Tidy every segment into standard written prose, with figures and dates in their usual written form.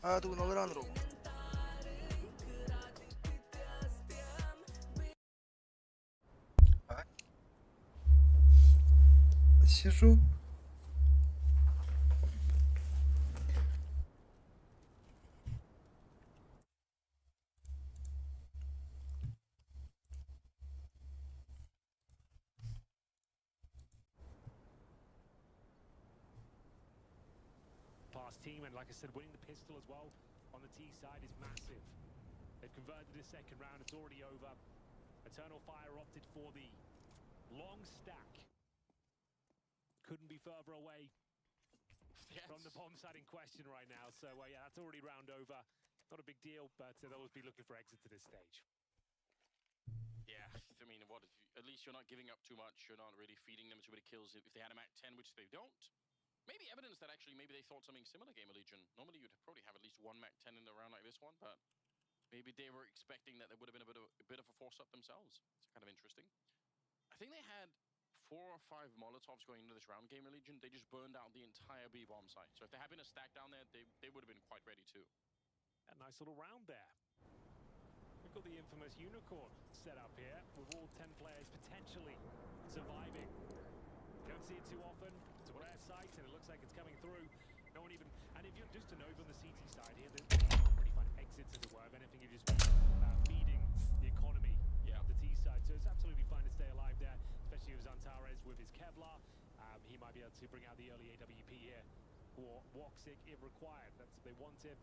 А, тугун олорон ру. Сижу. Past team, and like I said, winning the pistol as well on the T side is massive. They've converted the second round, it's already over. Eternal Fire opted for the long stack. Couldn't be further away from the bomb site in question right now. So, yeah, that's already round over. Not a big deal, but they'll always be looking for exits at this stage. Yeah, I mean, what if you, at least you're not giving up too much. You're not really feeding them too many kills. If they had a Mac 10, which they don't, maybe evidence that actually maybe they thought something similar, GamerLegion. Normally you'd probably have at least one Mac 10 in a round like this one, but maybe they were expecting that there would have been a bit of a force up themselves. It's kind of interesting. I think they had 4 or 5 Molotovs going into this round, GamerLegion. They just burned out the entire B bomb site. So if there had been a stack down there, they would have been quite ready too. A nice little round there. We've got the infamous unicorn set up here with all 10 players potentially surviving. Don't see it too often. It's a rare sight, and it looks like it's coming through. No one even. And if you're just a Nova on the CT side here, you can't really find exits as it were. If anything, you're just feeding the economy of the T side. So it's absolutely fine to stay alive there, especially with Xantares with his Kevlar. He might be able to bring out the early AWP here for Woxic if required. That's if they want it.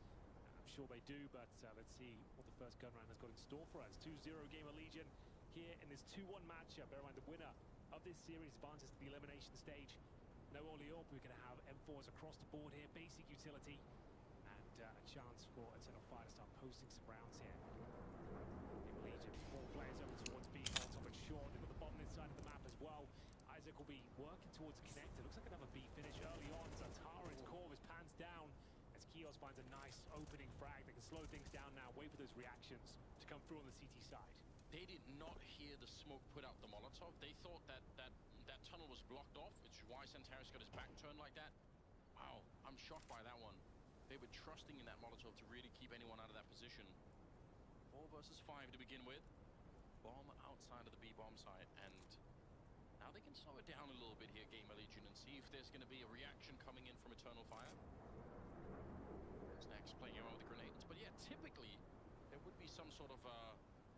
I'm sure they do, but let's see what the first gun round has got in store for us. 2-0 GamerLegion here in this 2-1 matchup. Bear in mind the winner of this series advances to the elimination stage. No Oli AWP, we're going to have M4s across the board here, basic utility, and a chance for Eternal Fire to start posting some rounds here. GamerLegion, four players over towards B, Molotov and short. They've got the bomb this side of the map as well. Isaac will be working towards a connector. Looks like another B finish early on. Xantares Corvus pans down as Keoz finds a nice opening frag that can slow things down now. Wait for those reactions to come through on the CT side. They did not hear the smoke put out the Molotov. They thought that tunnel was blocked off, which is why Xantares got his back turned like that. Wow, I'm shocked by that one. They were trusting in that Molotov to really keep anyone out of that position. 4 versus 5 to begin with. Bomb outside of the B bomb site, and now they can slow it down a little bit here, GamerLegion, and see if there's going to be a reaction coming in from Eternal Fire. Snax playing around with the grenades, but yeah, typically there would be some sort of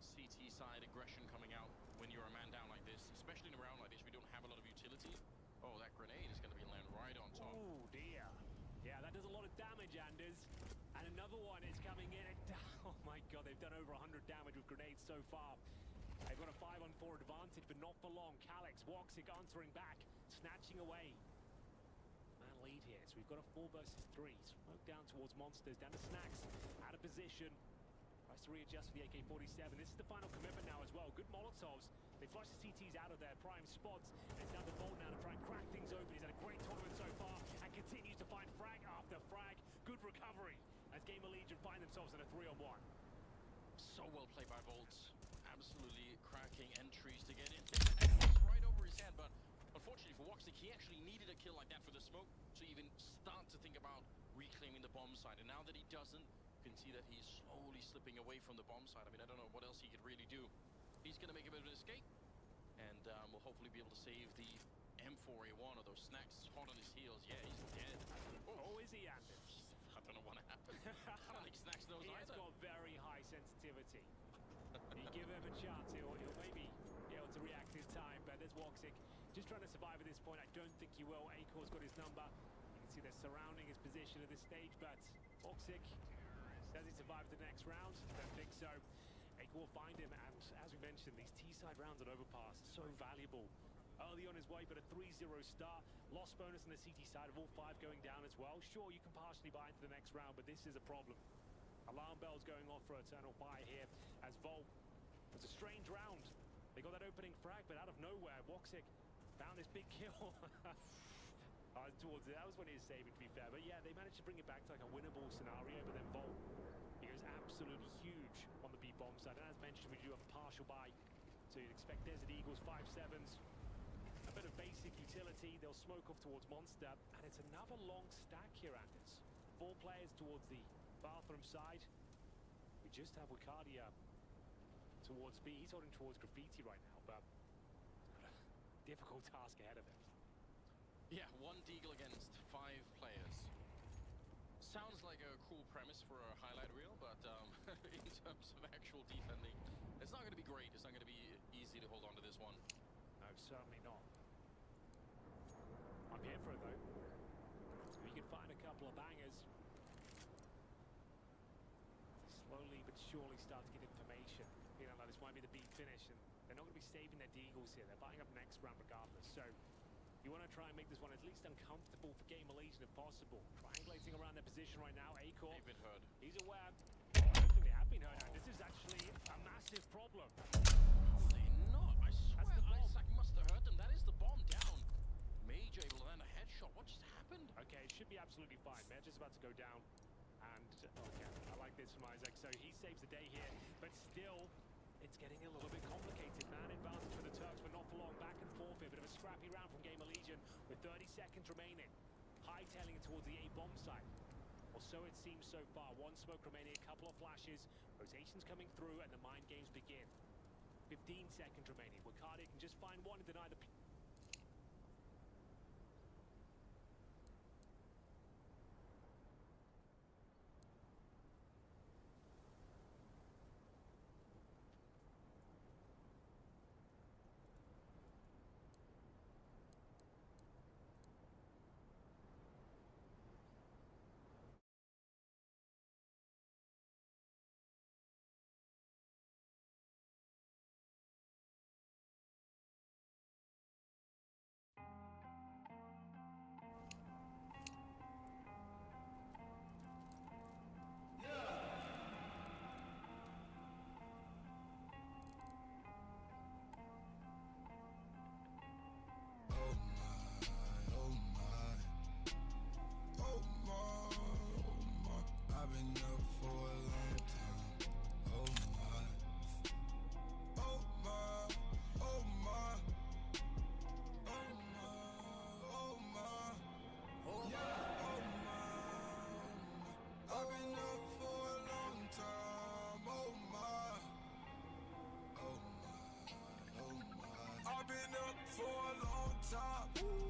CT side aggression coming out when you're a man down like this, especially in a round like this. We don't have a lot of utility. Oh, that grenade is going to be land right on top. Oh dear. Yeah, that does a lot of damage, Anders. And another one is coming in. Oh my god, they've done over 100 damage with grenades so far. They've got a 5 on 4 advantage, but not for long. Calyx, Woxic answering back, snatching away. Man lead here. So we've got a 4 versus 3. Smoke down towards Monsters, down to Snax, out of position. Tries to readjust for the AK-47. This is the final commitment now as well. Good Molotovs. They flush the CTs out of their prime spots. And it's down to Volt now to try and crack things open. He's had a great tournament so far and continues to find frag after frag. Good recovery as GamerLegion find themselves in a 3 on 1. So well played by Boltz. Absolutely cracking entries to get in. And it was right over his head, but unfortunately for Woxic, he actually needed a kill like that for the smoke to even start to think about reclaiming the bomb site. And now that he doesn't, you can see that he's slowly slipping away from the bomb site. I mean, I don't know what else he could really do. He's going to make a bit of an escape, and will hopefully be able to save the M4A1, although Snax is hot on his heels. Yeah, he's dead. Oh, is he, Anders? I don't know what happened. I don't think Snax knows He has either. got very high sensitivity. You give him a chance, he'll maybe be able to react in time, but there's Woxic just trying to survive at this point. I don't think he will. Acor's got his number. You can see they're surrounding his position at this stage, but Woxic, does he survive the next round? Don't think so. Acor will find him, and as we mentioned, these T-side rounds at Overpass are so valuable. Early on his way, but a 3-0 start. Lost bonus on the CT side of all five going down as well. Sure, you can partially buy into the next round, but this is a problem. Alarm bells going off for Eternal Fire here as Volt was a strange round. They got that opening frag, but out of nowhere, Woxic found this big kill. Towards it. That was when he was saving, to be fair. But yeah, they managed to bring it back to like a winnable scenario, but then Volt, he goes absolutely huge on the B bomb side. And as mentioned, we do have a partial buy. So you'd expect Desert Eagles, 5-7s, a bit of basic utility. They'll smoke off towards Monster, and it's another long stack here, Anders. Four players towards the Bathroom side, we just have Wicadia towards B. He's holding towards graffiti right now, but he's got a difficult task ahead of him. Yeah, one Deagle against five players. Sounds like a cool premise for a highlight reel, but in terms of actual defending, it's not going to be great. It's not going to be easy to hold on to this one. No, certainly not. I'm here for it though. We can find a couple of bangers. They slowly but surely start to get information. Feeling like this might be the B finish, and they're not going to be saving their deagles here. They're buying up next round regardless. So you want to try and make this one at least uncomfortable for GamerLegion if possible. Triangulating around their position right now. Acor, They've been heard. he's aware. Oh, I don't think they have been heard. And this is actually a massive problem. How are they not? I swear the bomb. Isaac must have heard them. That is the bomb down. Mage able to land a headshot. What just happened? Okay, it should be absolutely fine. Mage is about to go down. And, okay, I like this from Isaac. So he saves the day here, but still, it's getting a little bit complicated. Man advantage for the Turks, but not for long. Back and forth here. Bit of a scrappy round from GamerLegion with 30 seconds remaining. Hightailing it towards the A bomb site. Or so it seems so far. One smoke remaining, a couple of flashes. Rotations coming through, and the mind games begin. 15 seconds remaining. Wicadia can just find one and deny the Oh my, oh my. Oh my, oh my. I've been up for a long time. Oh my. Oh my, oh my. Oh my, oh my. Oh my, oh my. I've been up for a long time. Oh my. Oh my, oh my. I've been up for a long time.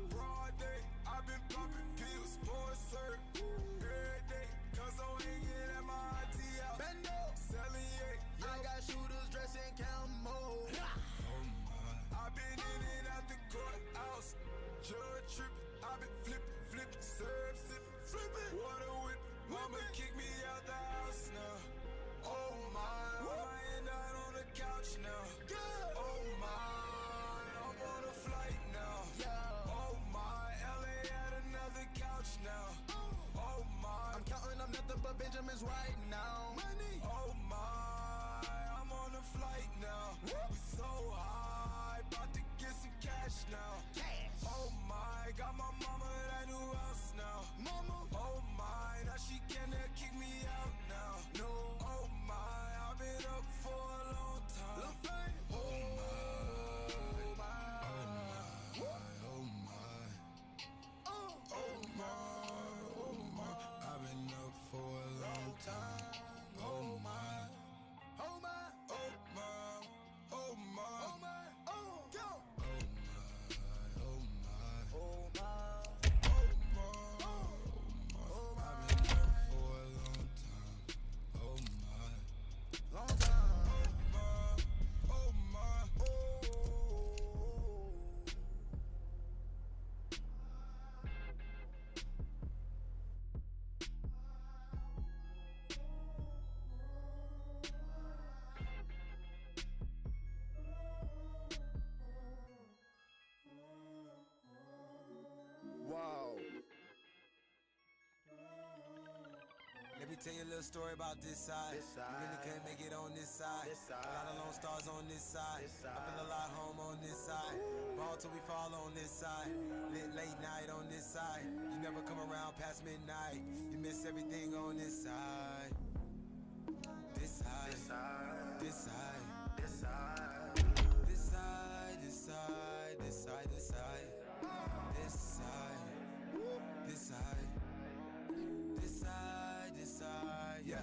Broad day, I've been popping pills, pouring syrup. Every day, cause I'm hanging at my auntie house. Bendo. Selling yeah. I got shooters dressing camo. Oh my. I've been in and out the courthouse. Judge tripping, I've been flipping, flipping, serve sipping, flipping. Water whip, mama kick me out the house now. Oh my, I'm lying out on the couch now. Yeah. Oh my, I'm on a flight now. Yeah. Oh my, LA at another couch now. Oh my, I'm counting up nothing but Benjamins right now. Money. Oh my, I'm on a flight now. We so high, about to get some cash now. Cash. Oh my, got my mama that new house now. Mama. Oh my, now she cannot kick me out now. No. Oh my, I've been up for a long time. Lil Fame. Oh my, Oh my. oh my, Oh. oh my, oh my. I've been up for a long time. Oh my. Oh my. Oh my, oh my, Oh my. Oh. Go. oh my, oh my, Oh my. oh my, oh my. I've been up for a long time. Oh my, Long time. oh my, oh my. Oh. Wow. Let me tell you a little story about this side. This You really side. couldn't make it on this side. This A lot of side. lone stars on this side. This I feel a side. lot home on this side. Ball till we fall on this side. Lit late night on this side. You never come around past midnight. You miss everything on this side. This side. This side. This side. This side. This side. This side. This side. This side. This side. This side. This side. This side. Yeah.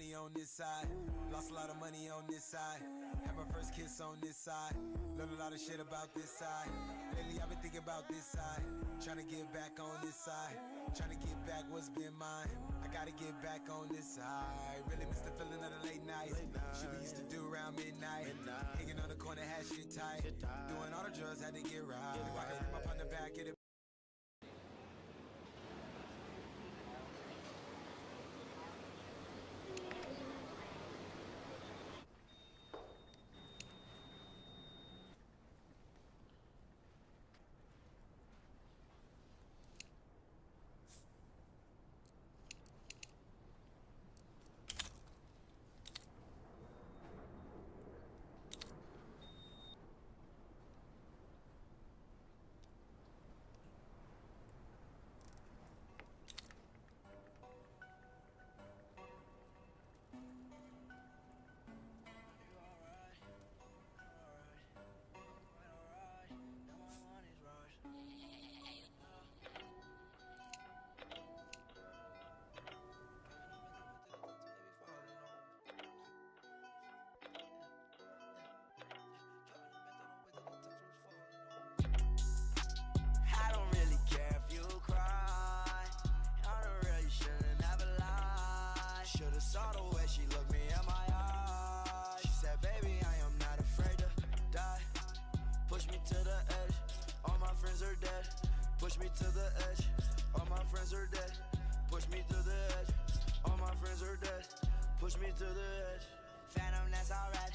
money on this side. Lost a lot of money on this side. Had my first kiss on this side. Learned a lot of shit about this side. Lately I've been thinking about this side. Trying to get back on this side. Trying to get back what's been mine. I gotta get back on this side. Really miss the feeling of the late nights. Shit we used to do around midnight. Hanging on the corner, had shit tight. Doing all the drugs, had to get right. If I could rip up on the back, it'd I don't really care if you cry. On the real, you shouldn't never lie. Should've saw the way she looked me in my eyes. She said, baby, I am not afraid to die. Push me to the edge. All my friends are dead. Push me to the edge. All my friends are dead. Push me to the edge. All my friends are dead. Push me to the edge. Phantom, that's alright.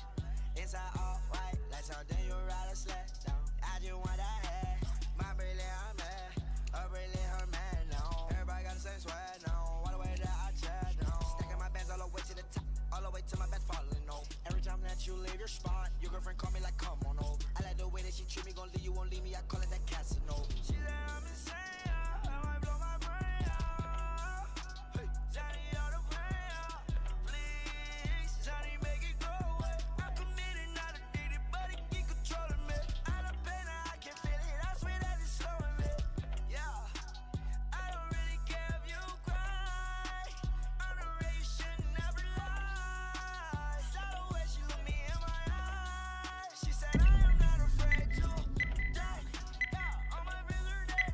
Inside all white, like something you ride a sled down. I just want that head. My Briley, I'm mad. Her Briley, her man now. Everybody got the same swag now. All the way that I chat now. Stacking my bands all the way to the top. All the way to my bed falling over. Every time that you leave your spot, your girlfriend call me like, come on over. I like the way that she treat me, gon' leave you, won't leave me. I call it that Casanova. She said I'm insane. I might blow my brain out. Hey, Johnny, all the pain out. Please, Johnny, make it go away. I'm committed, not addicted, but it keep controlling me. Out of pain, I can feel it. I swear that it's slowing me. Yeah, I don't really care if you cry. On the real, you should never lie. Saw the way she looked me in my eyes. She said, I am not afraid to die. Yeah, all my friends are dead.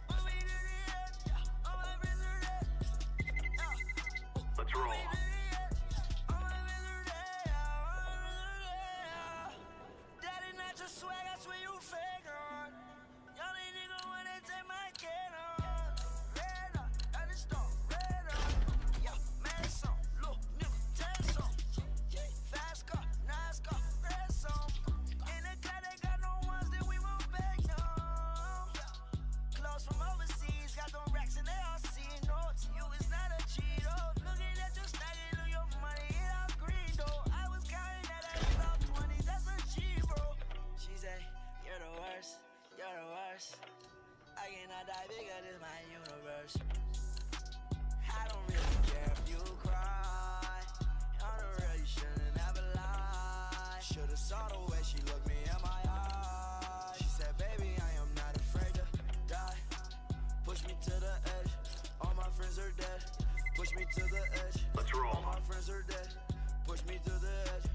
Put me to the edge. Yeah, all my friends are dead. Yeah. Let's roll. Daddy, not your swag, I swear you fake on. Y'all ain't nigga when they take my can on. Red up, at the store, red up. Yeah, man, some, look, nigga, tell some. Fast car, nice car, red song. In the car, they got no ones that we won't beg, no. Clothes from overseas, got them racks and they all see notes. You is not a Cheeto. Looking at your stack, look your money, it all green though. I was counting that ass off 20s, that's a G, bro. She say, You're the worst, you're the worst. I cannot die because it's my universe. I don't really care if you cry. On the real, you shouldn't never lie. Should've saw the way she looked me in my eyes. She said, Baby, I am not afraid to die. Push me to the edge. All my friends are dead. Push me to the edge. Let's roll. All my friends are dead. Push me to the edge.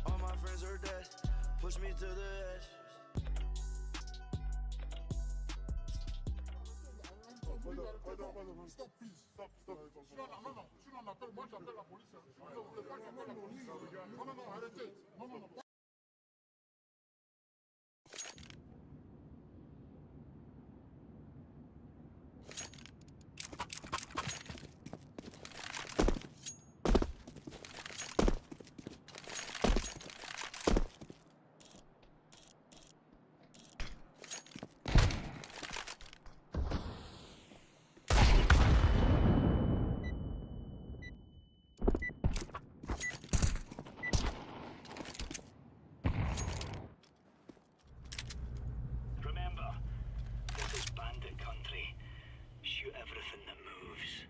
All my friends are dead. Push me to the edge. Stop, please. Stop, stop. Non, non, non. Sinon, on appelle. Moi, j'appelle la police. Non, vous voulez pas que j'appelle la police. Non, non, non, arrêtez. Non, non, non. Remember, this is bandit country. Shoot everything that moves.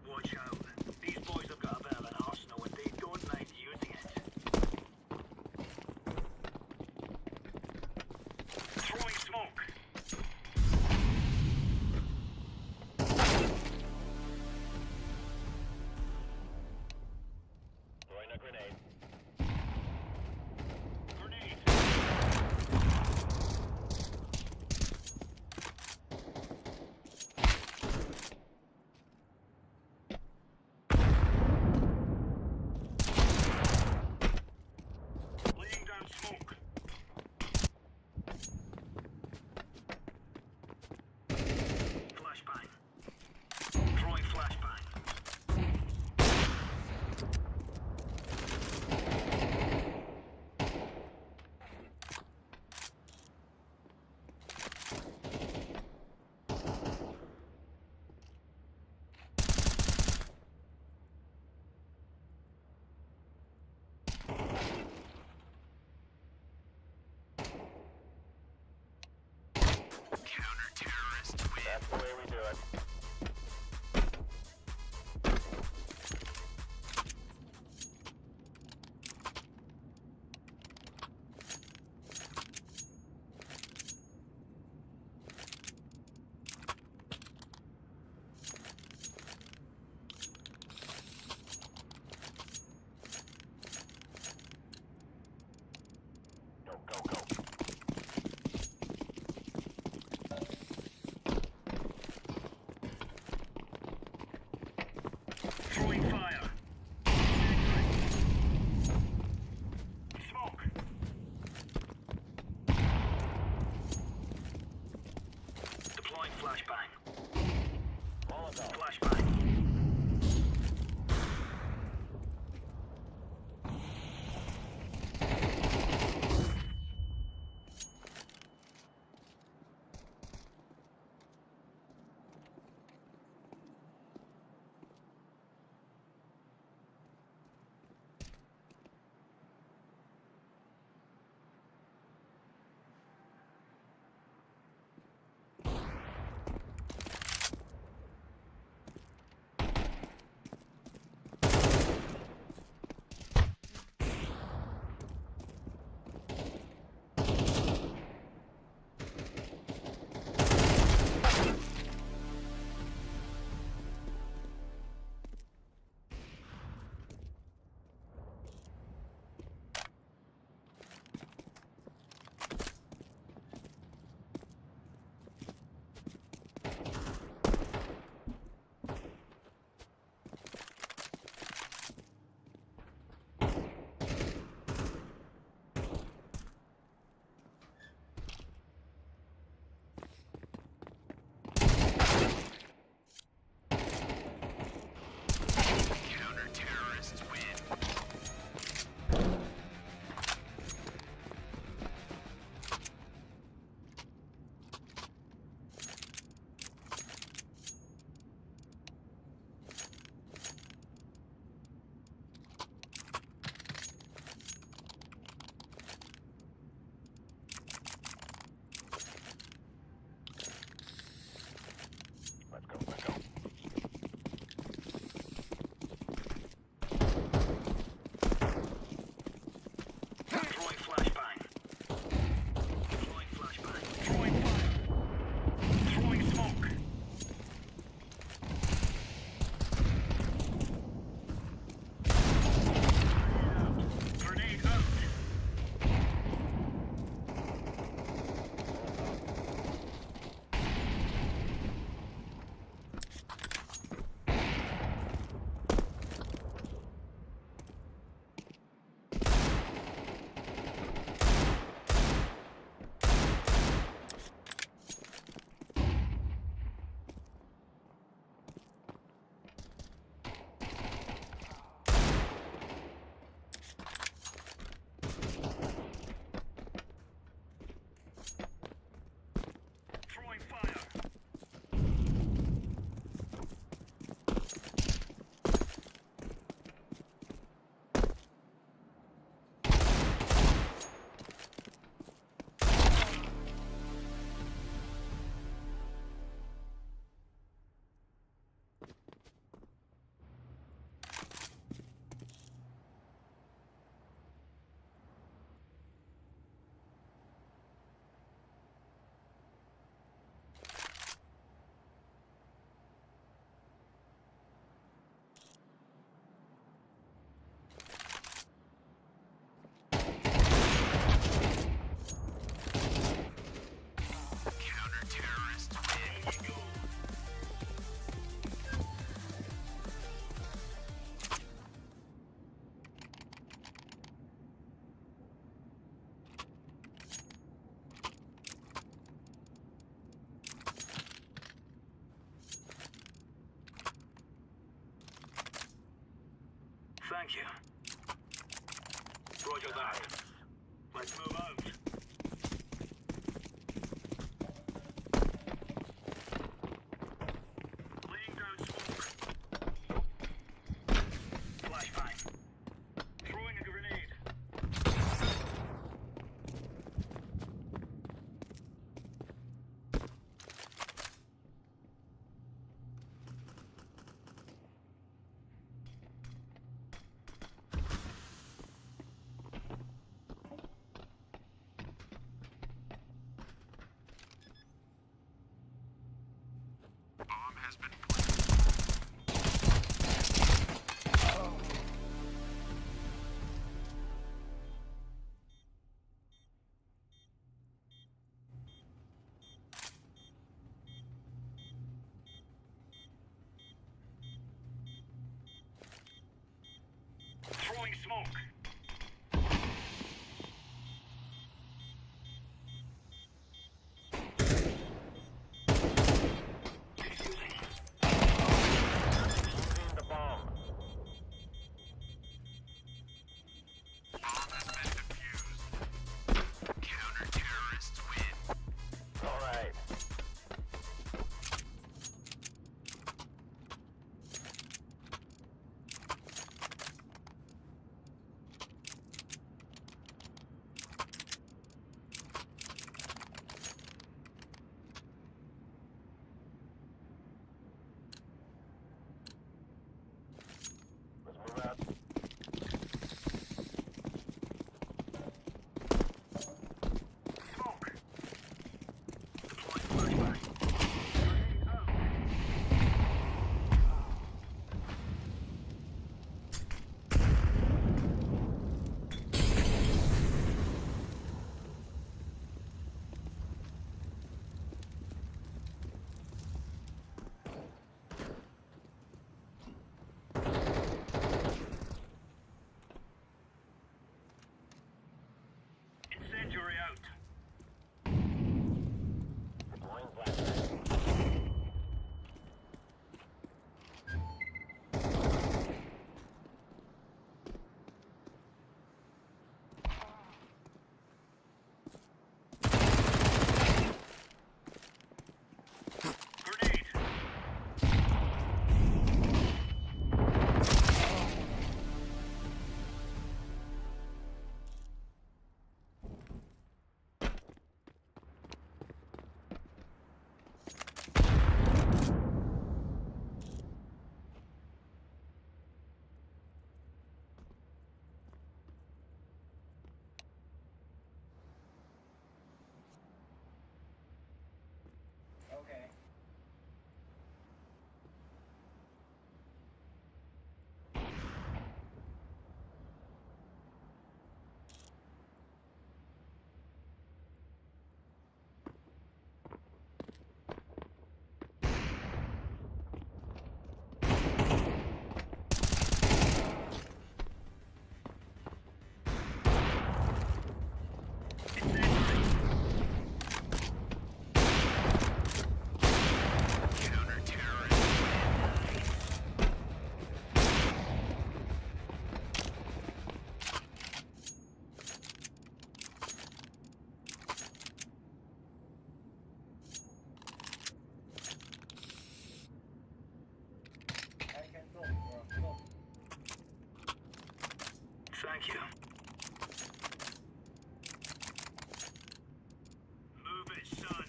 Watch out. These boys have got a bit of an arsenal and they don't mind using it. Thank you. Roger that. Let's move out. Laying down smoke. Flashbang. Throwing a grenade. Throwing smoke. Defusing. Defusing the bomb. All right. Let's move out. Smoke. Deploying flashbang. Grenade out. Incendiary out. Deploying flashbang. Grenade. Okay. Incendiary. I can talk, bro. Talk. Thank you. Move it, son.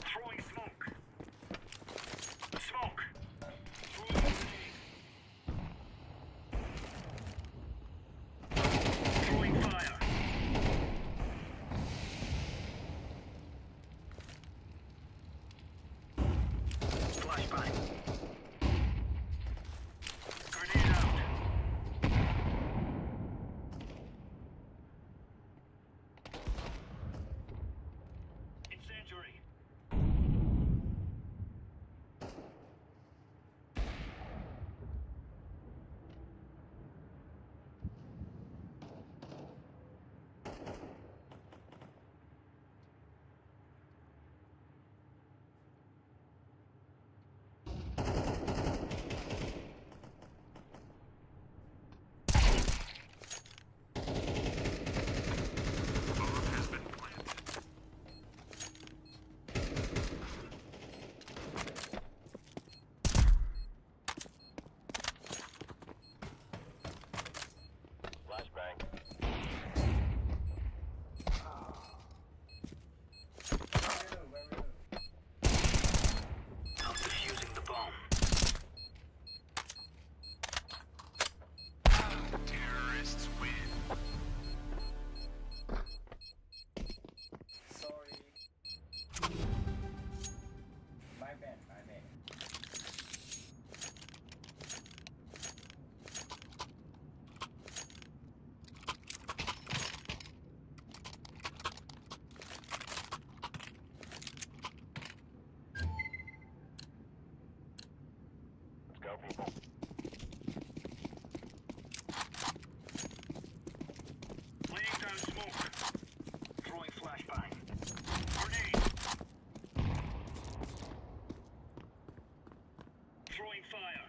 Throwing smoke. Smoke. Throwing grenade. Throwing fire. Flashbang. go, people. Laying down smoke. Throwing flashbang. Grenade. Throwing fire.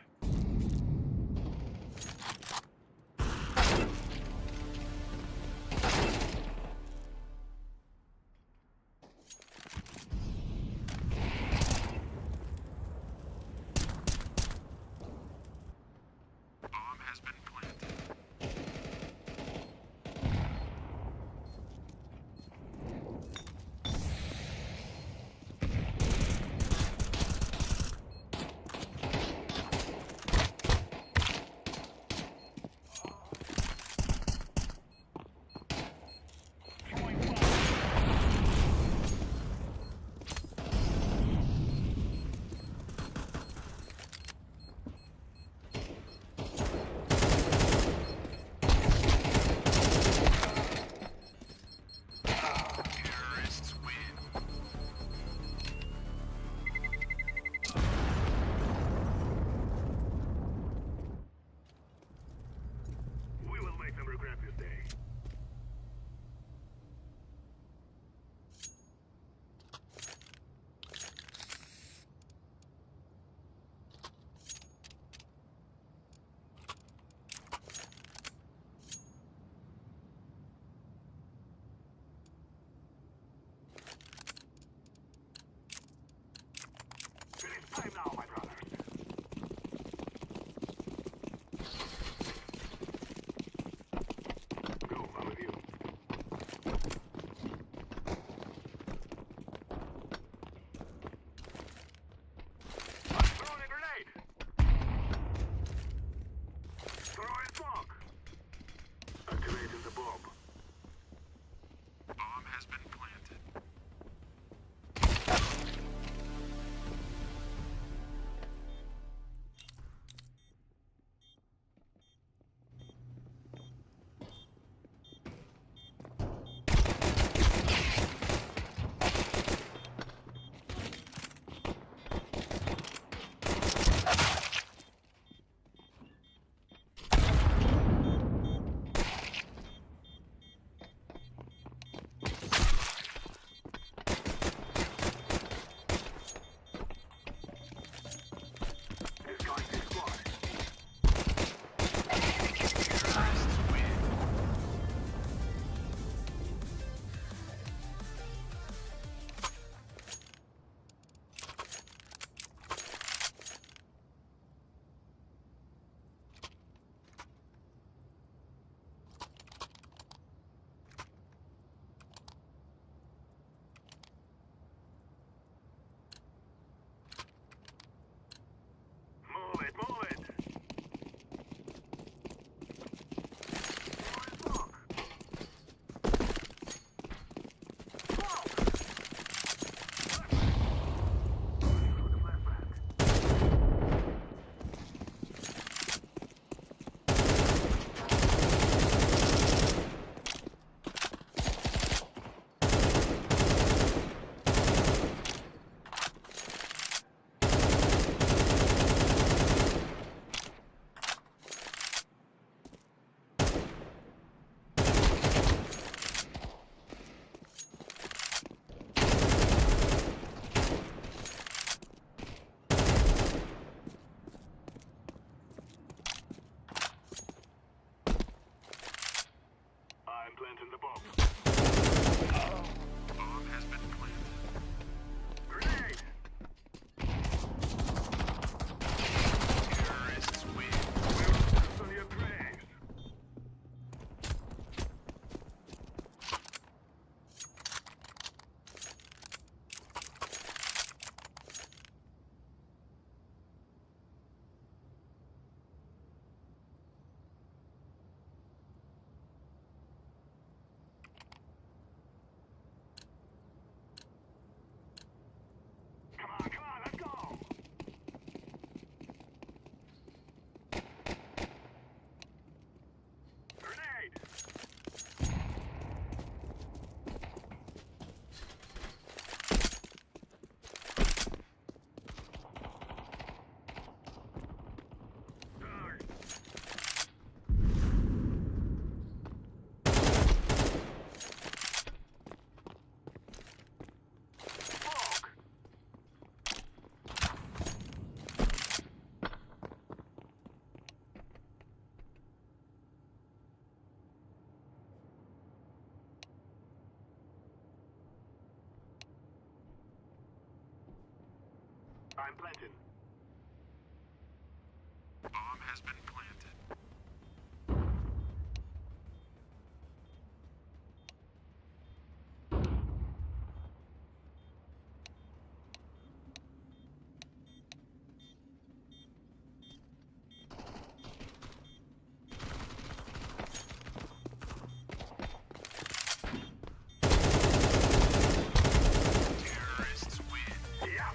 I'm planting. Bomb has been planted. Terrorists win. Yeah.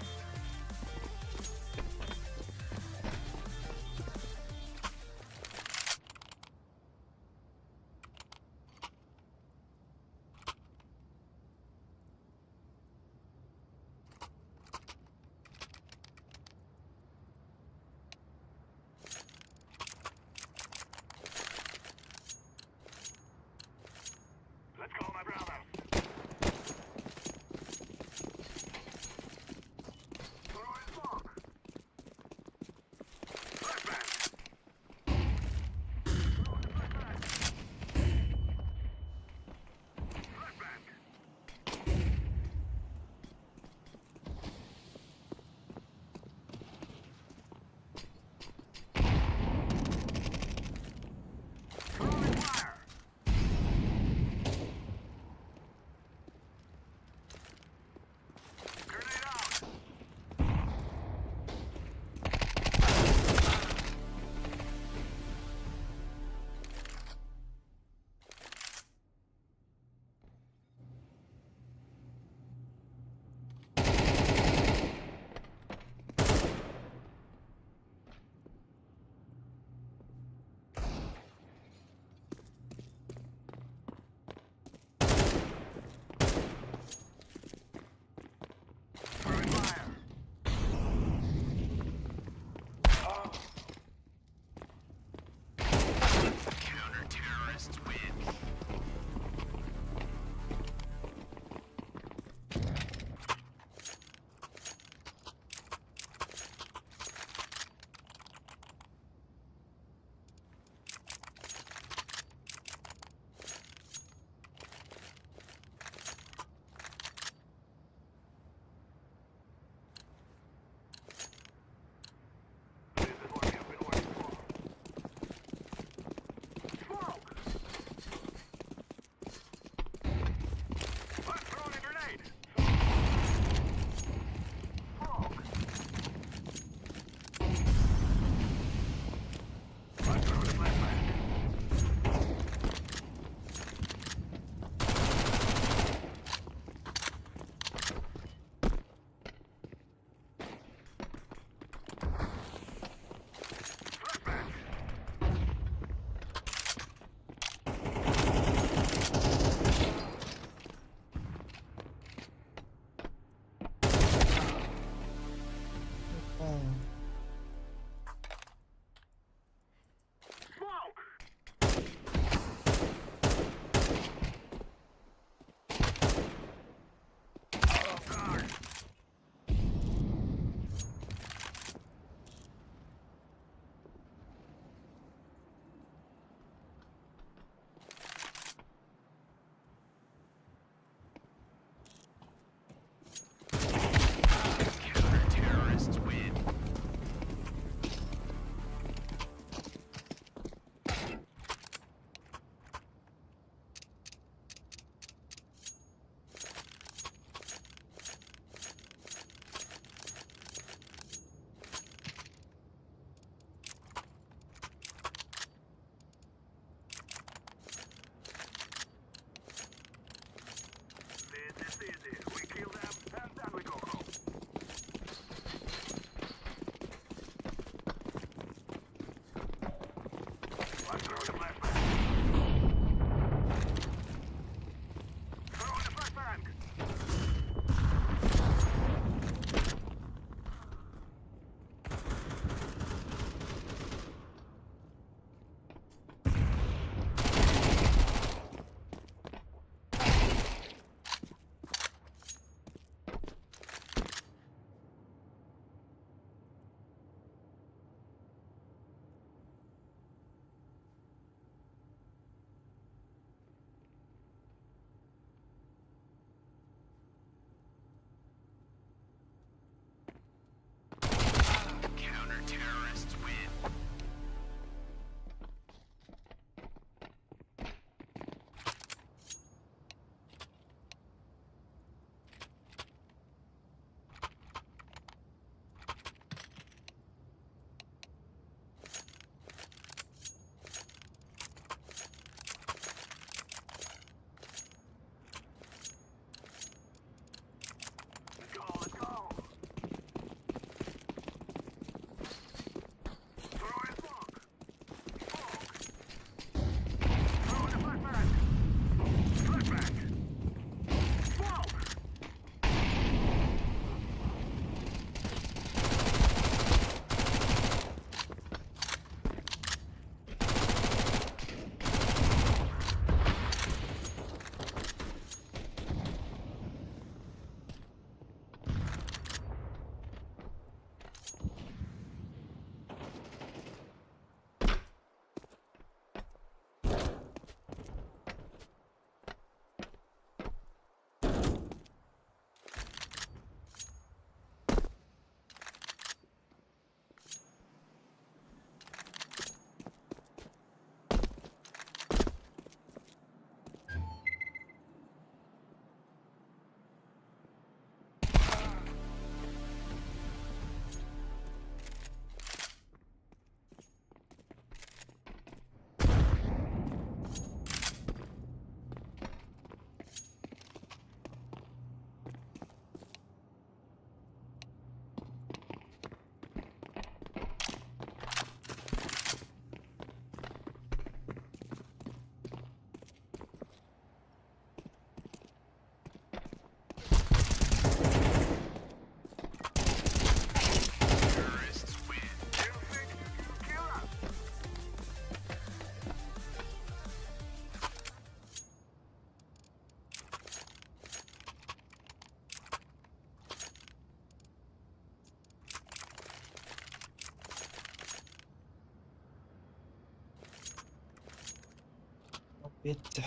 Bitti.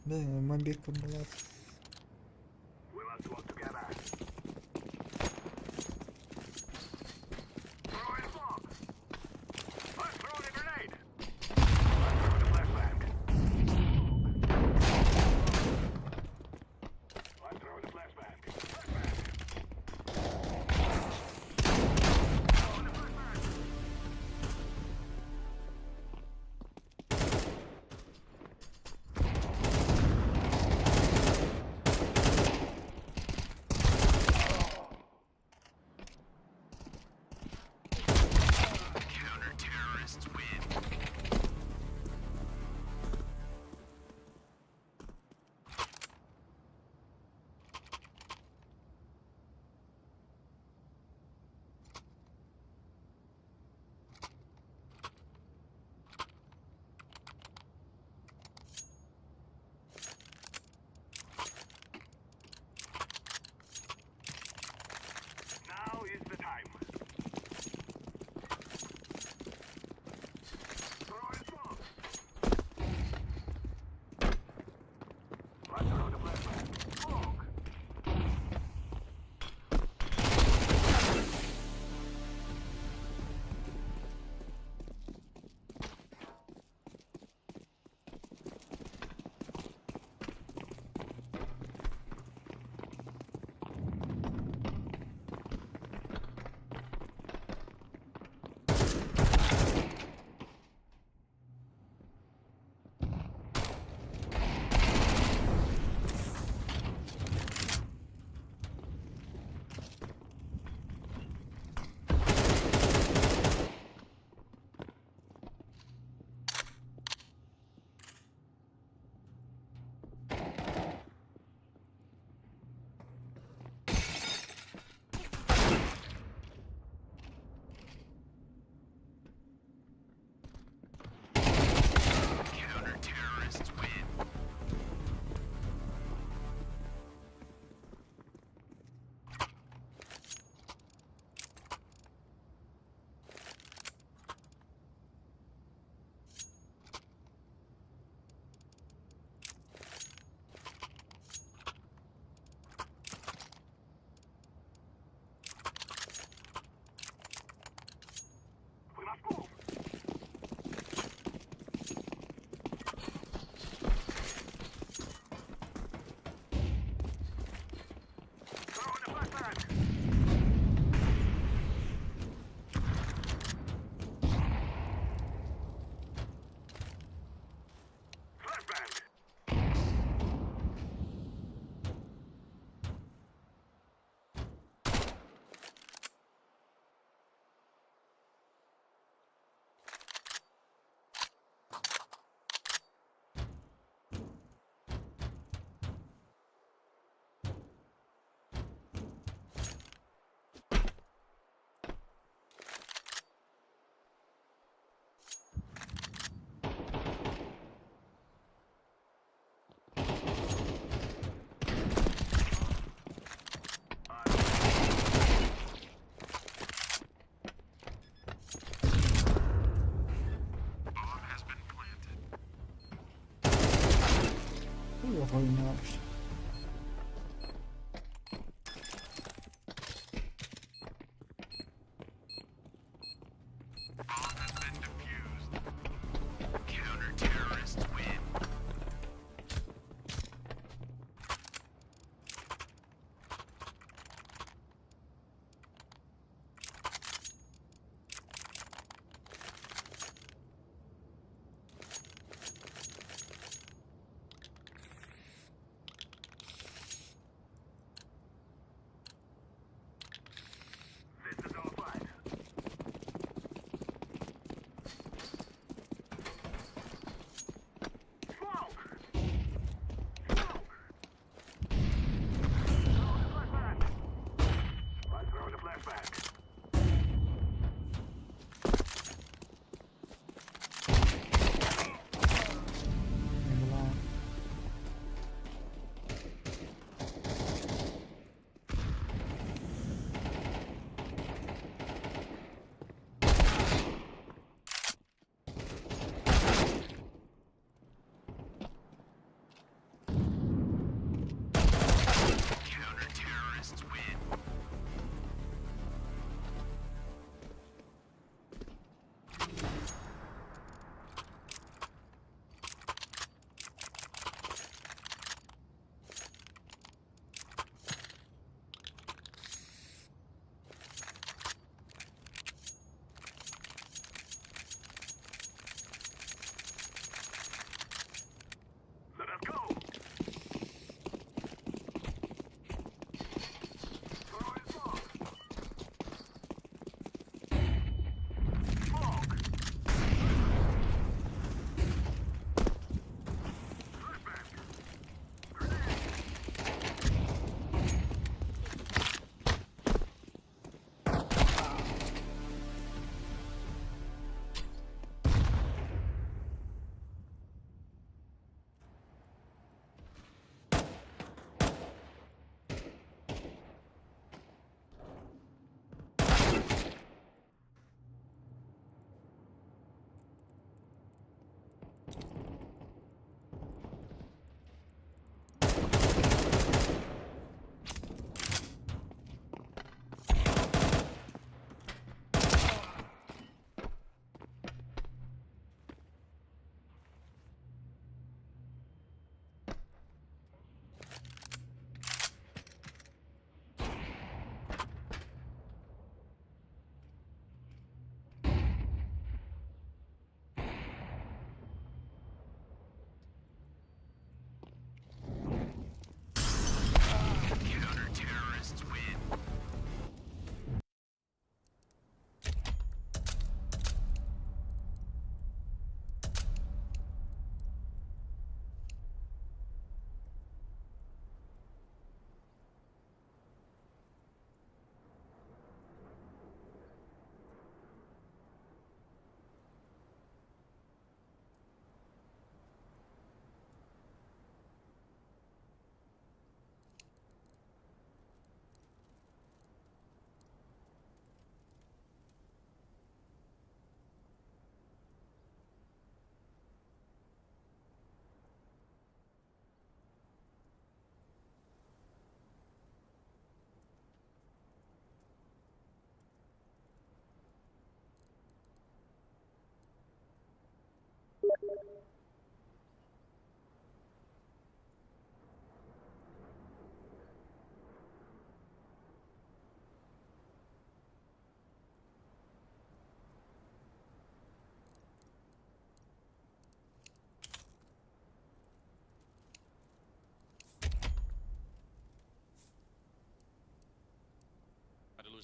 Мобилка была. We must work together. Throwing smoke. I'm throwing a grenade. I'm throwing a flashbang. I'm throwing a flashbang. Flashbang. Throwing a flashbang. Now is the time. Throwing smoke. I'm throwing a flashbang. Smoke. We must move. Throwing a flashbang. Flashbang. Yok oynamış.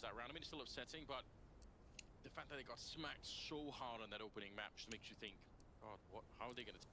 that round. I mean, it's still upsetting, but the fact that they got smacked so hard on that opening map just makes you think, God, what? How are they going to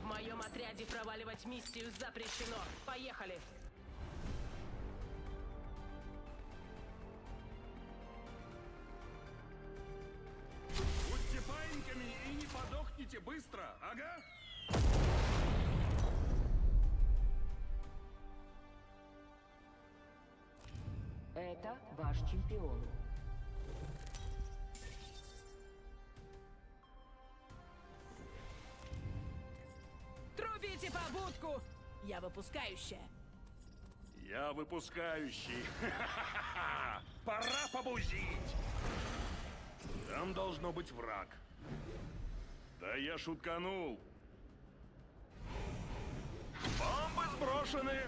В моем отряде проваливать миссию запрещено. Поехали! Будьте паиньками и не подохните быстро, ага? Это ваш чемпион. Трубите побудку! Я выпускающая. Я выпускающий. Пора побузить. Там должно быть враг. Да я шутканул. Бомбы сброшены.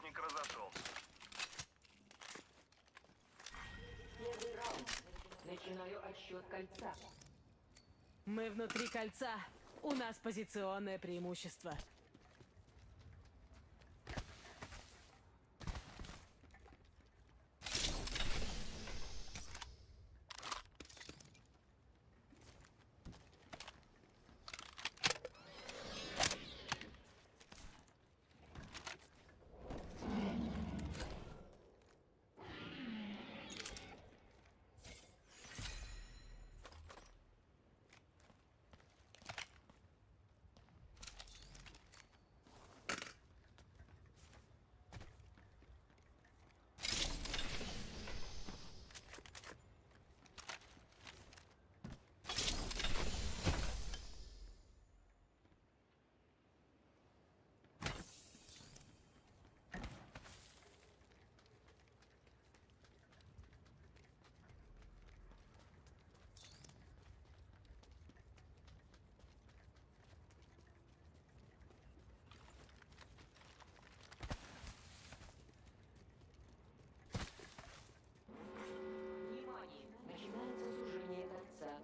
Противник разошелся. Первый раунд. Начинаю отсчет кольца. Мы внутри кольца. У нас позиционное преимущество. Внимание! Начинается сужение кольца.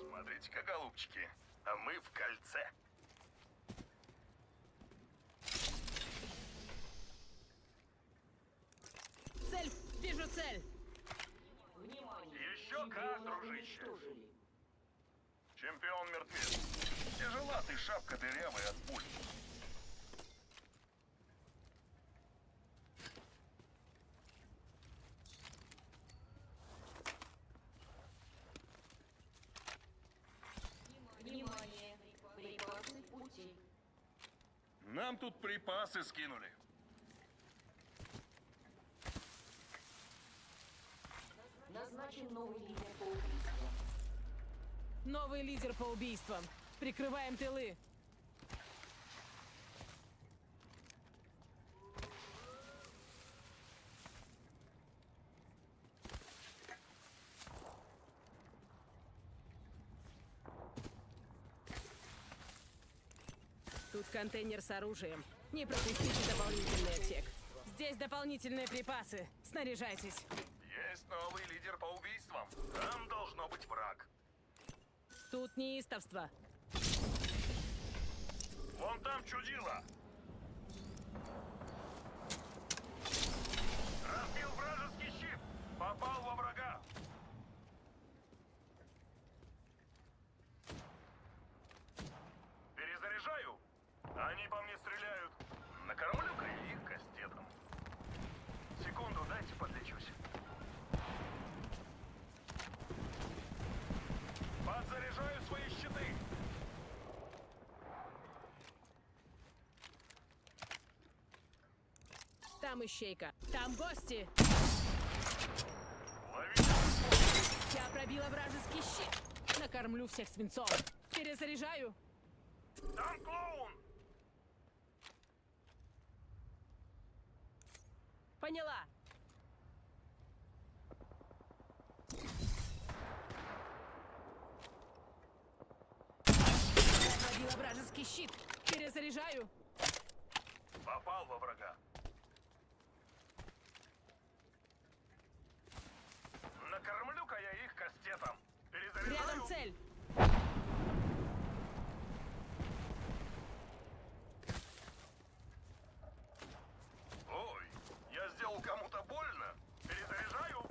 Смотрите-ка, голубчики, а мы в кольце. Цель! Вижу цель! Внимание! Еще как, Чемпиона дружище. уничтожили. Чемпион мертвец. Тяжела ты, шапка дырявая от пуль. Внимание! Припасы в пути. Нам тут припасы скинули. Назначен новый лидер по убийствам. Новый лидер по убийствам. Прикрываем тылы. Тут контейнер с оружием. Не пропустите дополнительный отсек. Здесь дополнительные припасы. Снаряжайтесь. Есть новый лидер по убийствам. Там должно быть враг. Тут неистовство. Вон там чудило. Разбил вражеский щит. Попал во врага. Перезаряжаю. Они по мне стреляют. Накормлю-ка я их кастетом. Секунду, дайте подлечусь. Подзаряжаю свои щиты. Там ищейка. Там гости. Ловите. Я пробила вражеский щит. Накормлю всех свинцом. Перезаряжаю. Там клоун! Поняла. Я пробила вражеский щит. Перезаряжаю. Попал во врага. Накормлю-ка я их кастетом. Перезаряжаю. Рядом цель. Ой, я сделал кому-то больно. Перезаряжаю.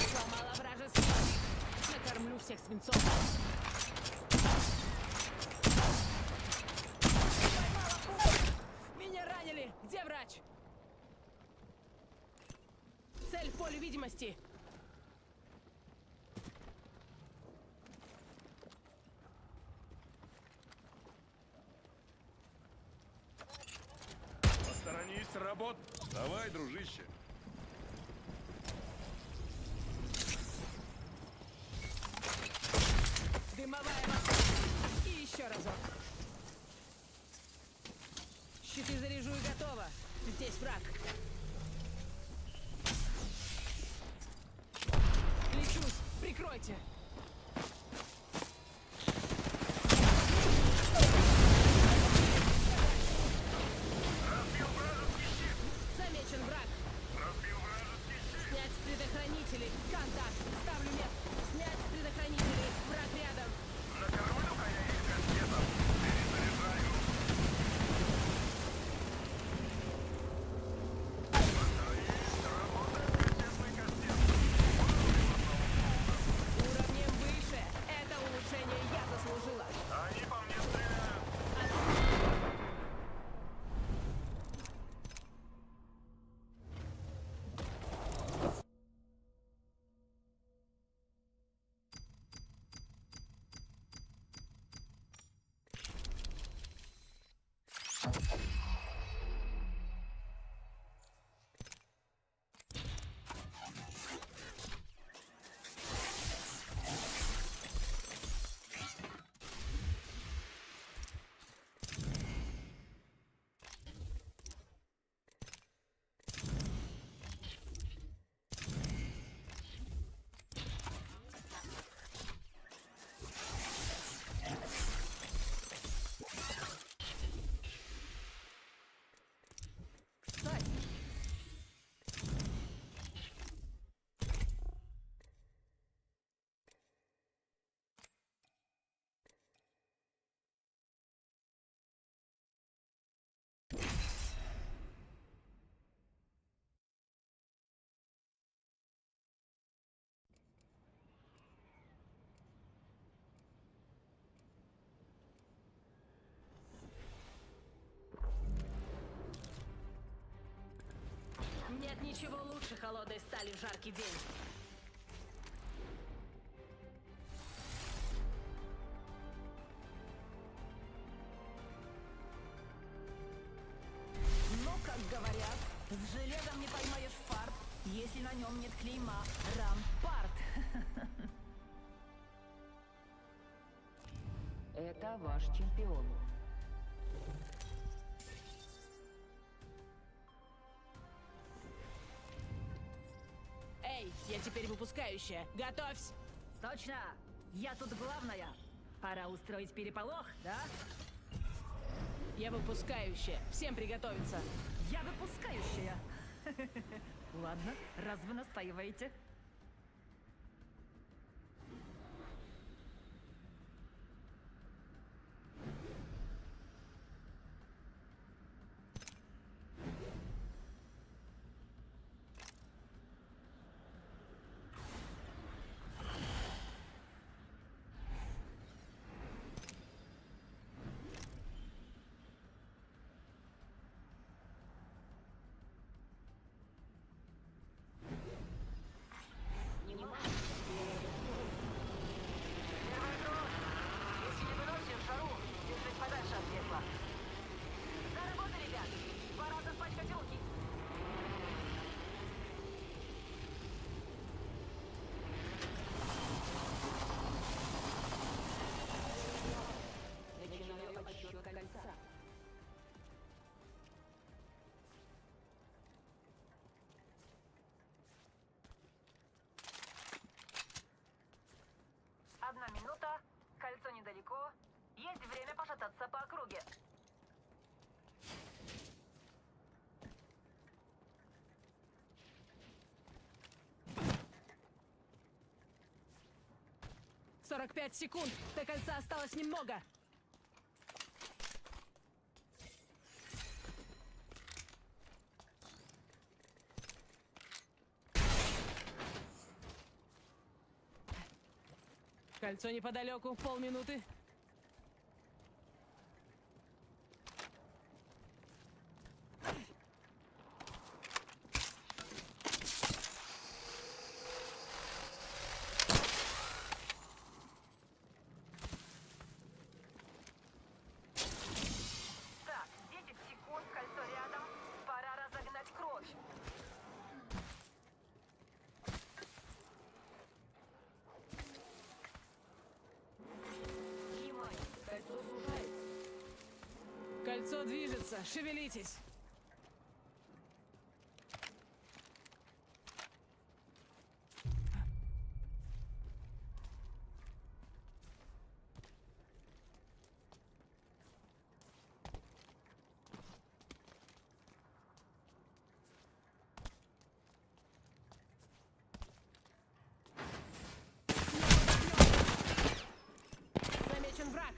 Сломала вражеский щит. Накормлю всех свинцом. Поймала пулю. Меня ранили. Где врач? Цель в поле видимости. Посторонись, работ. Давай, дружище. Дымовая вода. И еще разок. Щиты заряжу и готово. Здесь враг. Лечусь. Прикройте. Разбил вражеский щит! Замечен враг. Разбил вражеский щит! Снять с предохранителей. Контакт. Ставлю метку. Снять с предохранителей. Враг рядом. Накормлю-ка я их кастетом. Перезаряжаю. Есть, работает кассетный кастет. Вырубил одного клоуна. Уровнем выше. Это улучшение я заслужила. Они по мне стреляют. Кстати, Нет ничего лучше холодной стали в жаркий день. Но, как говорят, с железом не поймаешь фарт, если на нем нет клейма «Рампарт». Это ваш чемпион. Эй, я теперь выпускающая. Готовься! Точно! Я тут главная. Пора устроить переполох, да? Я выпускающая. Всем приготовиться. Я выпускающая. Ладно, раз вы настаиваете. Первый дрон. Если не выносишь жару, держись подальше от пекла. За работу, ребят! Пора запачкать руки. Начинаю отсчет кольца. Одна минута, кольцо недалеко. Есть время пошататься по округе. Сорок пять секунд. До кольца осталось немного. Кольцо неподалеку. Полминуты. Так, 10 секунд, кольцо рядом. Пора разогнать кровь. Движется. Шевелитесь. Замечен враг.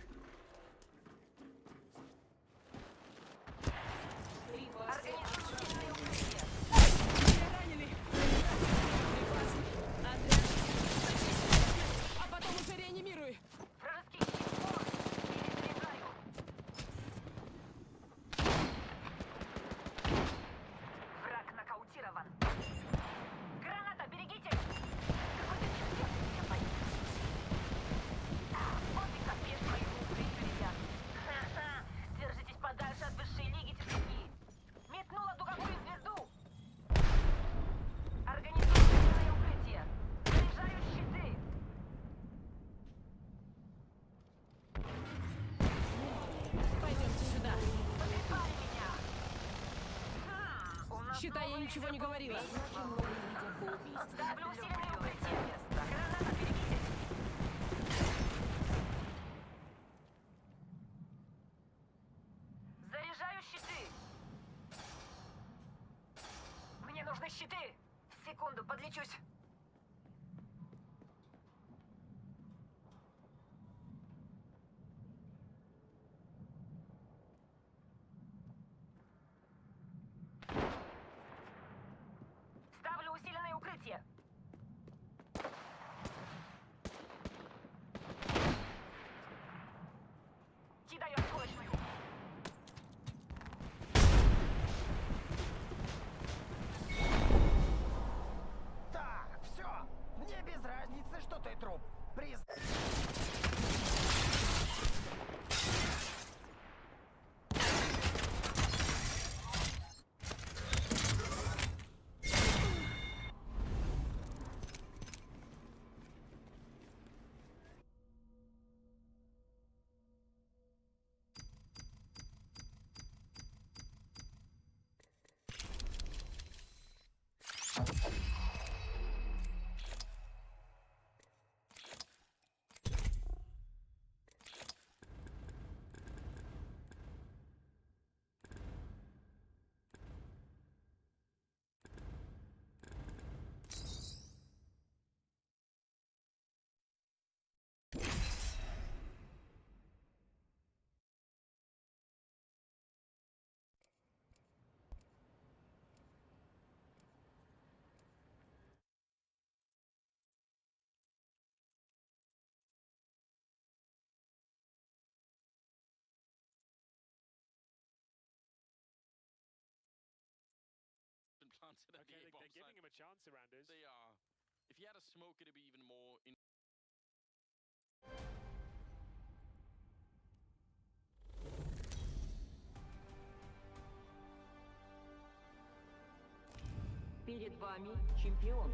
Организуй укрытие. Меня ранили. Припасы. Отряд. Зачисти местность, а потом уже реанимируй. Вражеский щит Передвигаю. Враг нокаутирован. Граната, берегите! Какой-то чудесный меня боится. Вот и капец моему укрытию, ребят. Ха-ха! Держитесь подальше от высшей лиги, тишки. Метнула дуговую звезду. Организуй временное укрытие. Заряжаю щиты. Пойдемте сюда. Потрепали меня. Хм, у нас Считай, я новый ничего не лидер по говорила. убийствам. Ставлю усиленное укрытие. Граната, берегитесь. Заряжаю щиты. Мне нужны щиты. Секунду, подлечусь. Ставлю усиленное укрытие. Кидаю осколочную. Так, все. Мне без разницы, что ты труп. Приз... Been planted at Okay, the they, A bomb they're giving site. him a chance, Aranders. They are. If he had a smoke, it'd be even more in Перед вами чемпион.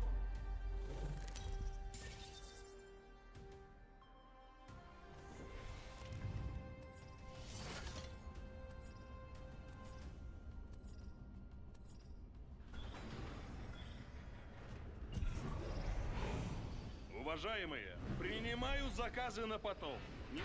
Уважаемые, принимаю заказы на потом. Не-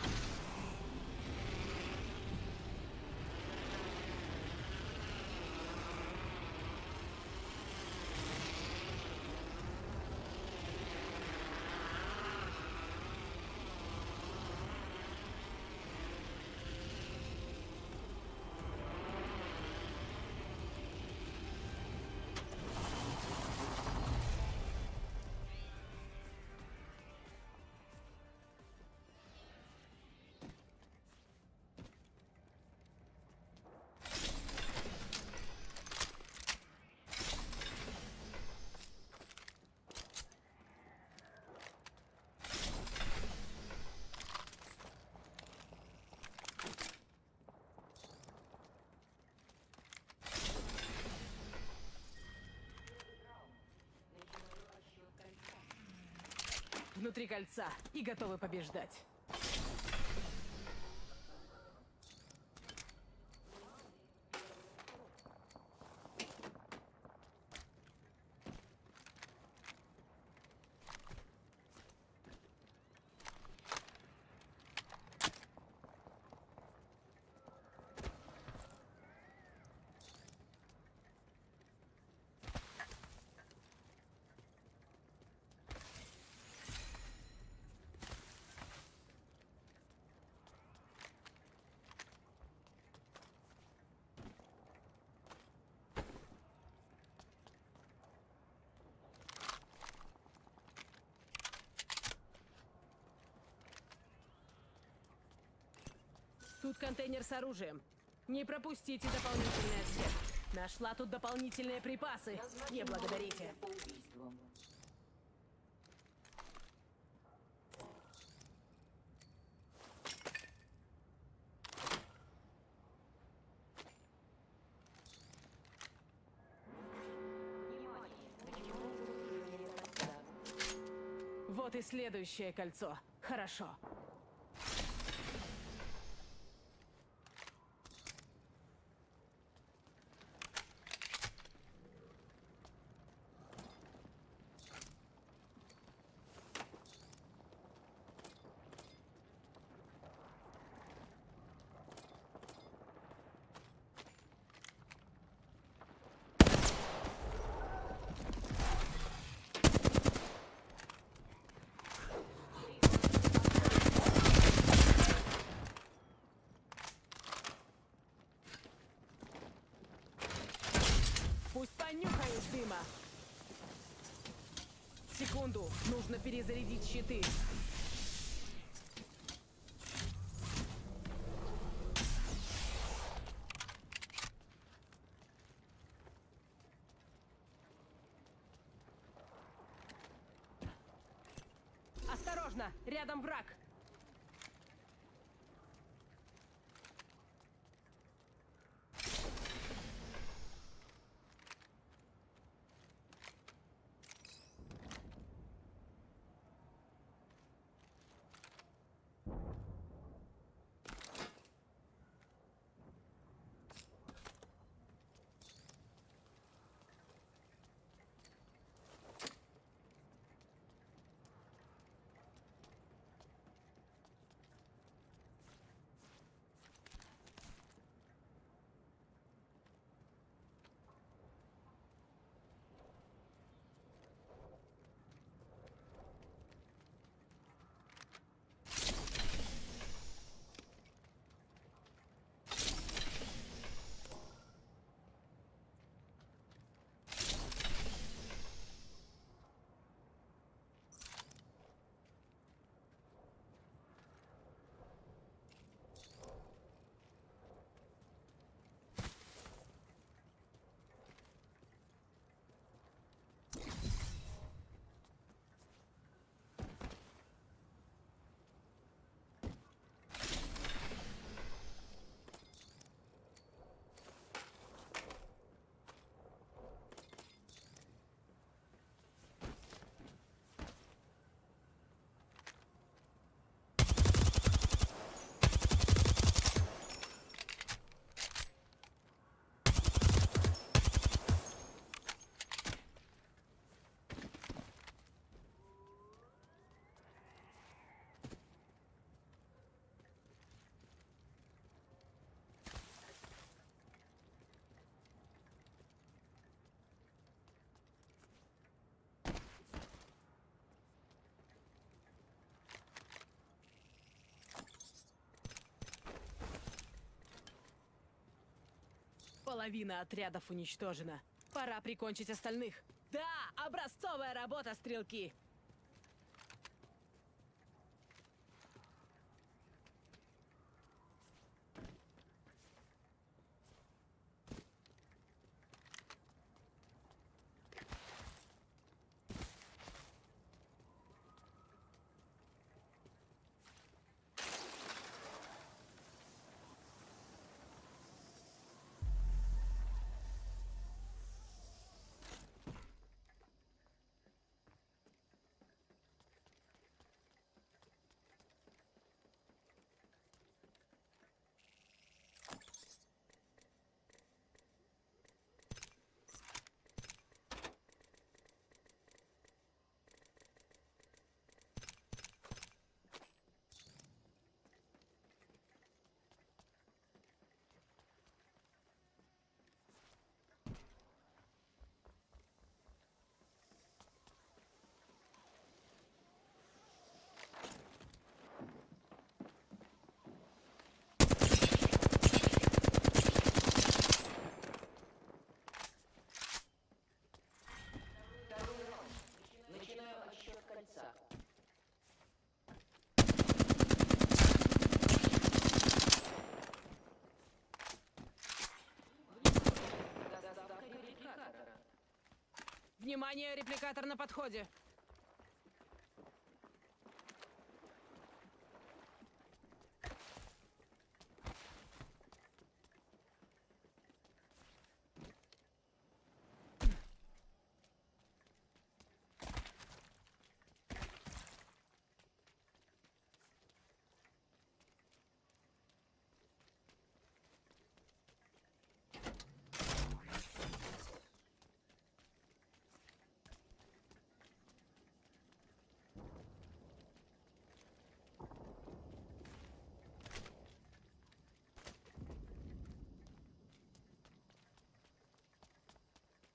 Внутри кольца и готовы побеждать. Тут контейнер с оружием. Не пропустите дополнительный отсек. Нашла тут дополнительные припасы. Не благодарите. Вот и следующее кольцо. Хорошо. Пусть понюхают дыма. Секунду, нужно перезарядить щиты. Осторожно, рядом враг. Половина отрядов уничтожена. Пора прикончить остальных. Да, образцовая работа, стрелки! Внимание, репликатор на подходе.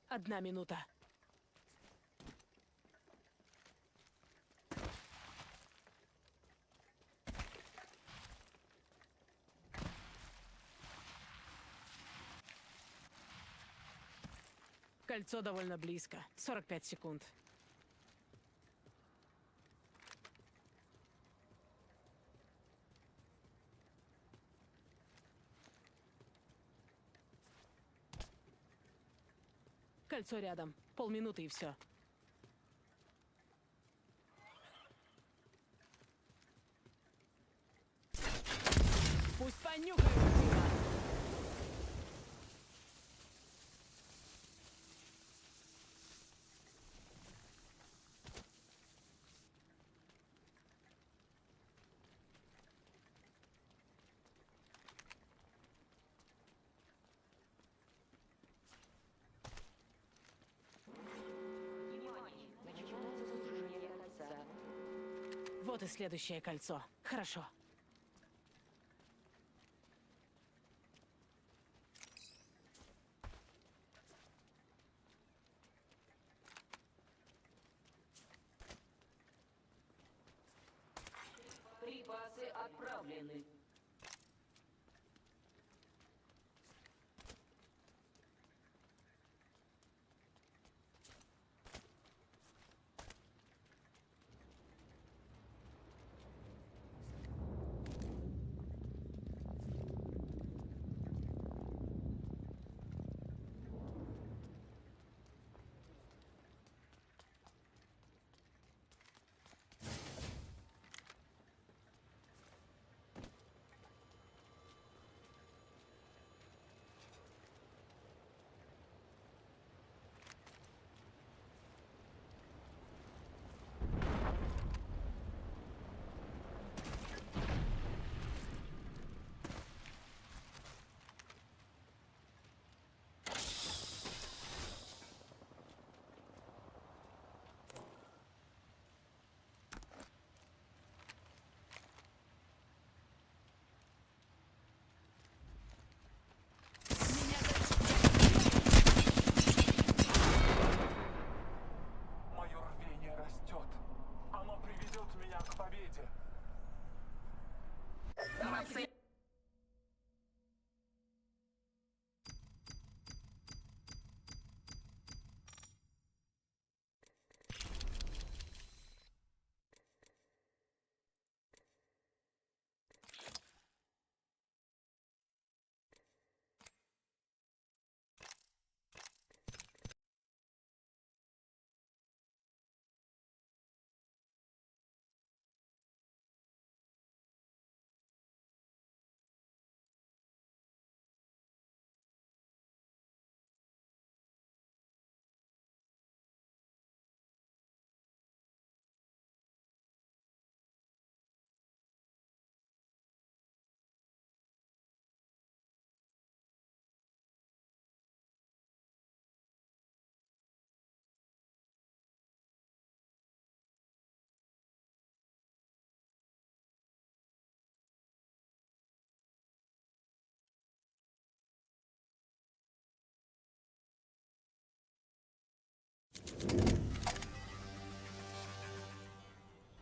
Одна минута. Кольцо довольно близко. 45 секунд. Кольцо рядом. Полминуты и все. Пусть понюхают дыма. Внимание! Начинается сужение кольца. Вот и следующее кольцо. Хорошо. Припасы отправлены. Меня Мое рвение растет. Оно приведет меня к победе.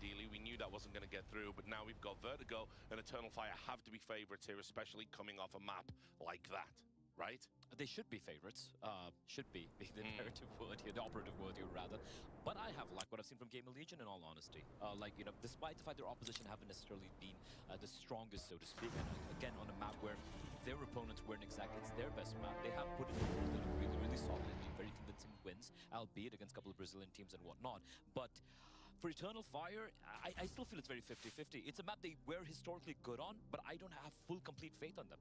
Ideally, we knew that wasn't going to get through, but now we've got Vertigo and Eternal Fire have to be favorites here, especially coming off a map like that, right? They should be favorites. Should be the narrative word here, the operative word here, rather. But I have liked what I've seen from Gamer Legion, in all honesty. Like, you know, despite the fact their opposition haven't necessarily been the strongest, so to speak, and again, on a map where their opponents weren't exactly it's their best map, they have put in work that look really, really solid and been very convincing. wins, albeit against a couple of Brazilian teams and whatnot. But for Eternal Fire, I still feel it's very 50-50. It's a map they were historically good on, but I don't have full, complete faith on them.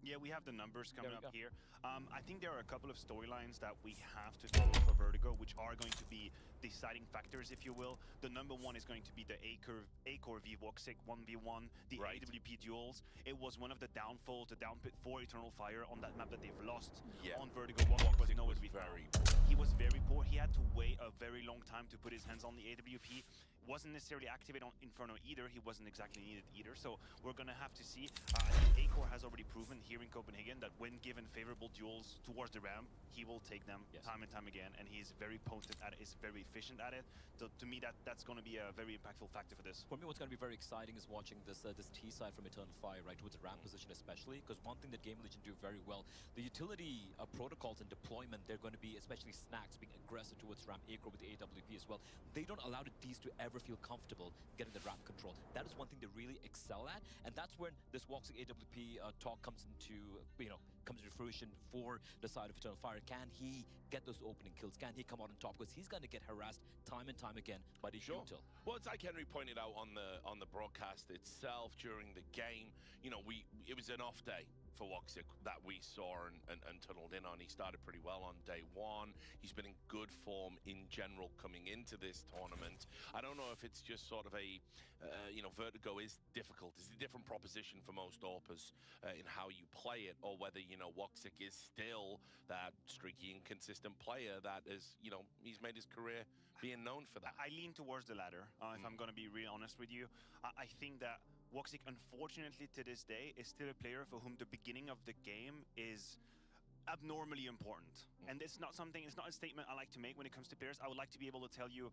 Yeah, we have the numbers coming There we up go. here. I think there are a couple of storylines that we have to follow for Vertigo, which are going to be deciding factors, if you will. The number one is going to be the acoR v Woxic 1v1, the AWP duels. It was one of the downfalls, the down pit for Eternal Fire on that map that they've lost on Vertigo. Woxic was Woxic nowhere was to be found. very He was very poor. He had to wait a very long time to put his hands on the AWP. Wasn't necessarily activated on Inferno either. He wasn't exactly needed either. So we're going to have to see. I think acoR has already proven here in Copenhagen that when given favorable duels towards the ramp, he will take them time and time again. And he's very potent at it. He's very efficient at it. So to me, that's going to be a very impactful factor for this. For me, what's going to be very exciting is watching this T side from Eternal Fire, right, towards the ramp position especially, because one thing that GamerLegion do very well, the utility protocols and deployment, they're going to be, especially Snax, being aggressive towards ramp, acoR with the AWP as well. They don't allow the Ds to ever feel comfortable getting the ramp control. That is one thing they really excel at, and that's when this Woxic AWP talk comes into fruition for the side of Eternal Fire. Can he get those opening kills? Can he come out on top? Because he's going to get harassed time and time again by the util. Well, it's like Henry pointed out on the broadcast itself during the game. It was an off day for Woxic that we saw and tunneled in on. He started pretty well on day one. He's been in good form in general coming into this tournament. I don't know if it's just sort of a, Vertigo is difficult. It's a different proposition for most AWPers in how you play it, or whether Woxic is still that streaky, inconsistent player that is, he's made his career being known for that. I lean towards the latter, if I'm going to be real honest with you. I think that Woxic, unfortunately to this day, is still a player for whom the beginning of the game is abnormally important. And it's not something, it's not a statement I like to make when it comes to players. I would like to be able to tell you,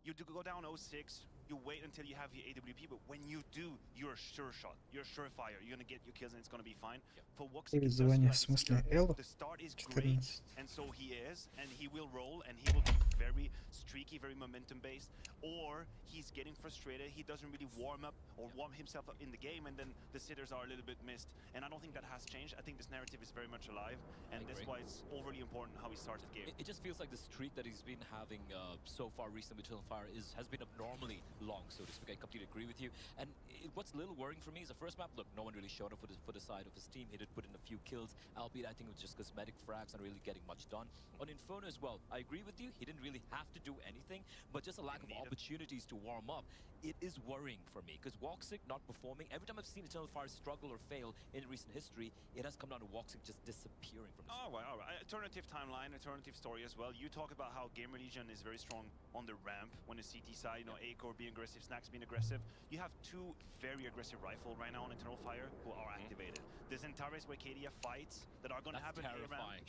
you do go down 0-6, you wait until you have your AWP, but when you do, you're a sure shot, you're a surefire, you're going to get your kills and it's going to be fine. For Woxic, it does feel Перезвони, like в it's смысле either L the start is great, 14. and so he is, and he will roll, and he will be very streaky, very momentum-based, or he's getting frustrated, he doesn't really warm up or warm himself up in the game, and then the sitters are a little bit missed, and I don't think that has changed. I think this narrative is very much alive, and I that's agree. why it's overly important how he starts the game. It just feels like the streak that he's been having so far recently with Eternal Fire has been abnormally long, so to speak. I completely agree with you. And what's a little worrying for me is the first map, look, no one really showed up for the side of his team. He did put in a few kills, albeit I think it was just cosmetic frags, not really getting much done. On Inferno as well, I agree with you, he didn't really have to do anything, but just a lack of Didn't need it. opportunities to warm up. It is worrying for me, because Woxic not performing, every time I've seen Eternal Fire struggle or fail in recent history, it has come down to Woxic just disappearing from the Oh, well, all right. Alternative timeline, alternative story as well. You talk about how GamerLegion is very strong on the ramp when the CT side, acoR being aggressive, Snax being aggressive. You have two very aggressive rifle right now on Eternal Fire who are activated. The XANTARES Wicadia fights that are going to That's happen around. terrifying.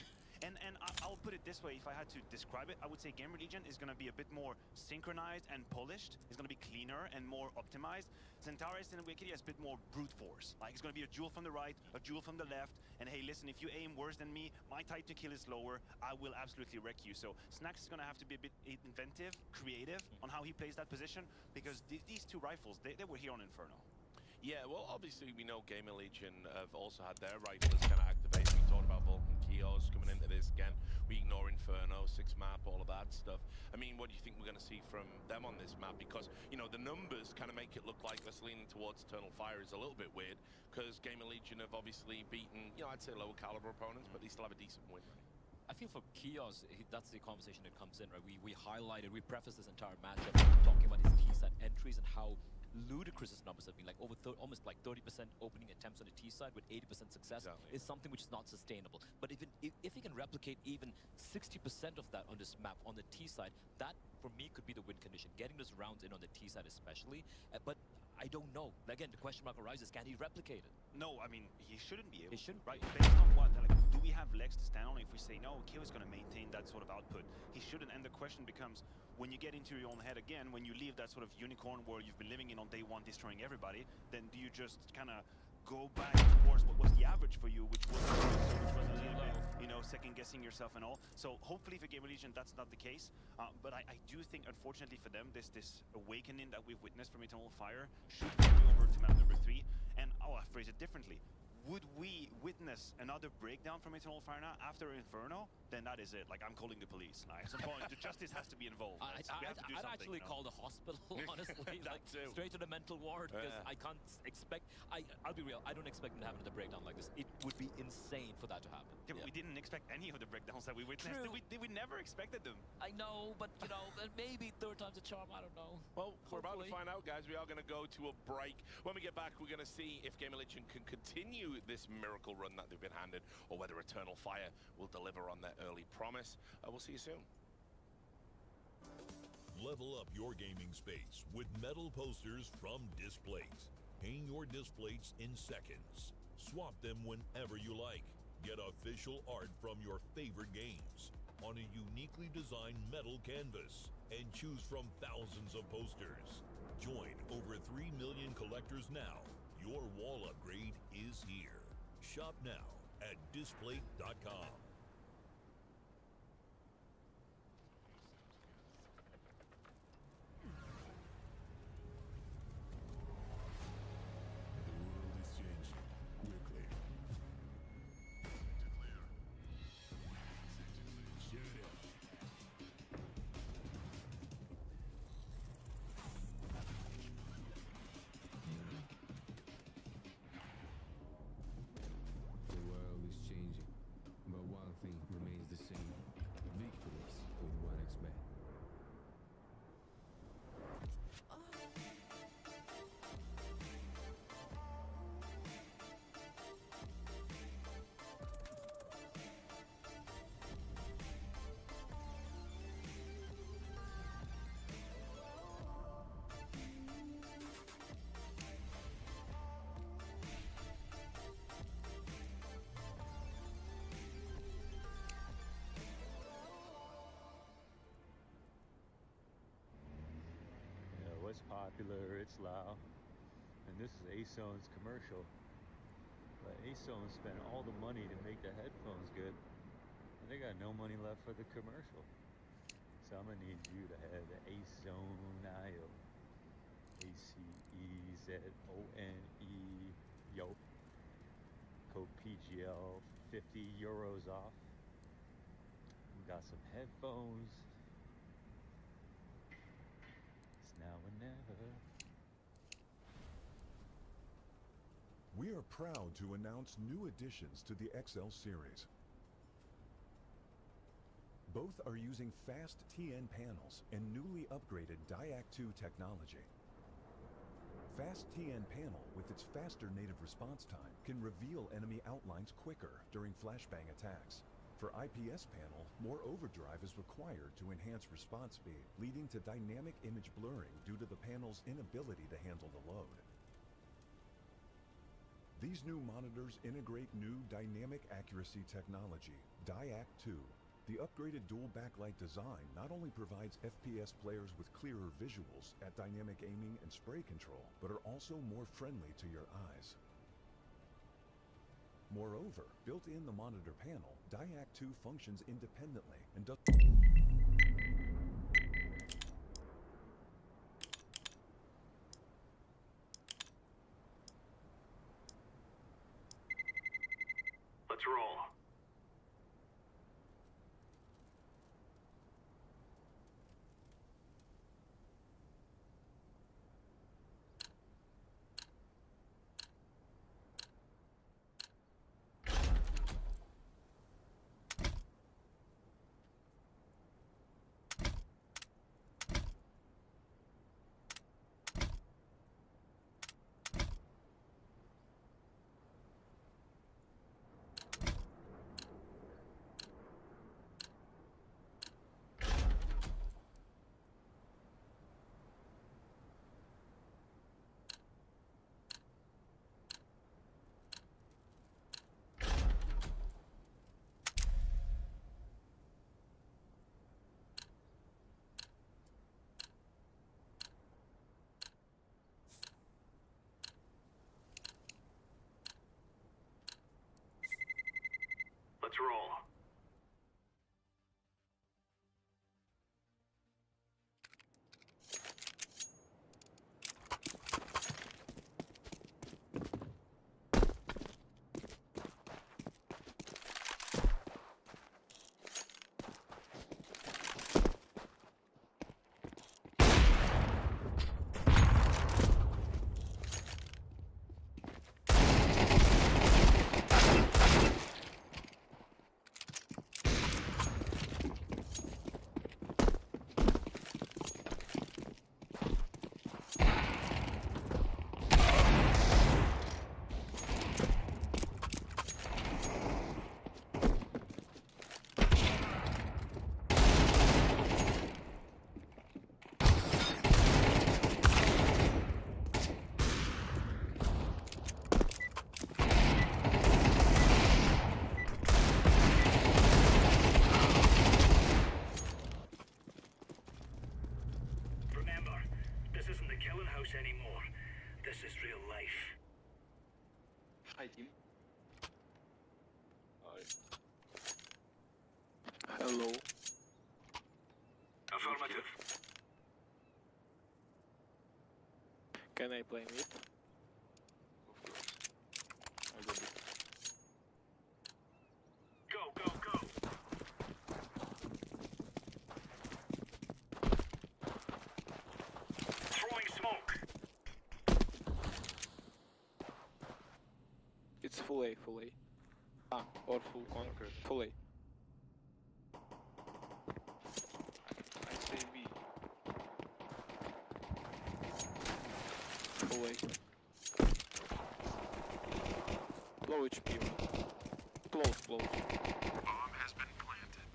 And I'll put it this way, if I had to describe it, I would say GamerLegion is going to be a bit more synchronized and polished. It's going to be cleaner and more optimized. XANTARES and Wicadia is a bit more brute force. It's going to be a duel from the right, a duel from the left, and hey, listen, if you aim worse than me, my time to kill is lower, I will absolutely wreck you. So Snax is going to have to be a bit inventive, creative on how he plays that position, because these two rifles, they were here on Inferno. Yeah, well, obviously we know GamerLegion have also had their rifles kind of activated. We talked about Vulcan Keoz coming into this again. We ignore Inferno, 6 map, all of that stuff. What do you think we're going to see from them on this map? Because the numbers kind of make it look like us leaning towards Eternal Fire is a little bit weird, because GamerLegion have obviously beaten, I'd say lower caliber opponents, but they still have a decent win rate. I feel for Keoz, that's the conversation that comes in, right? We highlighted, we prefaced this entire matchup talking about his T-side entries and how ludicrous his numbers have been, like over almost like 30% opening attempts on the T side with 80% success is something which is not sustainable. But if he can replicate even 60% of that on this map on the T side, that for me could be the win condition, getting those rounds in on the T side especially. But I don't know. Again, the question mark arises, can he replicate it? No, he shouldn't be able He shouldn't to, right? be. Based on what? Do we have legs to stand on? If we say no, Keoz is going to maintain that sort of output. He shouldn't, and the question becomes, when you get into your own head again, when you leave that sort of unicorn world you've been living in on day one, destroying everybody, then do you just kind of go back towards what was the average for you, which was, which was a little bit, second guessing yourself and all. So hopefully for GamerLegion that's not the case. But I do think, unfortunately for them, this awakening that we've witnessed from Eternal Fire should carry over to map number 3. And oh, I'll phrase it differently. Would we witness another breakdown from Eternal Fire now after Inferno? Then that is it. Like, I'm calling the police. Like, at some point, the justice has to be involved. I, Like, we I, have to do I'd something, actually you know? call the hospital, honestly. That Like, too. straight to the mental ward, because Yeah. I can't expect... I'll be real, I don't expect them to have another breakdown like this. It would be insane for that to happen. Yeah, but we didn't expect any of the breakdowns that we witnessed. True. Did we never expected them. I know, but, you know, maybe third time's a charm, I don't know. Well, we're about to Hopefully. find out, guys. We are going to go to a break. When we get back, we're going to see if GamerLegion can continue this miracle run that they've been handed, or whether Eternal Fire will deliver on their early promise. We'll see you soon. Level up your gaming space with metal posters from Displate. Hang your Displates in seconds. Swap them whenever you like. Get official art from your favorite games on a uniquely designed metal canvas and choose from thousands of posters. Join over 3 million collectors now. Your wall upgrade is here. Shop now at displate.com. The world is changing quickly. Shut up. The world is changing, but one thing remains the same. Victories with 1xBet. Yeah, what's popular? It's loud. And this is Acezone's commercial. But Azone spent all the money to make the headphones good, and they got no money left for the commercial. So I'm gonna need you to head to Azone.io. A C E Z O N E yo. Code PGL, 50 euros off. We got some headphones. It's now or never. We are proud to announce new additions to the XL series. Both are using fast TN panels and newly upgraded DyAc 2 technology. Fast TN panel, with its faster native response time, can reveal enemy outlines quicker during flashbang attacks. For IPS panel, more overdrive is required to enhance response speed, leading to dynamic image blurring due to the panel's inability to handle the load. These new monitors integrate new dynamic accuracy technology, DyAc 2. The upgraded dual backlight design not only provides FPS players with clearer visuals at dynamic aiming and spray control, but are also more friendly to your eyes. Moreover, built in the monitor panel, DyAc 2 functions independently and does Let's roll. Let's roll. Can I play mid? Of course. I got it. Go, go, go. Throwing smoke. It's full A, full A. Ah, or full con. Okay. Full A. I say B. Full A. Low HP. one. Close, close. Bomb has been planted.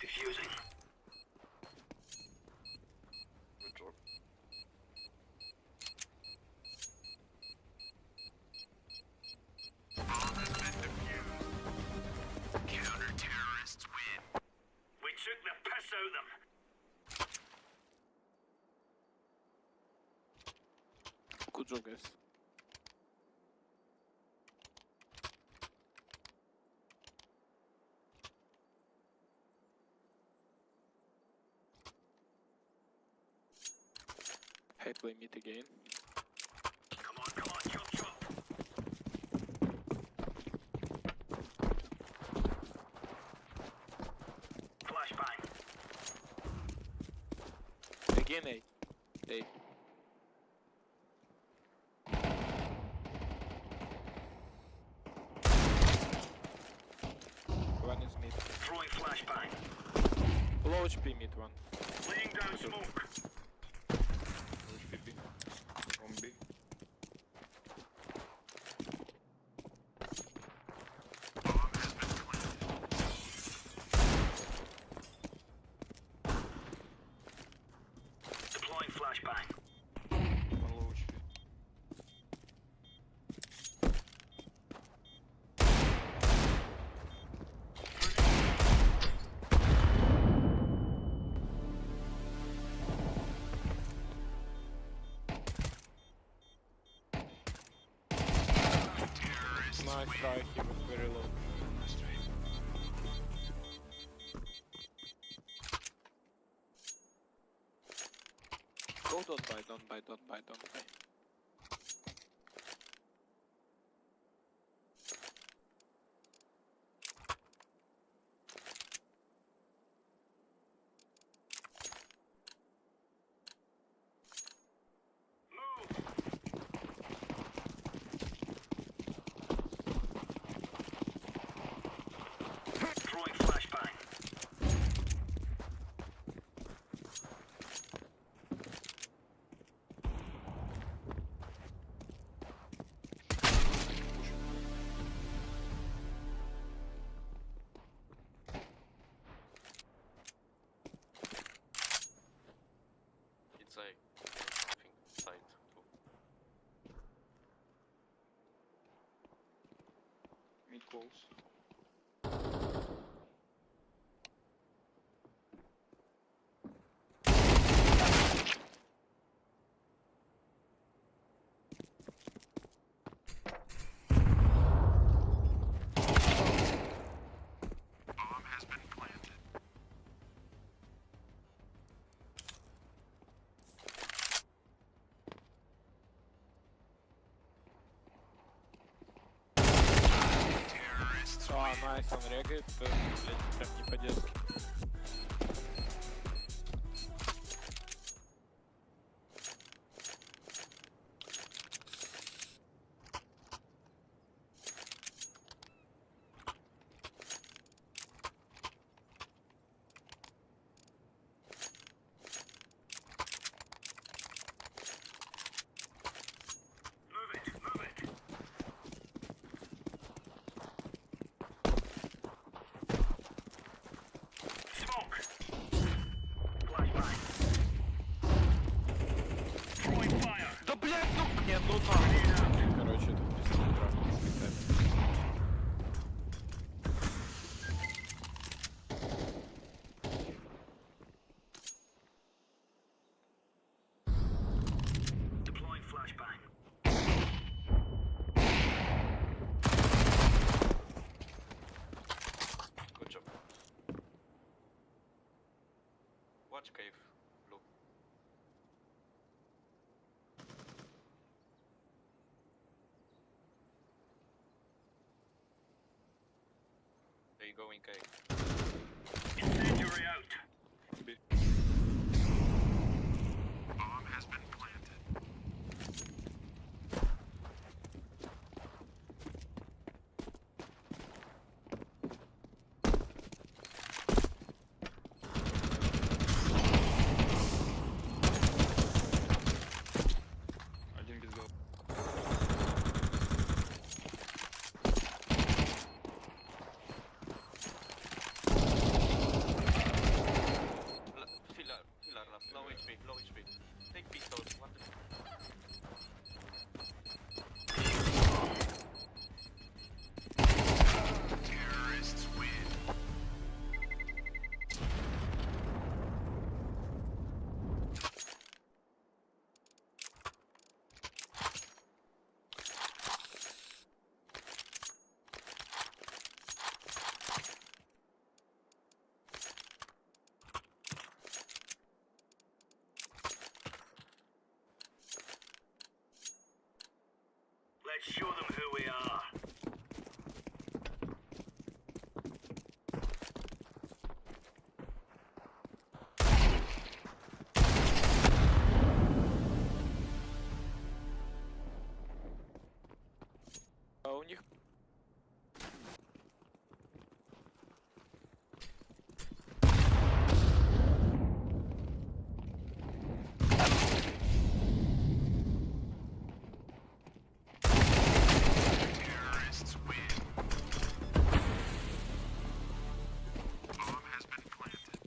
Defusing. Good job. Bomb has been defused. Counter-terrorists win. We took the piss out of them. Good job, guys. Hey, play mid again. Come on, come on, chop, chop. Flashbang. Again A. A. One is mid. Throwing flashbang. Low HP mid one. Laying down smoke. Push B. From B. Bomb has been planted. Deploying flashbang. One low HP. Terrorists Nice win. try, he was very low. Go don't buy, don't buy, don't buy, don't buy. Move. Throwing flashbang. It's a something side too. Mid close. Bomb has been planted. Terrorists А, win. найс, он регает, блядь, прям не по-детски. Move it, move it. Watch cave. Blue. They go in cave. Incendiary out. B. Bomb has been planted. Один гизгол. Pillar, pillar left. Low HP, low HP. Take pistol. What the... Terrorists win. Let's show them who we are. А у них Terrorists win. Bomb has been planted.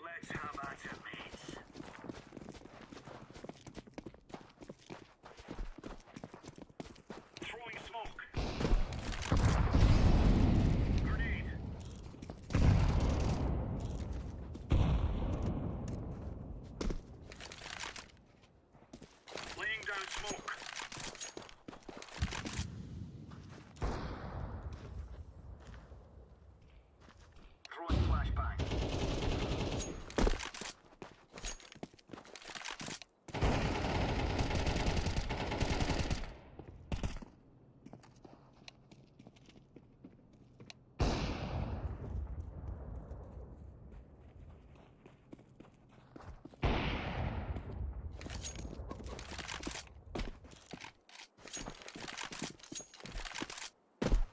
Let's have at it, mates. Throwing smoke. Grenade. Laying down smoke. Throwing flashbang.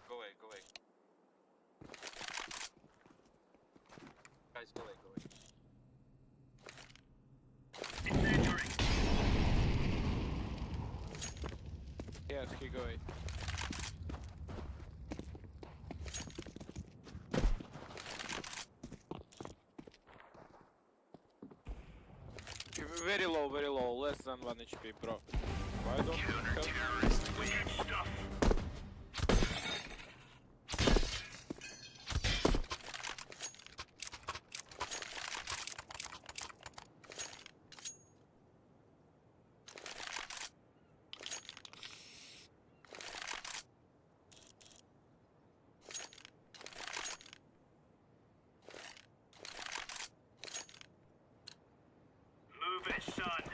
Go away, go away. Guys, go away, go away. Incendiary. Yes, he go away. Very low, very low, less than 1 HP, bro. Why don't you have... Terrorists win. Stuff. Move it, son.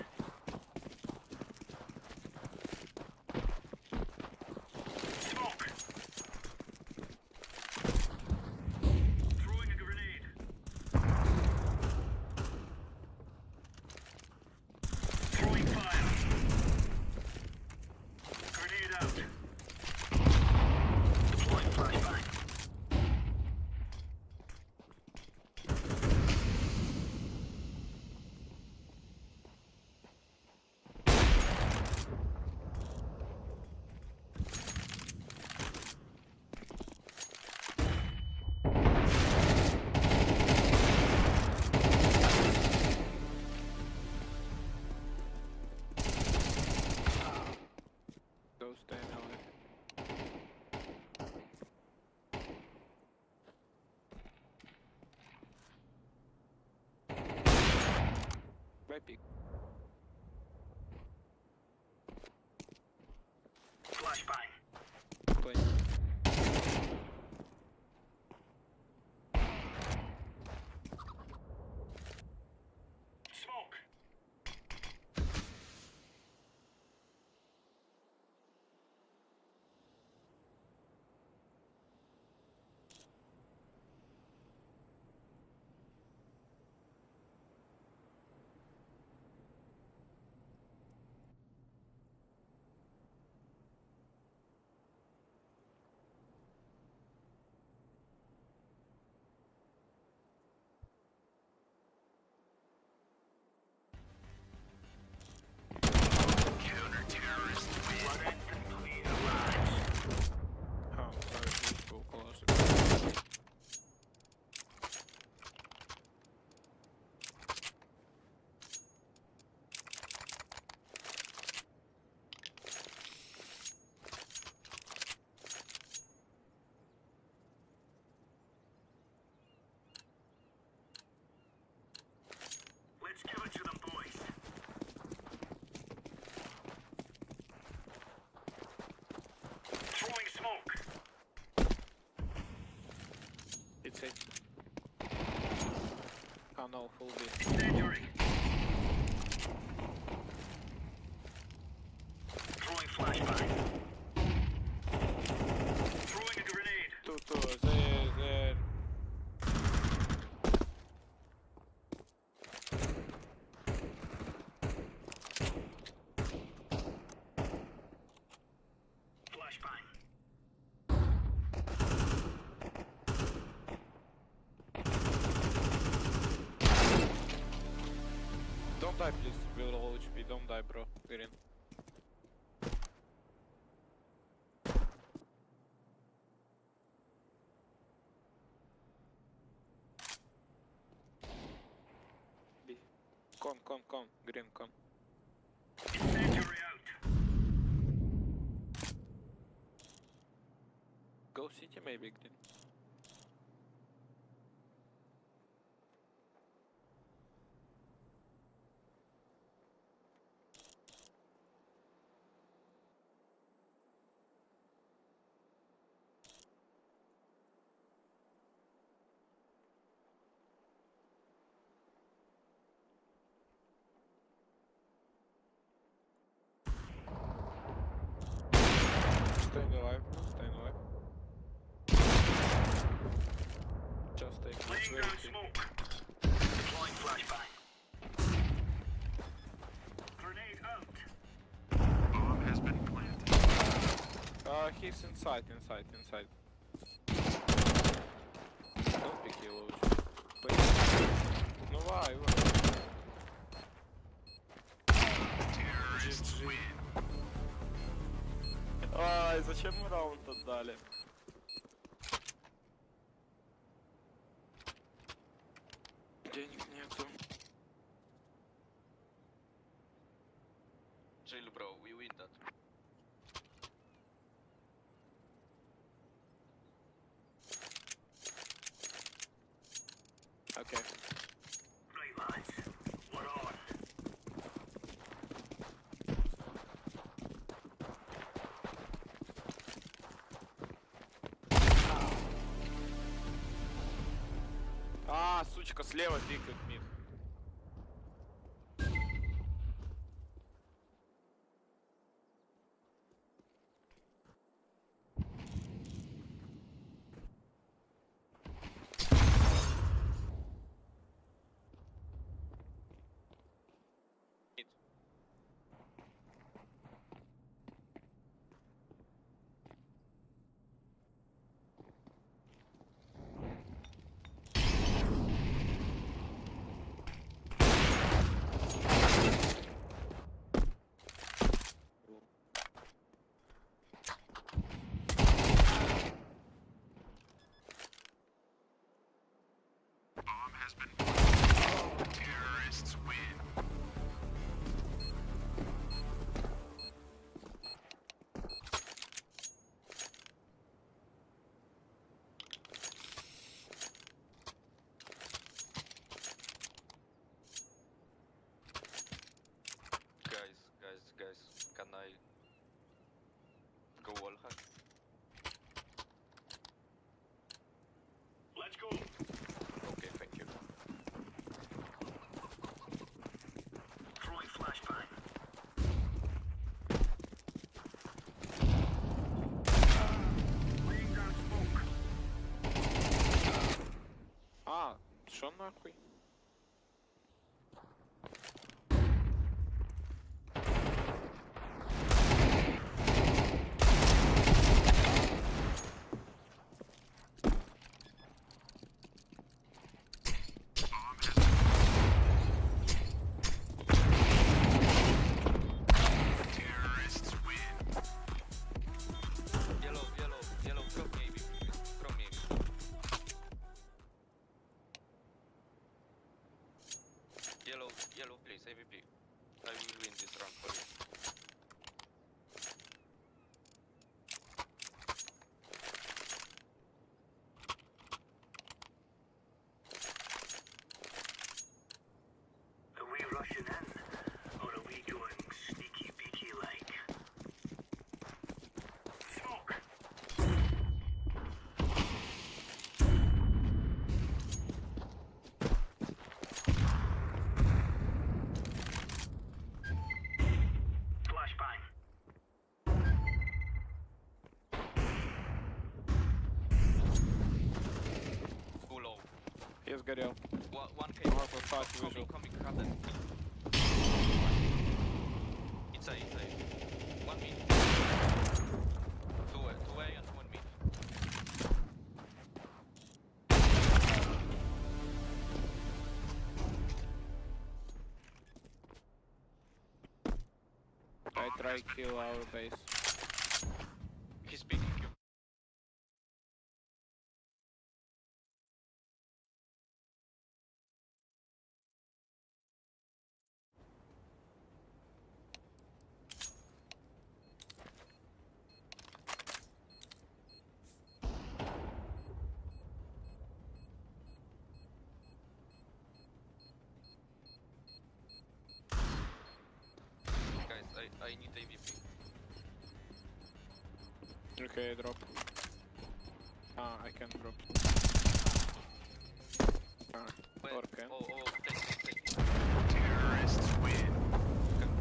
Play. Oh, sorry, please go closer. Let's give it to them, boys. Throwing smoke. It's A. Oh no, full B. Incendiary. Throwing flashbang. Throwing a grenade. Two, two, there, there. Flashbang. Don't die, please. We'll all HP. Don't die, bro. Green. B. Come, come, come. Green, come. Incendiary out. Go city, maybe, green. Staying alive, bro. Staying alive. Just take Laying my down way. smoke. Deploying flashbang. Grenade out. Bomb has been planted. He's inside, inside, inside. Don't pick yellow. Please. Ну why, why? Terrorists win. Ай, зачем мы раунд отдали? Денег нету. Chill, bro. We win that. Okay. Right, lads. We're on. А, сучка, слева пикает мид. Мид. Go wall hack. Let's go. Okay, thank you. Throwing flashbang. Laying down smoke. А, що нахуй? Terrorists win. Yellow, yellow, yellow, drop me AVP, please. Drop me AVP. Yellow, yellow, please, AVP. I will win this round for you. Are we rushing in, or are we going sneaky beaky like? Smoke. Flashbang. Too low. Я сгорел. One, one K. Ага, фак, Coming, выжил. coming, Haden. It's A, it's A. One mid. Two A and one mid. I try kill our base. He's picking you. Guys, I need AVP. Okay, drop. Ah, I can drop. Ah, Wait, or can. oh, oh, take it, take it. Terrorists win.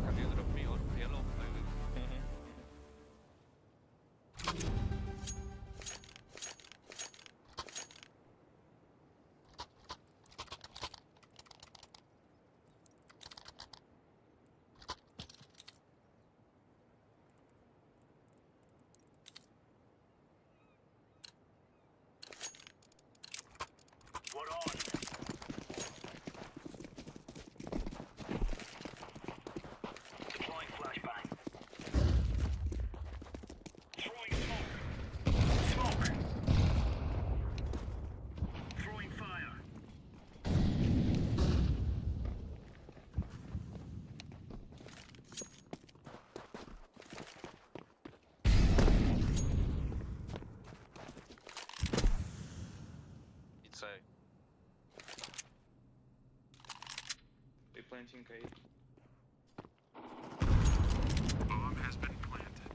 Can you drop me or yellow? I will. Мгм. We're on. Deploying flashbang. Throwing smoke. Smoke. Throwing fire. It's A. They planting A. Bomb has been planted.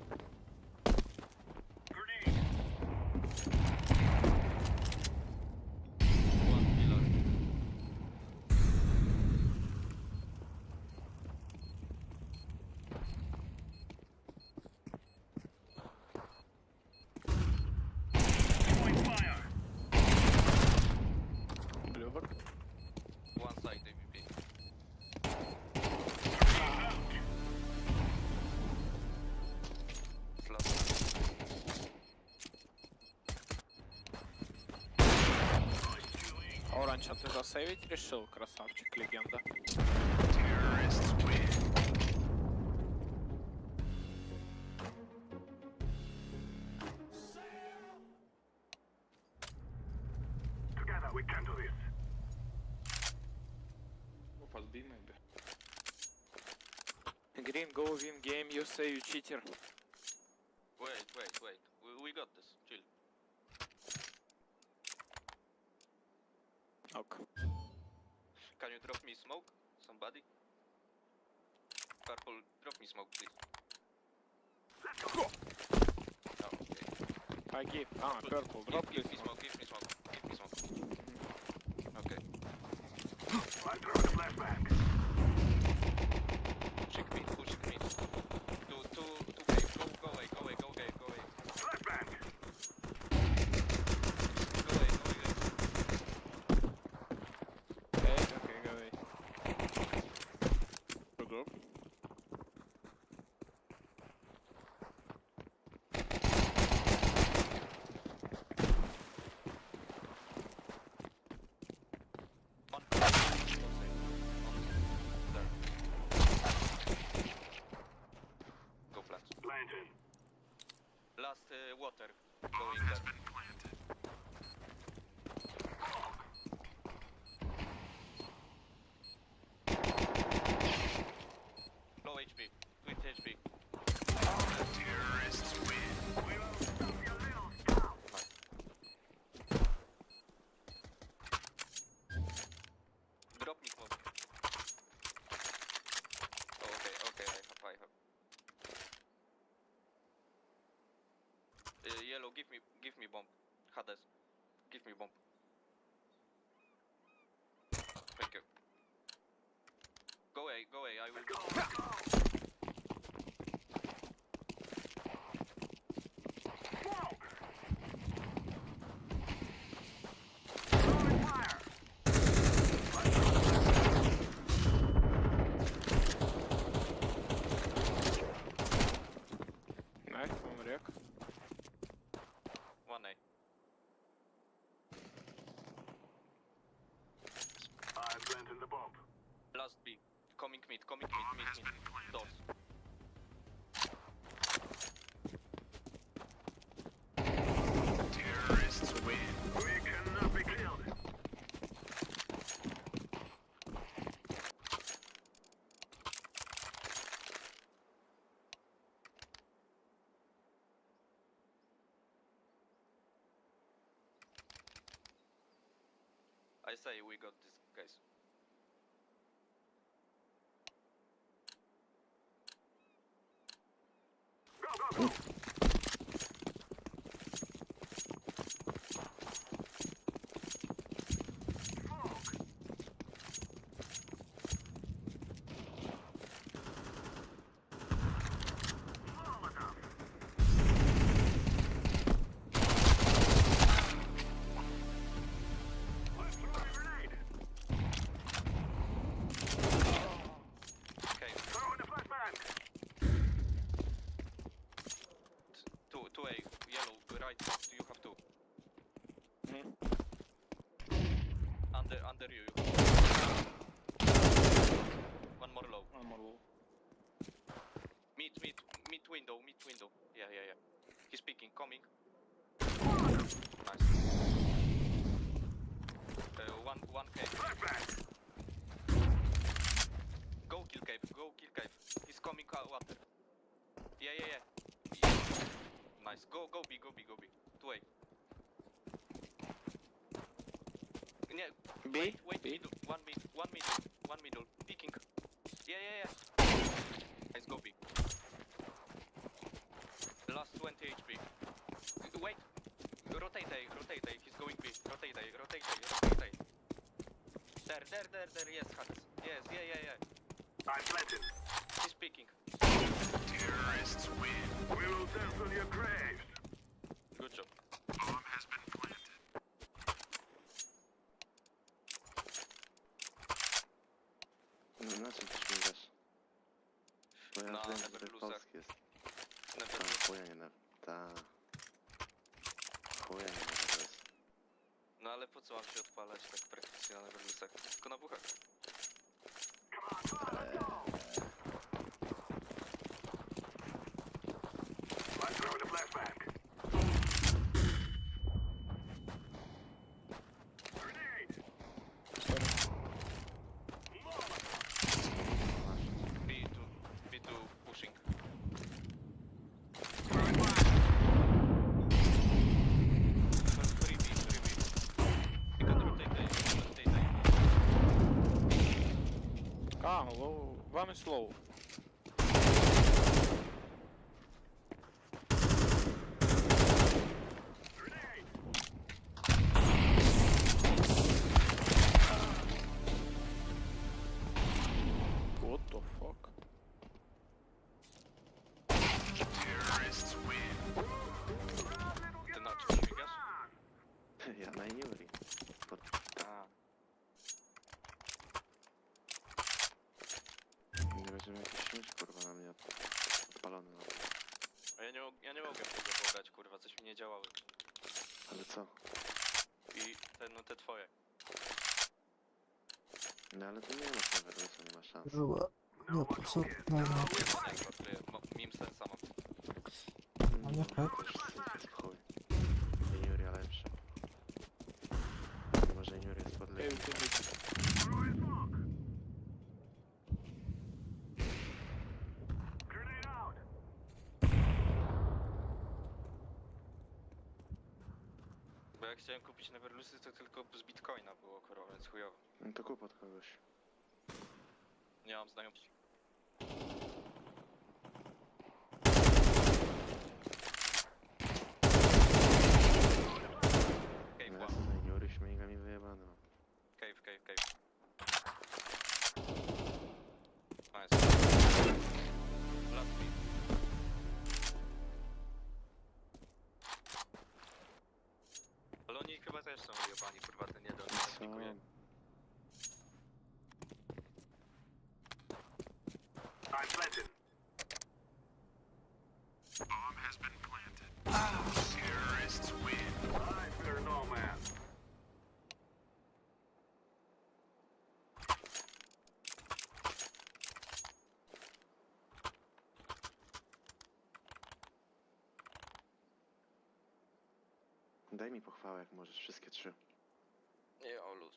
Grenade. One pillar. Throwing fire. Блюдок. One side AVP. Grenade out. Flash. It's too late. Оранж, а ты засейвить решил, красавчик, легенда. Terrorists win. Together we can do this. Go fast B maybe. Green, go win game, you say you cheater. Wait, wait, wait. We got this. Chill. Ok. Can you drop me smoke? Somebody? Purple, drop me smoke, please. Let's go. I give. Ah, purple. Drop Give this me one. smoke, give me smoke, give me smoke. Okay. I'm throwing a flashbang. Pushing mid, pushing mid. Two, two, two cave. Go, go away, go away, go cave, go away. Flashbang. Go away, go away, guys. Okay, okay, go away. Go drop. One. One. There. Go plant. Planting. Last water. Going there. Low HP. 20 HP. Terrorists win. We will stop your little scout. Drop me smoke. Oh, okay, okay, I have, I have. Yellow, give me bomb. Hades, give me bomb. Thank you. Go away, go away, I will. Go, go. Smoke. Throwing fire. Nice, one wreck. One A. I'm planting the bomb. Last B. Coming mid, coming mid, mid, mid. Doors. Terrorists win. We cannot be killed. I say we got this, guys. Go, go, go. Smoke. Molotov. Let's throw a grenade. Okay, Throwing a flashbang. two, two A. Yellow, right, do you have two? Mhm. Under, under you. you have One more low. One more low. Mid, mid, mid window, mid window. Yeah, yeah, yeah. He's peeking, coming. Nice. One, one cave. Flashbang. Go kill cave, go kill cave. He's coming out water. Yeah, yeah, yeah. Yeah. Nice. Go, go B, go B, go B. 2A. Yeah, B? wait, wait, B? middle, one mid, one middle, one middle. Peeking. Yeah, yeah, yeah. Nice, go B. Last 20 HP. Wait. Rotate A, rotate A. He's going B. Rotate A, rotate A, rotate A. There, there, there, there. Yes, Hades. Yes, yeah, yeah, yeah. I'm planting. He's peeking. Terrorists win. We will dance on your graves. Good job. Bomb has been planted. No na czym ty śmigasz? Bo ja Na wiem, że to Neverlusach. polski jest. Never Ta, chuja nie na... Ta... Chuja nie na teraz. No ale po co mam się odpalać tak praktycznie na Neverlusach? Tylko na buchach. Come on, come on, let's go. I'm throwing a flashbang. Grenade. Molotov. B2, B2 pushing. Throwing fire. 3B, 3B. You can rotate A, you can rotate A. Ah, low. One is low. A ja nie mogłem tego pobrać, kurwa, coś mi nie działało. Ale co? I te, no te twoje. No ale to nie masz Neverlusa, nie ma szans. Grubo. No to co? No, no. Odkryję, Meme sensa mam. No, tak. Też jest chuj. Iniuria lepsza. Może Iniuria jest pod Legita. Bo jak chciałem kupić Neverlusy, to tylko z Bitcoina było, kurwa, więc chujowo. No to kup od kogoś. Nie mam znajomych. Cave No ja one. sobie na Iniury śmiga mi wyjebane mam. Cave, cave, cave. Nice. Last B. Ale oni chyba też są wyjebani, kurwa, ten jeden Co? pikuje. I'm planted. Bomb has been planted. Terrorists win. I fear no man. Daj mi pochwałę jak możesz, wszystkie trzy. Nie, o luz.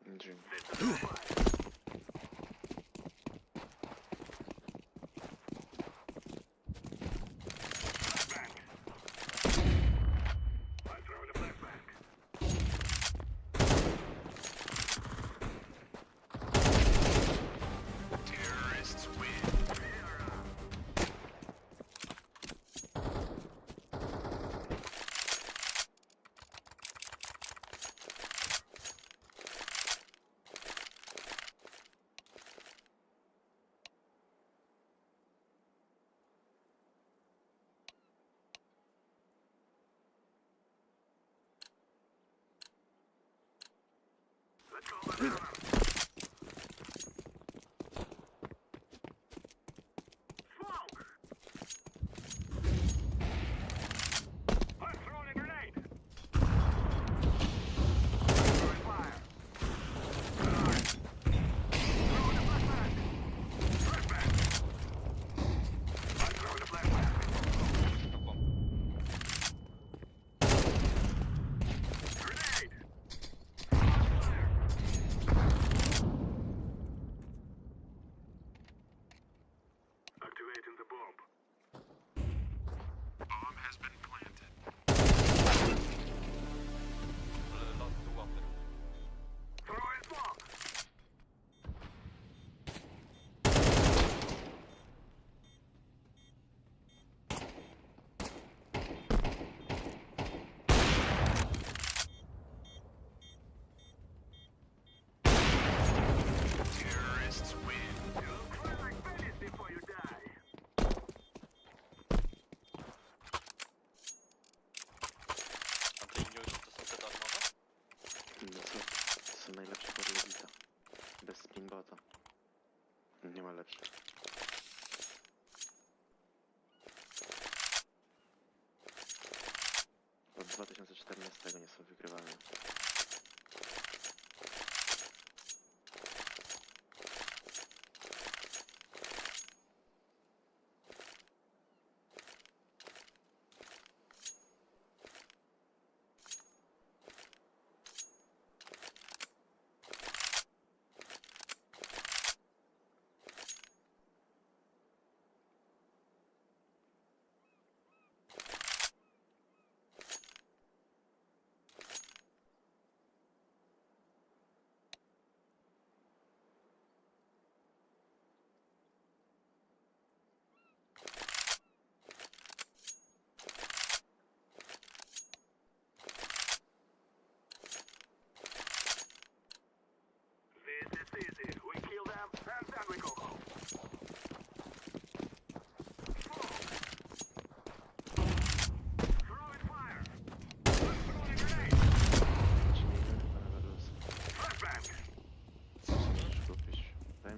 Dzięki. I'm throwing a flashbang. Terrorists win. Let's go, let's go. Smoke! I'm throwing a grenade. Throwing fire. Throwing a flashbang. Flashbang. I'm throwing a flashbang. Grenade! Activating the bomb. Bomb has been planted. Lot to water. Throwing smoke. Terrorists win. You'll cry like babies before you die. A te Iniury to są te darmowe? No co? To są najlepsze pod Legita. Bez spinbota. Nie ma lepszych. Od 2014 nie są wygrywalne.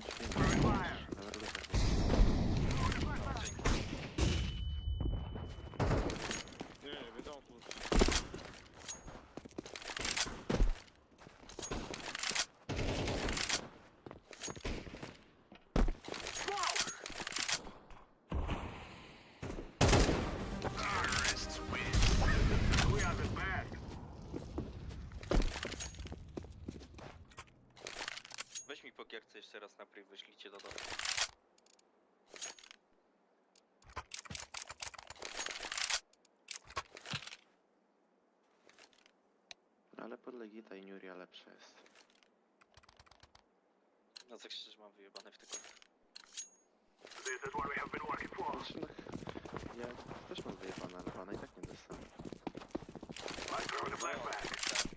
Miałem ci 5. Nawet lubię. Nie, we don't lose. Terrorists win. We are the best. Weź mi po gierce jeszcze raz na priv, wyślijcie do domu. No ale pod Legita i Nuria lepsza jest. No tak szczerze mam wyjebane w te konto. This is what we have been working for. Znaczy, no, ja też mam wyjebane, ale pana i tak nie dostanę. I'm throwing a flashbang.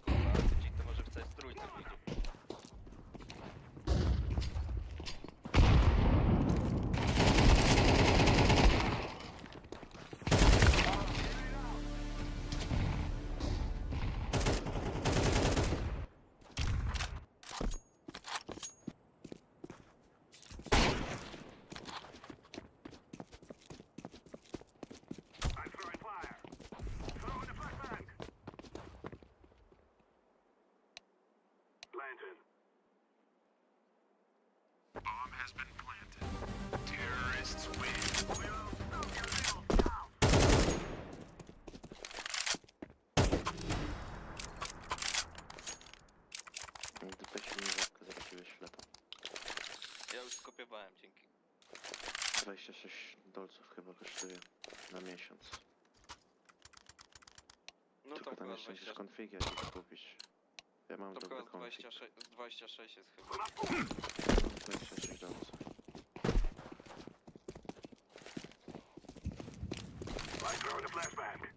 Kurwa, a ty to może w CS trójce wyjdzie. I'm throwing fire. Throwing a flashbang. Lantern. Bomb has been planted. Terrorists win. We'll stop your little town. Dupę się mi łapkę zaraz ci wyślę to. Ja już skopiowałem, dzięki. 26 dolców chyba kosztuje na miesiąc. No Tylko tam tam chyba jeszcze musisz 20, konfigi jakieś kupić. Ja mam tam dobry chyba z konfig. 26, z 26 jest chyba. No, 26 dolców. I'm throwing a flashbang.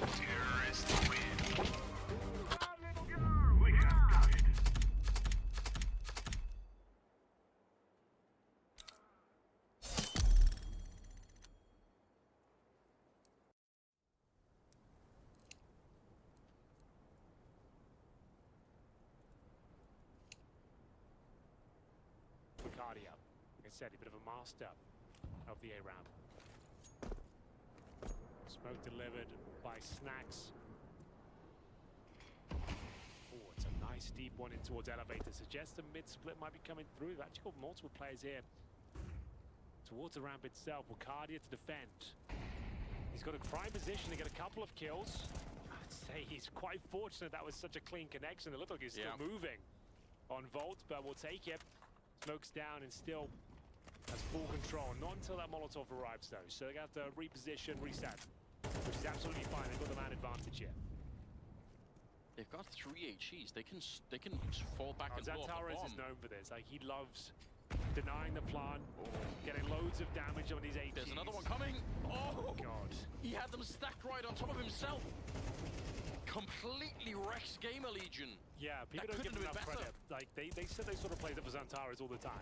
Terrorists win. Little girl, we have got it. Wicadia, like I said, a bit of a master of the A round. Smoke delivered by Snacks. Oh, it's a nice deep one in towards elevator. Suggests the mid split might be coming through. They've actually got multiple players here towards the ramp itself. Wicadia to defend. He's got a prime position to get a couple of kills. I'd say he's quite fortunate that was such a clean connection. It looked like he's still Yeah. moving on Volt, but we'll take it. Smokes down and still has full control. Not until that Molotov arrives, though. So they have to reposition, reset, which is absolutely fine. They've got the man advantage here. They've got three HEs. They can fall back Oh, and blow up the Xantares is bomb. known for this. Like, he loves denying the plant, getting loads of damage on these HEs. There's another one coming. Oh, God. He had them stacked right on top of himself. Completely wrecks Gamer Legion. Yeah, people That don't give couldn't them have enough been better. credit. Like, they said they sort of plays up for Xantares all the time.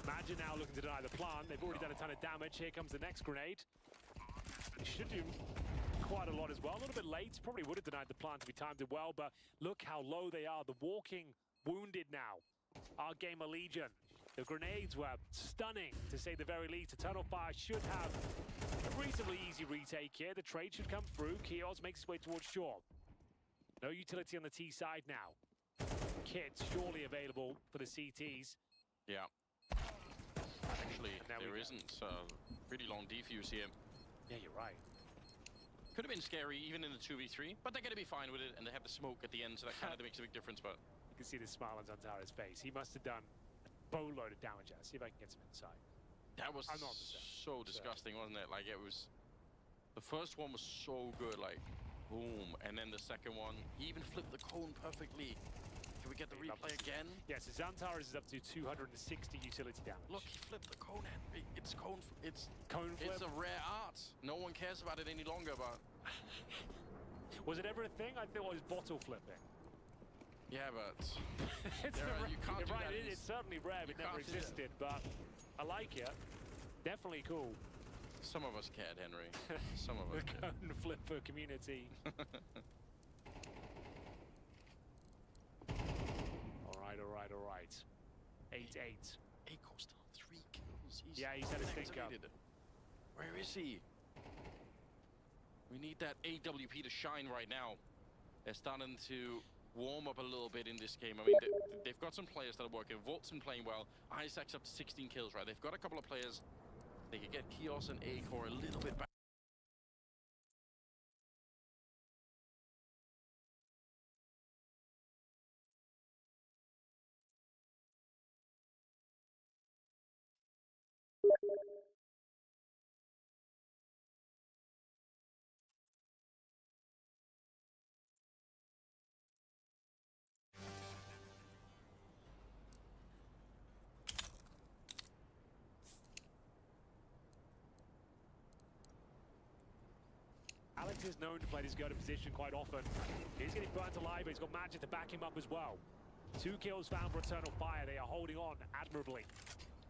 Imagine now looking to deny the plant. They've already done a ton of damage. Here comes the next grenade. They should do quite a lot as well. A little bit late. Probably would have denied the plant if he timed it well, but look how low they are. The walking wounded now are Gamer Legion. The grenades were stunning, to say the very least. Eternal Fire should have a reasonably easy retake here. The trade should come through. Keoz makes his way towards shore. No utility on the T side now. kit surely available for the CTs. Yeah. Actually, there we there go. isn't. Pretty long defuse here. Yeah, you're right. Could have been scary even in the 2v3, but they're going to be fine with it, and they have the smoke at the end, so that kind of makes a big difference. But you can see the smile on XANTARES' face. He must have done a boatload of damage. Let's see if I can get some insight. That was I'm not the same, so so. disgusting, wasn't it? Like, it was... The first one was so good, like, boom. And then the second one, he even flipped the cone perfectly. Can we get the He loved replay it. again? Yeah, so XANTARES is up to 260 utility damage. Look, he flipped the cone, Henry. It's cone. It's cone flip. It's a rare art. No one cares about it any longer, but... Was it ever a thing? I thought it was bottle flipping. Yeah, but... It's there a are, you can't do right, that in it's certainly rare, you but it never can't do that. existed, but I like it. Definitely cool. Some of us cared, Henry. Some of us The cared. cone flipper community. All right, all right, all right. 8-8. acoR still on 3 kills. He's Yeah, he's had his think up. activated. Where is he? We need that AWP to shine right now. They're starting to warm up a little bit in this game. They've got some players that are working. Volpz been playing well. Isaac's up to 16 kills, right? They've got a couple of players. They could get Keoz and acoR a little bit back. Alex is known to play this guard position quite often. He's getting burnt alive, but he's got Magic to back him up as well. 2 kills found for Eternal Fire. They are holding on admirably.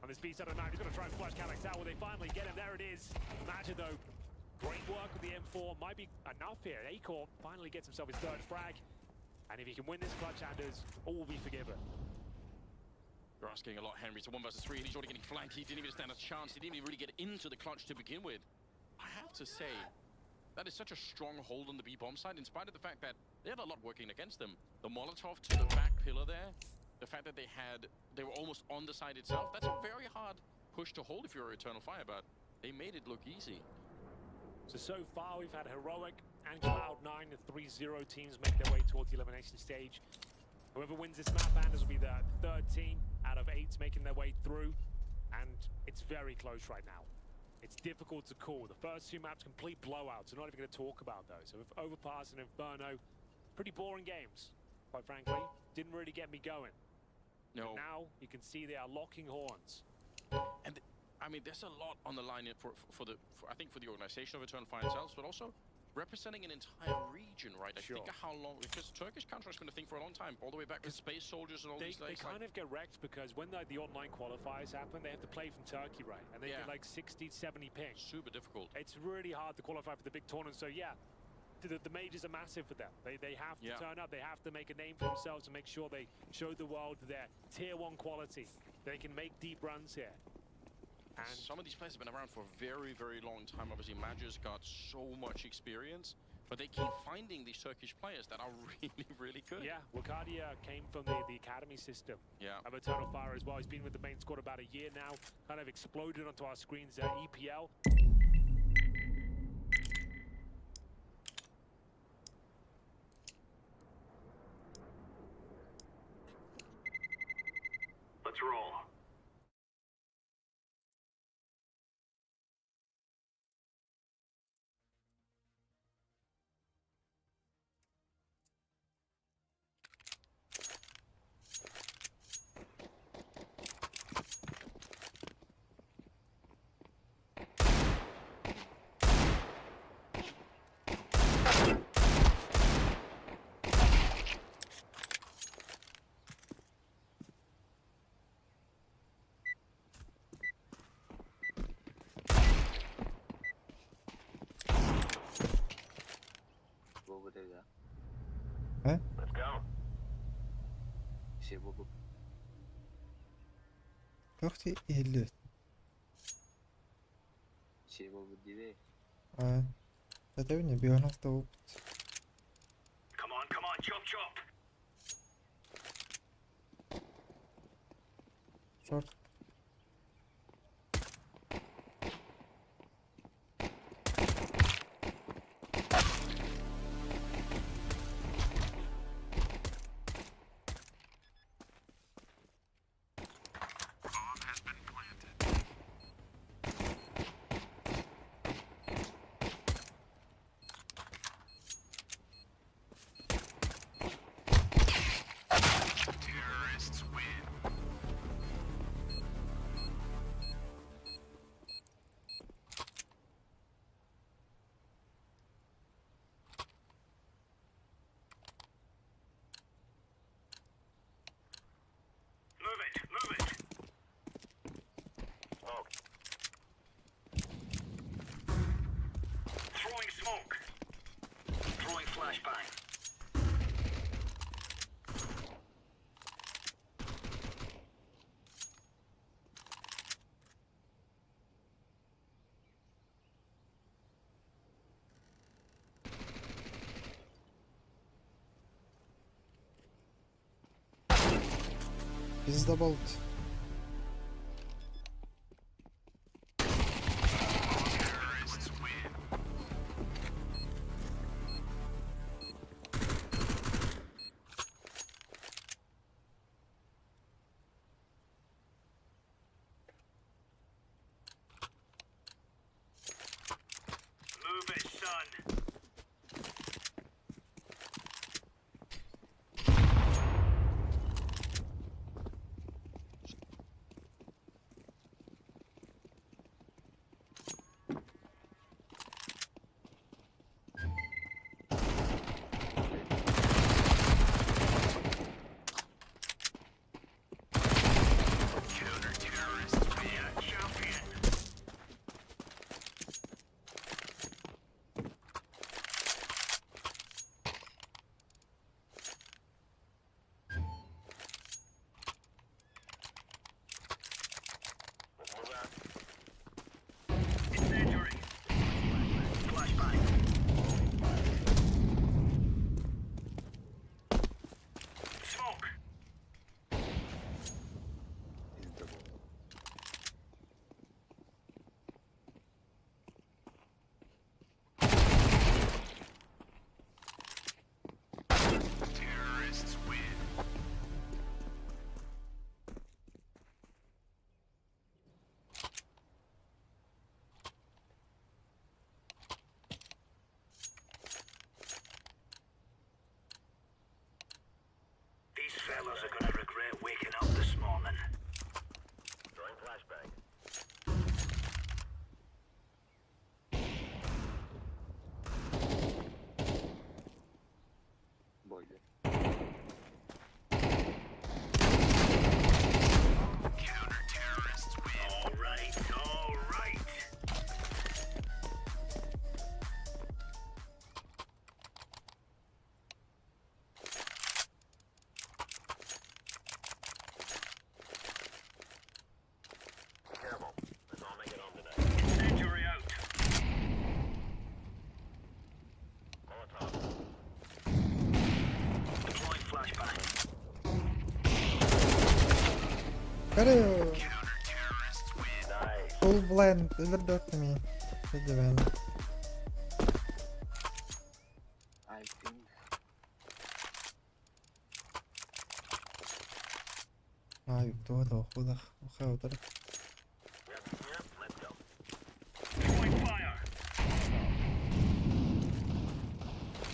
On this B side of the map, he's going to try and flush Calyx out. Will they finally get him? There it is. Magic, though, great work with the M4. Might be enough here. acoR finally gets himself his 3rd frag. And if he can win this clutch, Anders, all will be forgiven. You're asking a lot, Henry. It's a 1 versus 3, and he's already getting flanked. He didn't even stand a chance. He didn't even really get into the clutch to begin with. I have to say, that is such a strong hold on the B bomb side, in spite of the fact that they had a lot working against them. The Molotov to the back pillar there, the fact that they were almost on the side itself, that's a very hard push to hold if you're Eternal Fire, but they made it look easy. So far we've had Heroic and Cloud9, the 3-0 teams make their way towards the elimination stage. Whoever wins this map, Anders, will be the 3rd team out of 8 making their way through, and it's very close right now. It's difficult to call. The first 2 maps, complete blowouts. I'm not even going to talk about those. So with Overpass and Inferno, pretty boring games, quite frankly. Didn't really get me going. No. But now you can see they are locking horns. And there's a lot on the line I think for the organization of Eternal Fire themselves, but also representing an entire region, right? I think of how long, because Turkish Counter-Strike's been a thing for a long time, all the way back with Space Soldiers and all these They things. kind of get wrecked because when the online qualifiers happen, they have to play from Turkey, right? And they get like 60, 70 ping. Super difficult. It's really hard to qualify for the big tournament. The majors are massive for them. They have to turn up. They have to make a name for themselves and make sure they show the world their tier 1 quality. They can make deep runs here. And some of these players have been around for a very, very long time. Obviously, MAJ3R's got so much experience, but they keep finding these Turkish players that are really, really good. Yeah, Wicadia came from the academy system of Eternal Fire as well. He's been with the main squad about a year now, kind of exploded onto our screens at EPL. Let's roll. Э? Let's go. Туох дии иһиллибэт? Аа. Тэтэбин бионалта буолбут. Come on, come on, chop chop. Short. Move it, move it. Throwing smoke. Throwing flashbang. Пиздоболт. Move it, son. Counter-terrorists win. Champion. Incendiary. Flashbang. Smoke. Terrorists win. These fellas are gonna regret waking up this morning. Throwing flashbang. Боги. Counter-terrorists win. All right, all right. Careful. Let's all make it home tonight. Incendiary out. Molotov. Deploying flashbang. Карео. Counter-terrorists win. Nice. Full blind. Өлөрдө ми. Видевен. I think Ай, кто худах. Ухаутар. Yep, let's go. Throwing fire.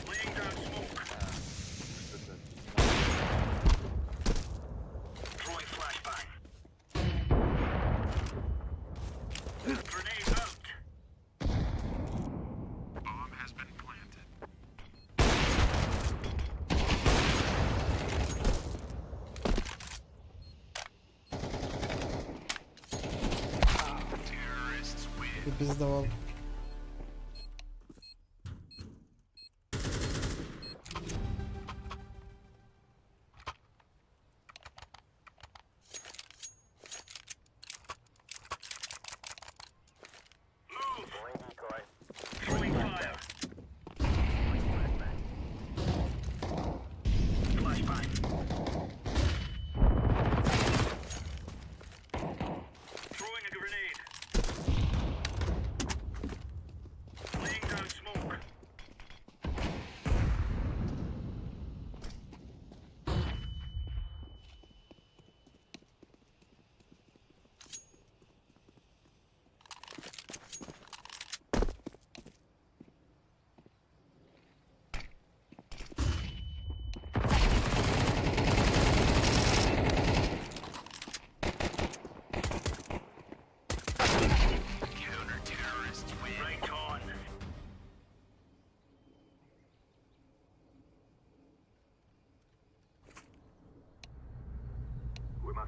Laying down smoke. что-то Throwing flashbang. Grenade out. Bomb has been planted. Terrorists win. Ты пиздовал. Move. Throwing decoy. Throwing fire. Flashbang.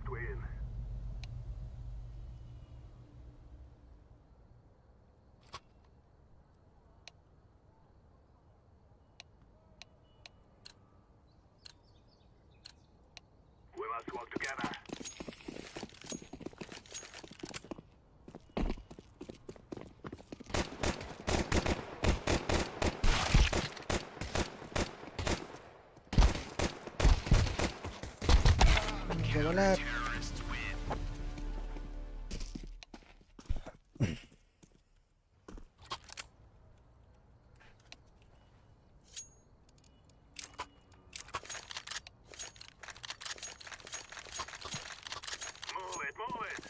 Win. We must work together. Double Move it, move it.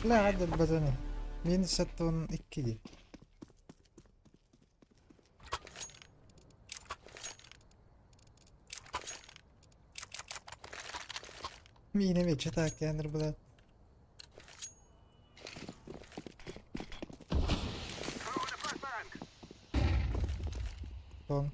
لا عدل بدني مين ستون إككي Миин эмиэ чатааккааннар булан Тон.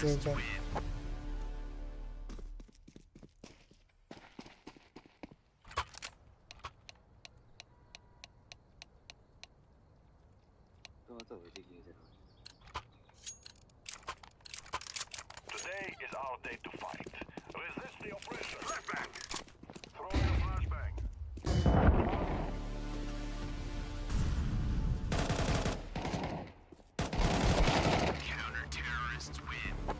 Сука. Today is our day to fight. Resist the oppression. Flashbang! Throw your flashbang. Counter-terrorists win.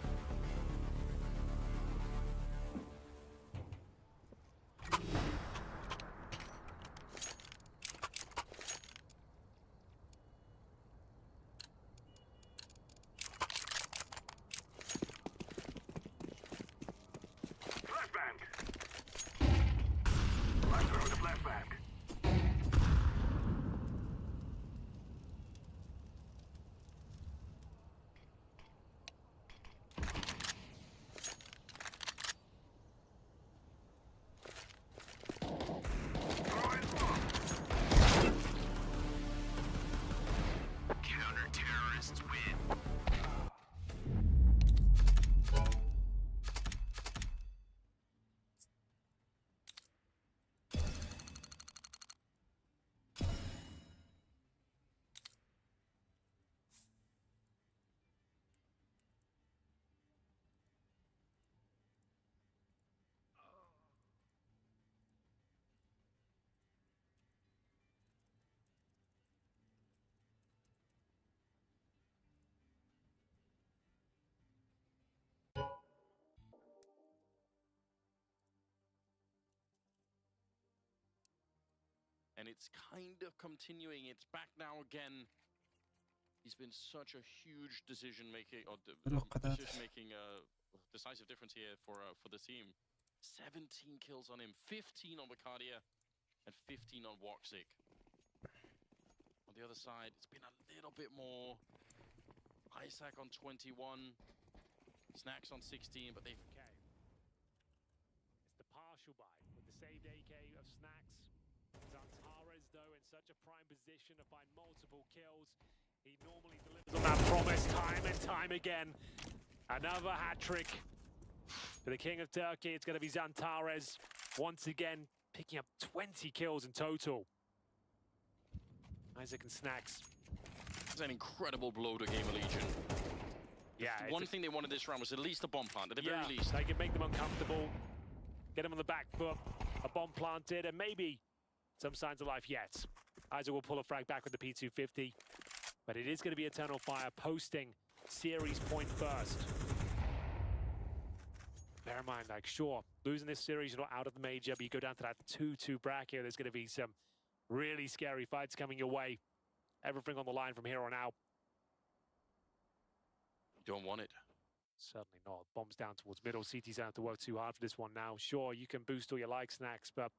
Flashbang! I throw the flashbang. Counter-terrorists win. And it's kind of continuing. It's back now again. He's been such a huge decision making or decision making decisive difference here for the team. 17 kills on him, 15 on Wicadia, and 15 on Woxic. The other side, it's been a little bit more. Isaac on 21, Snax on 16, but they've... Okay. It's the partial buy with the saved AK of Snax. XANTARES, though, in such a prime position to find multiple kills. He normally delivers on that promise time and time again. Another hat trick for the King of Turkey. It's going to be XANTARES once again picking up 20 kills in total. Isaac and Snax. It's an incredible blow to GamerLegion. Yeah. One thing they wanted this round was at least a bomb plant, at the Yeah, very least. They can make them uncomfortable, get them on the back foot, a bomb planted, and maybe some signs of life yet. Isaac will pull a frag back with the P250, but it is going to be Eternal Fire posting series point first. Bear in mind, like, sure, losing this series, you're not out of the major, but you go down to that 2-2 bracket, there's going to be some really scary fights coming your way. Everything on the line from here on out. You don't want it. Certainly not. Bombs down towards middle. CT's don't have to work too hard for this one now. Sure, you can boost all you like, Snax, but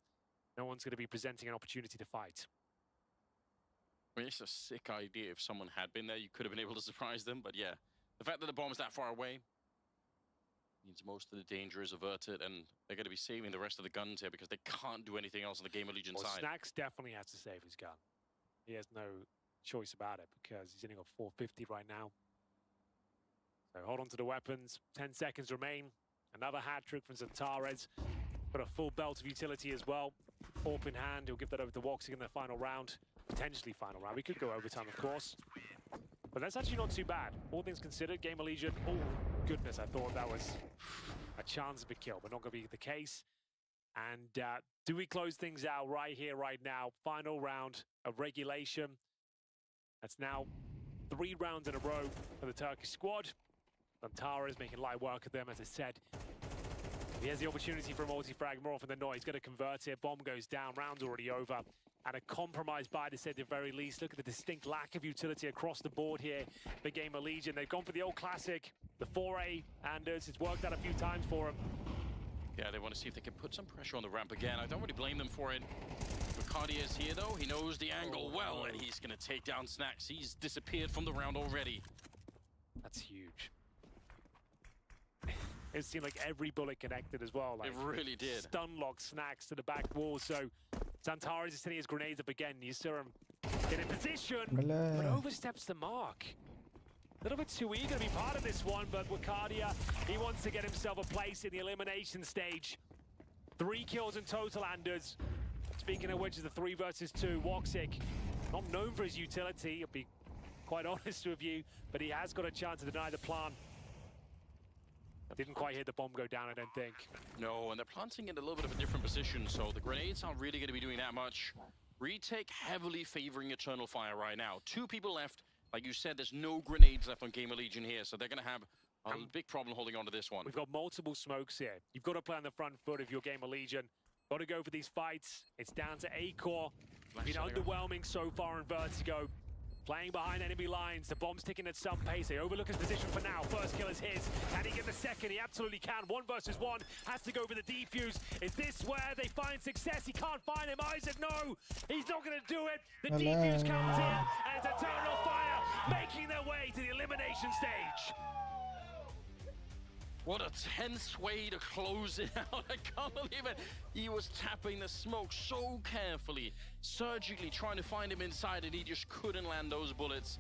no one's going to be presenting an opportunity to fight. I mean, it's a sick idea. If someone had been there, you could have been able to surprise them. But yeah, the fact that the bomb's that far away means most of the danger is averted, and they're going to be saving the rest of the guns here because they can't do anything else on the GamerLegion Well, side. Snax definitely has to save his gun. He has no choice about it because he's only got 450 right now. So hold on to the weapons. 10 seconds remain. Another hat trick from XANTARES. Got a full belt of utility as well. AWP in hand. He'll give that over to woxic in the final round. Potentially final round. We could go overtime, of course. But that's actually not too bad. All things considered, GamerLegion. Oh, goodness, I thought that was a chance of a kill, but not going to be the case. And do we close things out right here, right now? Final round of regulation. That's now 3 rounds in a row for the Turkish squad. XANTARES making light work of them, as I said. He has the opportunity for a multi-frag more often than not. He's going to convert it. Bomb goes down. Round's already over. And a compromise by to say the very least. Look at the distinct lack of utility across the board here for GamerLegion. They've gone for the old classic, the 4A, Anders. It's worked out a few times for them. Yeah, they want to see if they can put some pressure on the ramp again. I don't really blame them for it. Wicadia is here, though. He knows the angle well, and he's going to take down Snax. He's disappeared from the round already. That's huge. It seemed like every bullet connected as well. Like, it really did. Stun lock Snax to the back wall. So XANTARES is setting his grenades up again. You saw him get in position, but Бля. oversteps the mark. A little bit too eager to be part of this one, but Wicadia, he wants to get himself a place in the elimination stage. 3 kills in total, Anders. Speaking of which, is the 3 versus 2. Woxic, not known for his utility, I'll be quite honest with you, but he has got a chance to deny the plant. Didn't quite hear the bomb go down, I don't think. No, and they're planting in a little bit of a different position, so the grenades aren't really going to be doing that much. Retake heavily favoring Eternal Fire right now. 2 people left. Like you said, there's no grenades left on GamerLegion here, so they're going to have a big problem holding on to this one. We've got multiple smokes here. You've got to play on the front foot if you're GamerLegion. Got to go for these fights. It's down to acoR. Been underwhelming so far in Vertigo. Playing behind enemy lines. The bomb's ticking at some pace. They overlook his position for now. First kill is his. Can he get the second? He absolutely can. 1 versus 1. Has to go for the defuse. Is this where they find success? He can't find him. Isaac, no! He's not going to do it. The defuse comes in, and it's Eternal Fire making their way to the elimination stage. What a tense way to close it out. I can't believe it. He was tapping the smoke so carefully, surgically trying to find him inside, and he just couldn't land those bullets.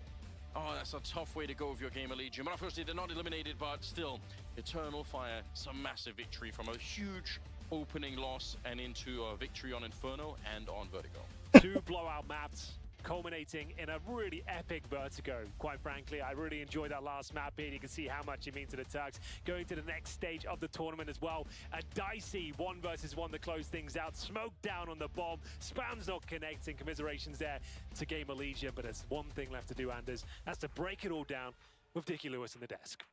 Oh, that's a tough way to go if you're GamerLegion. But obviously, they're not eliminated, but still, Eternal Fire, some massive victory from a huge opening loss and into a victory on Inferno and on Vertigo. 2 blowout maps, culminating in a really epic Vertigo. Quite frankly, I really enjoyed that last map here. You can see how much it means to the Turks. Going to the next stage of the tournament as well. A dicey 1 versus 1 to close things out. Smoke down on the bomb. Spam's not connecting. Commiserations there to GamerLegion, but there's one thing left to do, Anders. That's to break it all down with Dickie Lewis in the desk.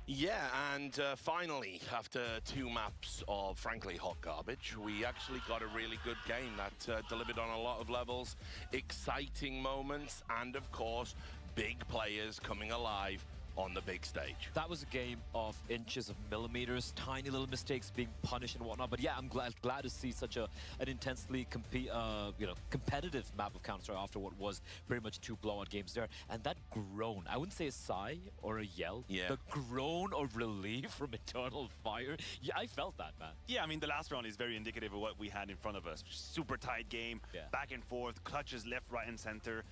Yeah, and finally, after 2 maps of, frankly, hot garbage, we actually got a really good game that delivered on a lot of levels, exciting moments, and, of course, big players coming alive on the big stage. That was a game of inches, of millimeters, tiny little mistakes being punished and whatnot. But yeah, I'm glad to see such a an intensely competitive map of Counter-Strike after what was pretty much two blowout games there. And that groan, I wouldn't say a sigh or a yell, the groan of relief from Eternal Fire. Yeah, I felt that, man. Yeah, I mean, the last round is very indicative of what we had in front of us. Super tight game, back and forth, clutches left, right, and center.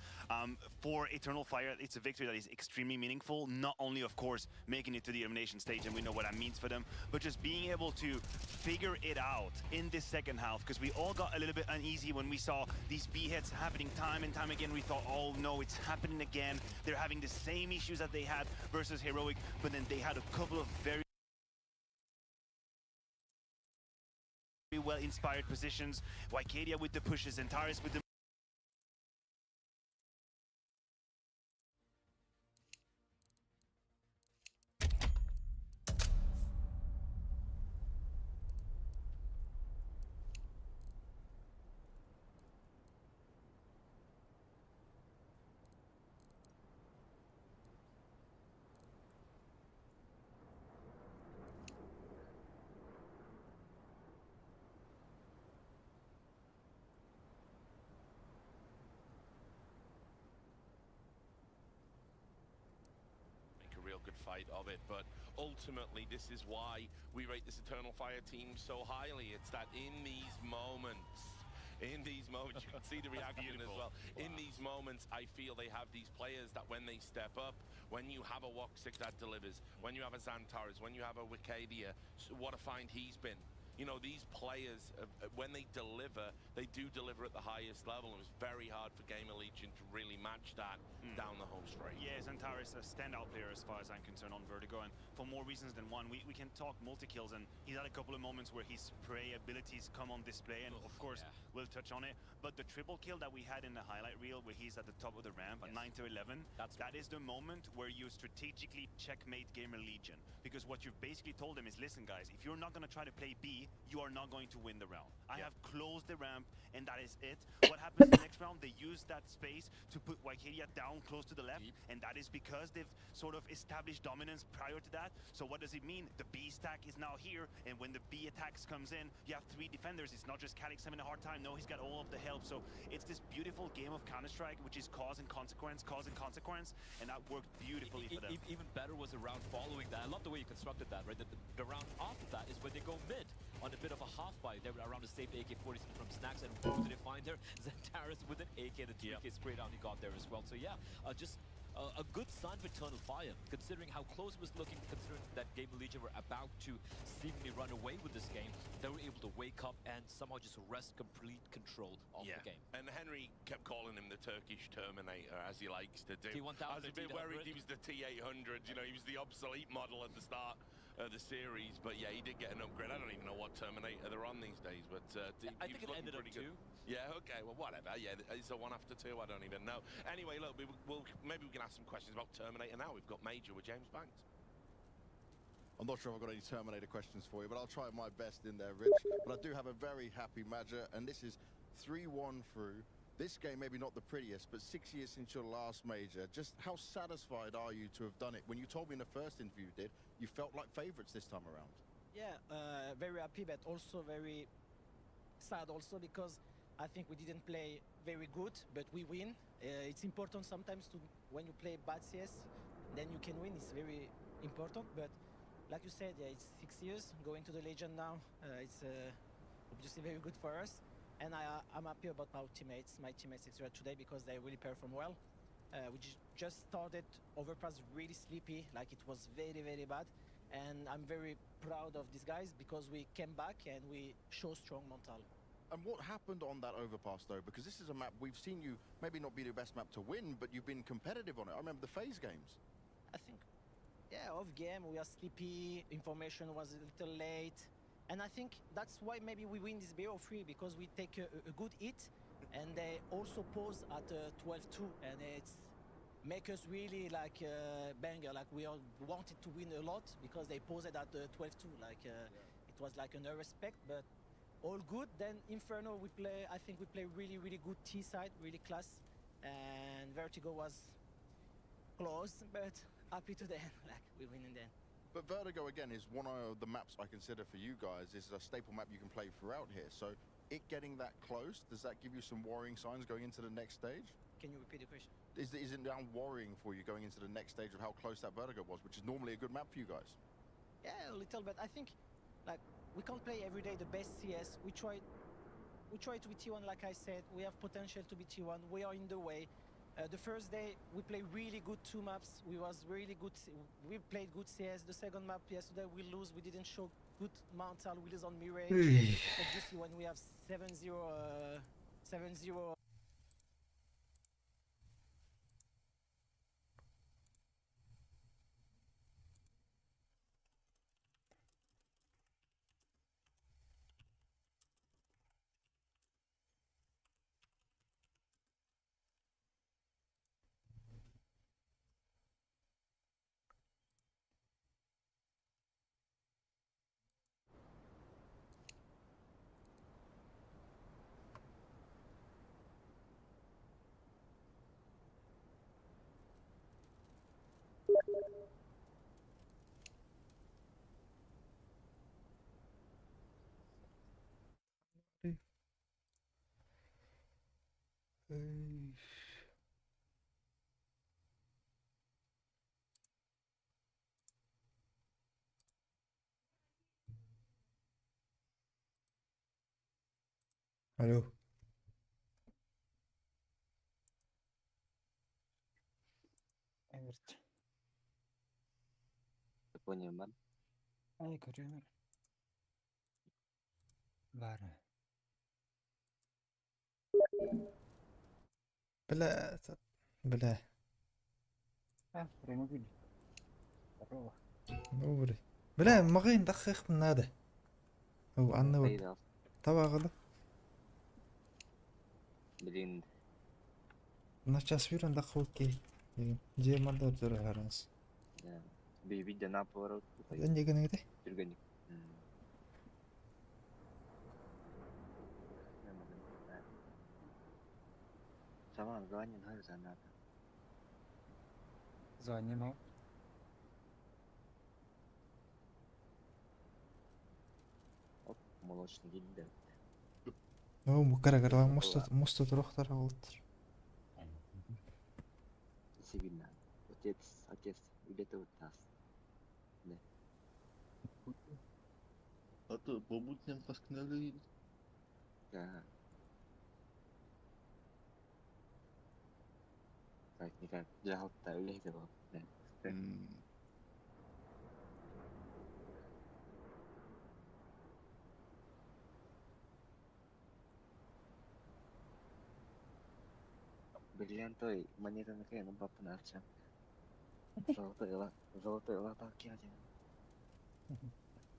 For Eternal Fire, it's a victory that is extremely meaningful. Not only, of course, making it to the elimination stage, and we know what that means for them, but just being able to figure it out in this second half, because we all got a little bit uneasy when we saw these B hits happening time and time again. We thought, oh no, it's happening again. They're having the same issues that they had versus Heroic, but then they had a couple of very well-inspired positions. Wicadia with the pushes, Xantares with the Make a real good fight of it, but ultimately this is why we rate this Eternal Fire team so highly. It's that in these moments, you can see the reaction as well. In these moments, I feel they have these players that when they step up, when you have a Woxic that delivers, when you have a Xantares, when you have a Wicadia, what a find he's been. These players, when they deliver, they do deliver at the highest level. It was very hard for Gamer Legion to really match that down the home straight. Yeah, Xantares is a standout player as far as I'm concerned on Vertigo, and for more reasons than one. We can talk multi-kills, and he's had a couple of moments where his spray abilities come on display, and of course, we'll touch on it. But the triple kill that we had in the highlight reel where he's at the top of the ramp at 9 to 11, that is the moment where you strategically checkmate Gamer Legion. Because what you've basically told them is, listen guys, if you're not going to try to play B, you are not going to win the round. I have closed the ramp, and that is it. What happens the next round? They use that space to put Wicadia down close to the left, and that is because they've sort of established dominance prior to that. So what does it mean? The B stack is now here, and when the B attacks comes in, you have three defenders. It's not just Calyx having a hard time. No, he's got all of the help. So it's this beautiful game of Counter-Strike, which is cause and consequence, and that worked beautifully for them. Even better was the round following that. I love the way you constructed that, right? The round after that is when they go mid on a bit of a half buy. They were around a saved AK-47 from Snax, and who did they find there? Xantares with an AK, the 3K spray down he got there as well. So yeah, just a good sign for Eternal Fire, considering how close it was looking, considering that Gamer Legion were about to seemingly run away with this game. They were able to wake up and somehow just wrest complete control of the game. And Henry kept calling him the Turkish Terminator, as he likes to do. T1000, I was a bit worried T800. He was the T800. He was the obsolete model at the start of the series. But yeah, he did get an upgrade. I don't even know what Terminator they're on these days, but I he think was it looking ended up pretty good. two. Yeah, okay, well, whatever. Yeah, it's a one after two. I don't even know. Anyway, look, maybe we can ask some questions about Terminator now. We've got Major with James Banks. I'm not sure if I've got any Terminator questions for you, but I'll try my best in there, Rich. But I do have a very happy Major, and this is 3-1 through. This game, maybe not the prettiest, but 6 years since your last major. Just how satisfied are you to have done it? When you told me in the first interview you did, you felt like favorites this time around. Yeah, very happy, but also very sad also because I think we didn't play very good, but we win. It's important sometimes to when you play bad CS, then you can win. It's very important, but like you said, yeah, it's 6 years going to the Legend now. It's obviously very good for us, and I'm happy about our teammates, my teammates etc. today because they really perform well. We just started Overpass really sleepy, like it was very, very bad. And I'm very proud of these guys because we came back and we show strong mental. And what happened on that Overpass, though? Because this is a map we've seen you maybe not be the best map to win, but you've been competitive on it. I remember the FaZe games. I think, yeah, off game, we are sleepy, information was a little late. And I think that's why maybe we win this BO3 because we take a good hit and they also pause at 12-2 and it's make us really like banger. Like we all wanted to win a lot because they paused at 12-2. Like it was like an respect, but all good. Then Inferno, we play. I think we play really, really good T side, really class, and Vertigo was close, but happy to the end. Like we win in the end. But Vertigo again is one of the maps I consider for you guys. This is a staple map you can play throughout here. So it getting that close, does that give you some worrying signs going into the next stage? Can you repeat the question? Is it now worrying for you going into the next stage of how close that Vertigo was, which is normally a good map for you guys? Yeah, a little bit. I think like we can't play every day the best CS. We try we try to be T1 like I said. We have potential to be T1. We are in the way. The first day we played really good two maps. We was really good. We played good CS. The second map yesterday we lose. We didn't show good mental. We lose on Mirage. Obviously when we have 7-0 7-0. Алло. Evet. Понял, man. Ay көрүмэр. Бара. Бля, бля. А, Ромобиль. Здорово. Добрый. Бля, мағайын даққайықпын надо. Ол анны вот. Қайда? Табағылы. Блин, На час виран даққы кей. Жеманда зор харанс. да. Би видео на поворот. Энне генеде? Түргенник. Саман звонит, говорит, надо. Звоним. Оп, молочный гильдер. Оо, мукара муста муста турохтар олтор. Сильно. Отец, отец, где-то вот нас. Да. А то по будням паскнули. Да. Так, никак. Жалко, үлэһит буол. Да. Бриллиантой монета на баппын арчам. Золотой ла, золотой лата киадин.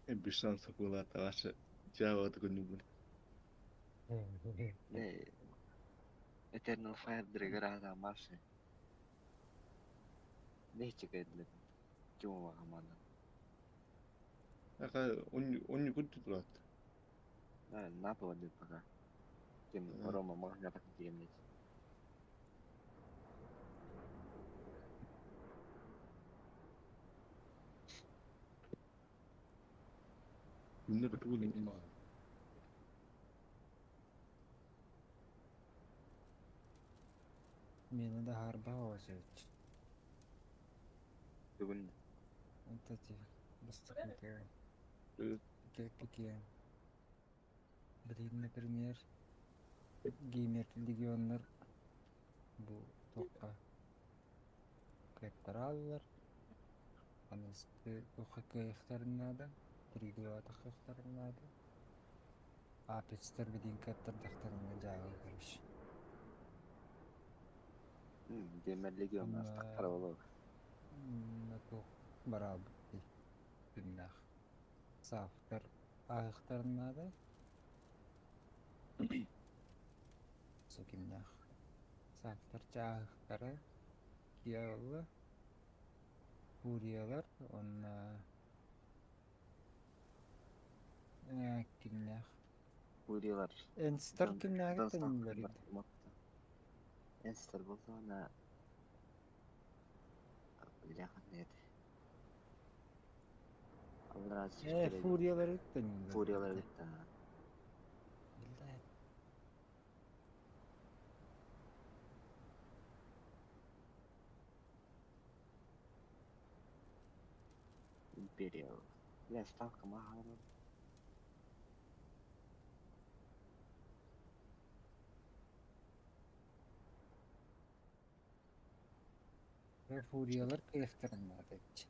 Без шансов была ваша Java такой не будет. Не. Eternal Fire драграда марше. Не чекает для Тюма команда. Ака он не куда турат. Да, на поводу пока. Тем Рома можно так дремлять. Never really. Мені да гарба озють. Бүгін Это те бастықыты. Какие? Блин, например, геймер легионнар бу тоққа кайптараллар. Анысы тоққа кайықтарынада, тригла тақықтарынада. Апецтер бидин каттардақтарына жағы короче. Геймер легион астақтар болу. Тоқ барабы күннах. Сафтар ағықтарынада. Сукимнах. Сафтар чағықтары киялы фуриялар онна кимнах. Фуриялар. Энстар кимнах тенилер. Энстар болду ана. Бляха, нет. Аллараа Э, сүүстэрэ фуриялары төннөллөр. Фуриялары кытта. Биллэ. Империал. Бля, ставка махала. Э, фуриялар кыахтарын наада эбит.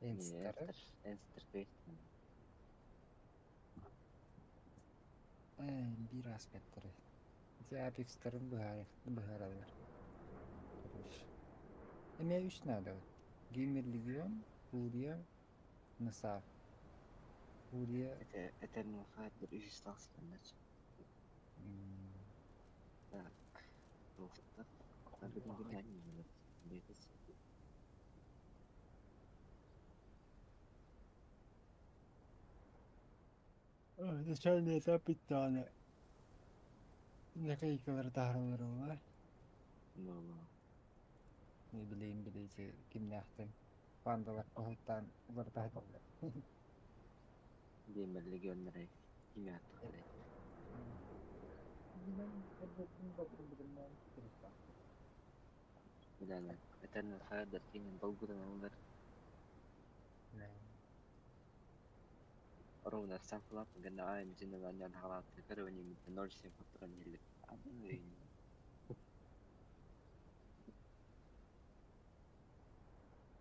Энстары. Энстер кыахтарын. Э, биир аспектары. Ити апекстарын быһаараллар. Короче. Эмиэ үс наада вот. Геймер Легион, Фурия, НСА. Фурия. Это Eternal Fighter үһүс тахсытаннар. Так. Туохта. Бетес. Начальный этап бүттөҕүнэ наклейкалары таһаараллар буоллар. Ну, Не билейин билейчи кимнээхтэн пандалар оһуттаан уларытаһыталлар. Gamer Legion'ları кими аттыктары. Билэлэр. Eternal Fighter кинин долгутан алар. Ровно сам флап гана айн жинала халат көрөни 0,7 патрон или.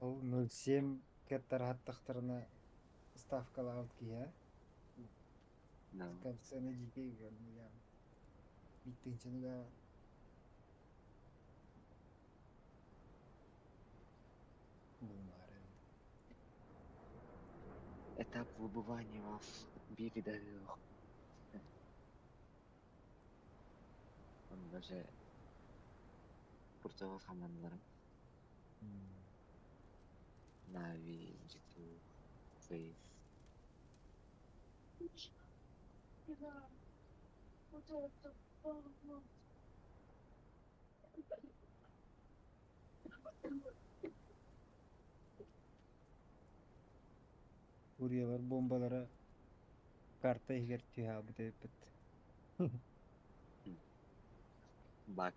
Ол 0,7 кеттар хаттахтарына ставкалаабыт киһи No. Коэффициент дьикэй я биттинчинига булмаары. Этап выбывания вас передавил. Он даже Португал командаларын. Navi, G2, FaZe. Фуриялар бомбалара карта иһигэр түһээбит эбиппит. Бак.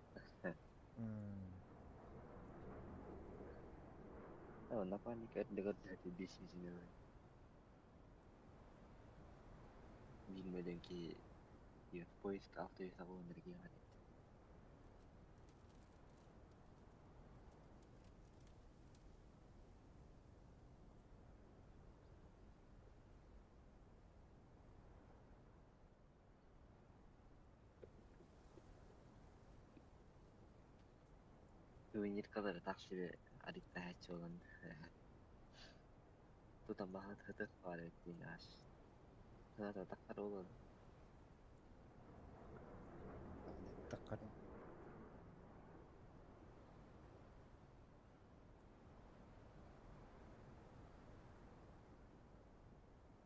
Oh, напарник эрдегер дэти бесизинэ. Билмеден ки поиск авто энергия. Сувениркалары тахсыбы арикта хачолан. Тутан бахат хытык бар эттин аш. Тата таккар болот. Таккар.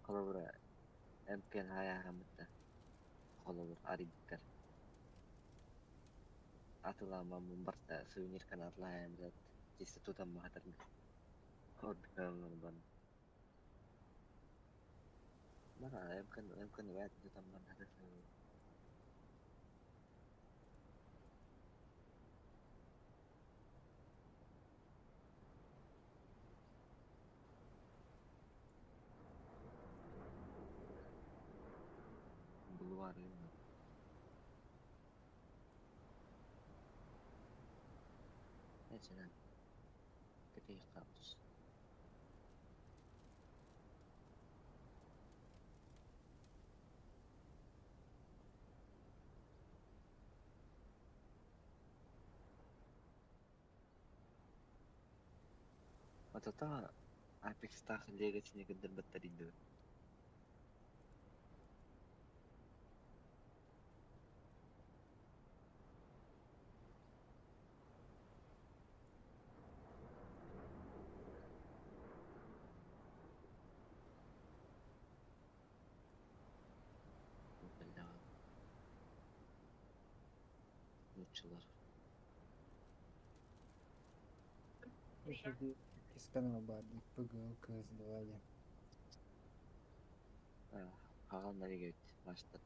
Холобура МКН хая хамытта. Холобур арибиттер. Атылама барта сувенирканы атлаайм зат. Чисто тутан бахатар. Ордукалар бан. Бана МКН МКН баат тутан бахатар. Бульвар Начинам. Катейхаус. Отото Apex-таах легатини кыдырбаттар иду. Нуччалар. Ити иккис канал баар дии ПГЛ КС2 диэн. Хаҕан эбит мастер.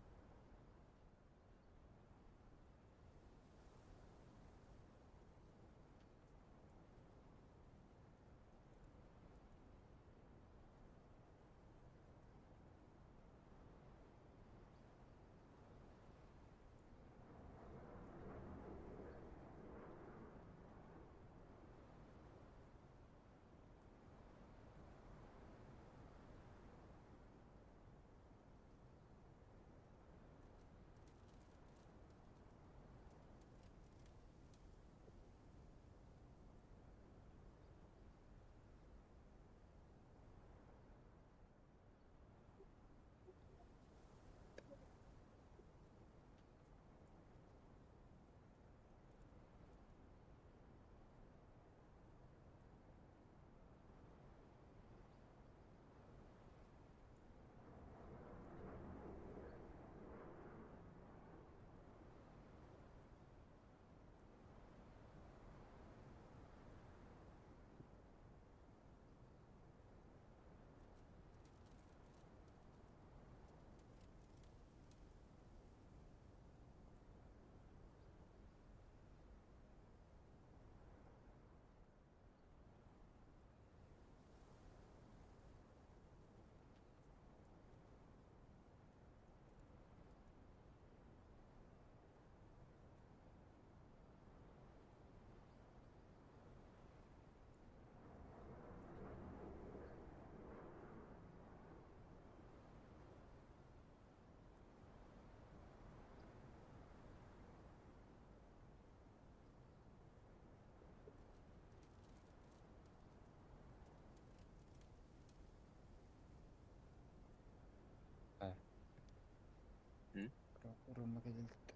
Рома кэлэлтэ.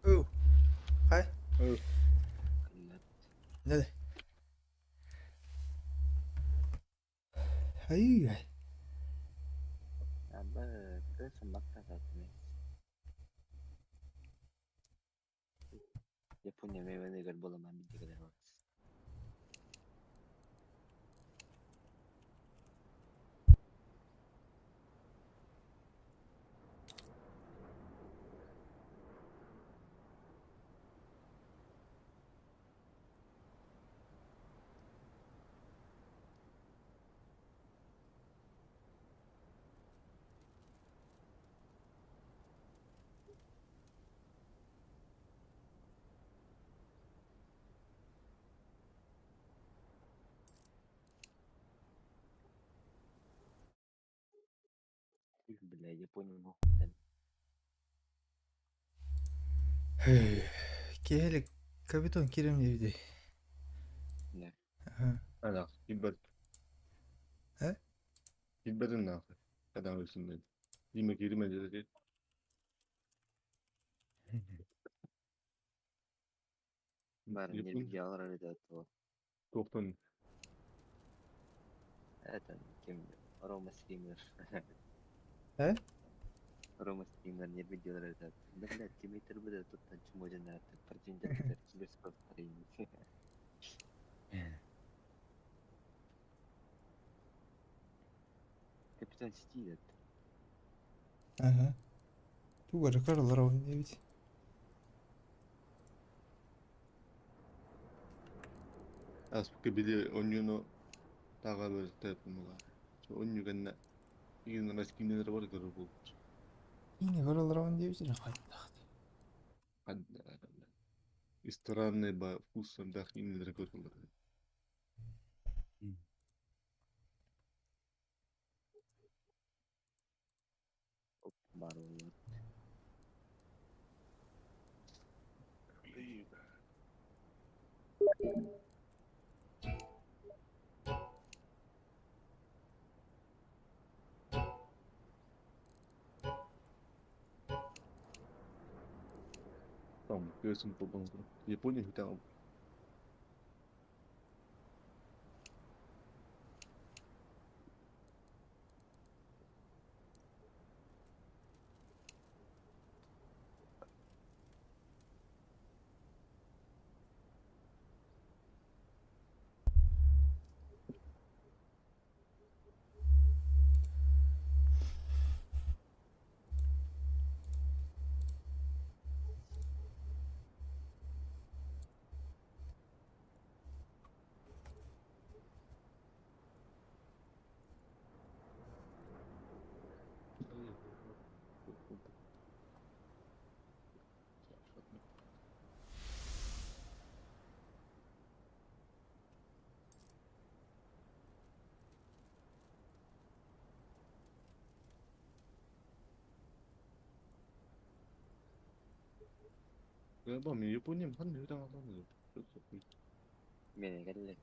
Oh. Hej. Ne? Hej. Абы кыс макка сатмес. Япония meyveleri боламан билдигелер бар. Бля, Япония мохтен. Киһилик капитан кирем диэбитий. Не. Аха. Ана, килбэт. Э? Килбэтин наахы. Кадан өлсүн Диме кириме деді. Бар Япон нервиялар это. Тоқтон. Это кем Рома стример. Э? Рома стример нервиялар это. Да блядь, кем это будет тут там чему на это киберспорт тренинг. Капитан Сити это. Аха. Тугары каралар он диэбит. Аспыкы били онюну тага бер тепмула. Оню генне игин раскинелер бар көрөр болуп. Киine каралар он диэбит хайдах. Странный ба вкусом дах инелер көрөлөр. Бар вот. Көсүн толбоңуз. Япония хүтәң. Бам, Япония хан хүтәң алам. Мен келле.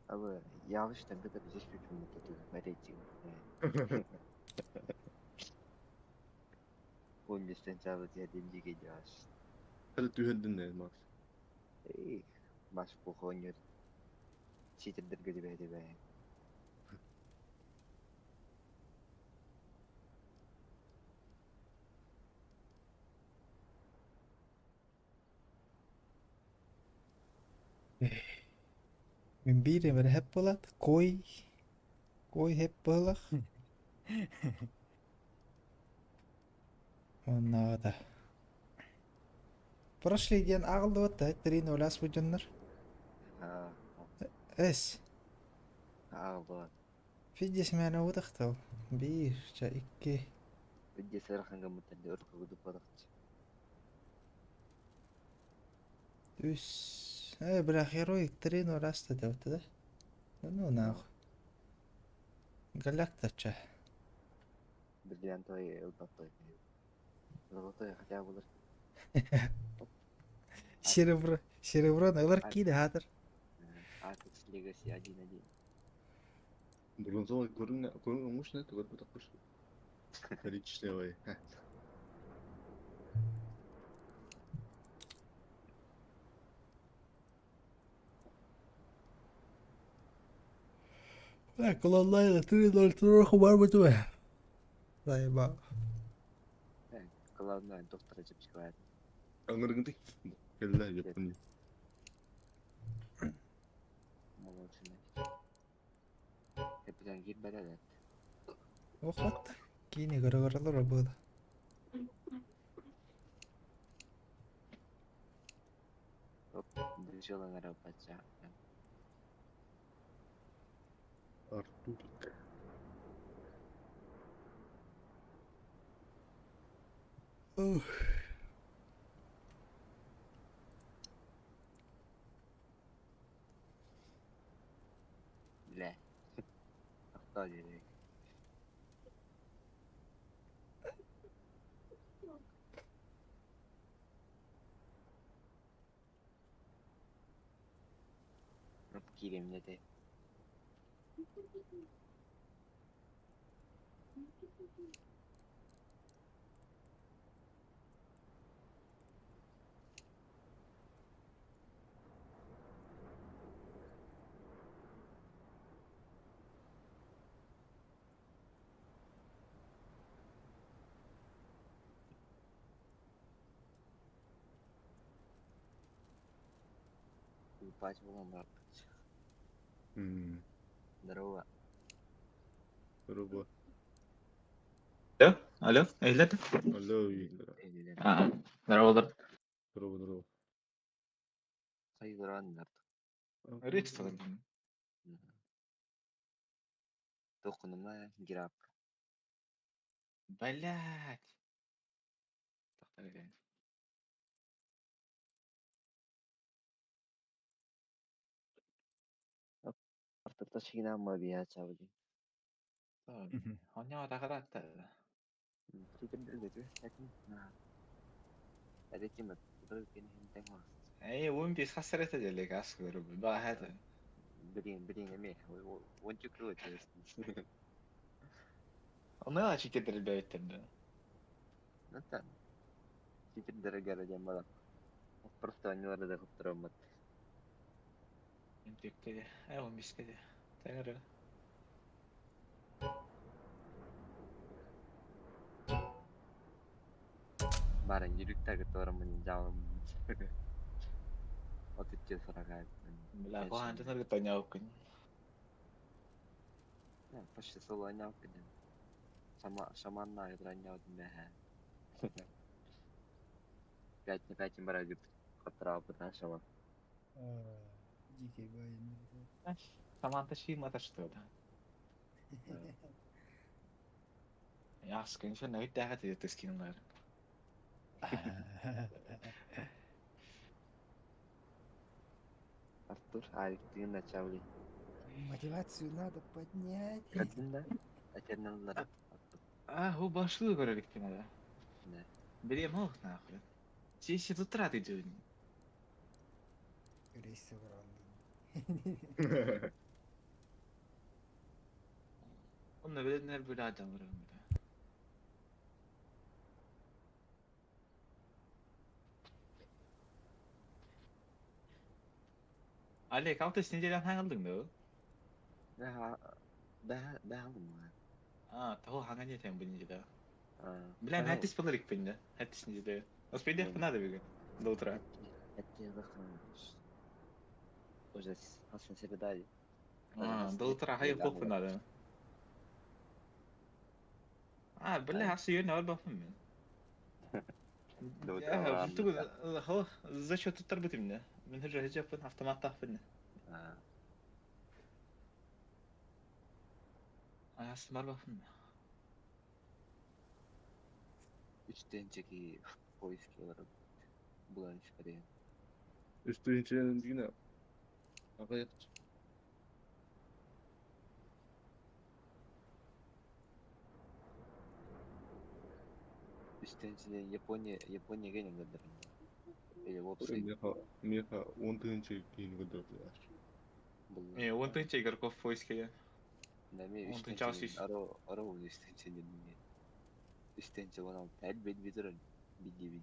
Абы явыштан кытары жешпеппин туту мэречи. 15-тен чабы тияден жеге жаш. Хәл түһәнден не, Макс? Эй, баш похонер. Читердерге дебе дебе. Мен биир эмэр хэп болат. Кой. Кой хэп болах. Оннада. Прошли диэн ағылдыбыт 3-0 аспыт дьоннор. А, Эс. алды. Фидис мэне утахтал. Биир, ча икки. Виде сараханга мутанды өркө гудуп баракчы. Үс. Бля, Heroic 3-0 аста деп да. Да ну нахуй. Галактача. Бриллиантовый ылбаппы. Золотой хотя бы. Серебро. Серебро ылар киде хатыр. Apex Legacy 1-1. Бронзовый көрүҥ көрүҥ оҥуш не түгөр бутаккыш. Коричневый. Бля, Клонлайна 3-0 троху бар бутуэ. Заеба. Главное, доктора чепчикает. Аңыргынды. Келле Япония. Молодцы. Капитан Гир бәрәләт. Охот. Кини көрө-көрөлөр было. Оп, движела на рабоча. Артурик. Ух. Бля. Ахта дирек. Оп, кирем не те. Упасть было брат. Здорово. Здорово. Алло, алло, Эйлет? Алло, А, здорово, здорово, здорово. Хайграннар. Речь Тохнума граб. Блять. Тохтар Артырта шигина ма бия чабыли. Хоня тахарат. Читер дөргөтү. Әкин. Әдетим бер кен хинтен хас. Эй, 15 хас эрэ делек ас көрүп. Баһат. Блин, блин, эме. Он чукру это. Оны ла читердер бэйттерде. Ну там. Читердер дем бала. Просто они да хоптромат. Интектеде. Эй, 15 кеде. Таңыры. Баран yürüktәге торамын жалым. Отытчы сорага. Бля, кухан тыныр тоняу күн. Почти соло ойнау күн. Шама шаманна ойнау мәһә. 5 на 5 бара гыт. Катыра шаман. Дикий бай. Саманта шимата что да. Яс күн сен өйдәгә тиде скинлар. Артур, Алик, ты начали. Мотивацию надо поднять. Один, да? А теперь надо. А, у башлы көрелік да. Да. Берем ох нахуй. Сессия тут траты дюн. Рейсы в рандом. Онна bilenler böyle adam var onda. Олег, а ты с неделя алдың да? Да, да, да, алдым. А, того хаңа тем bu неделя. А, Бля, хәттис булыр икпинде. Хәттис неделя. Успейдек надо бегать. До утра. Это Уже хасан себе дали. А, до утра хай кофе надо. А, бля, хасы йөн бар бафым мен. До утра. Хо, за счет туттар битимне. Мен хәҗә хәҗә автомат тахпын. А, Асы бар бафым. Үчтенчеки поиски барып булан чыгарыйм. Үстүнченин дигене агаяк. Үчтенчеден Япония, Япония генем göndерин. Или вопсы. Меха, меха 10 тыгынчы кийин көндөрдүлөр. Бул. Э, 10 тыгынчы игроков в поиске. Наме Он тынча үчтенчеден аро аро үчтенчеден не. Үчтенче 16 әл бет бит Биди биди.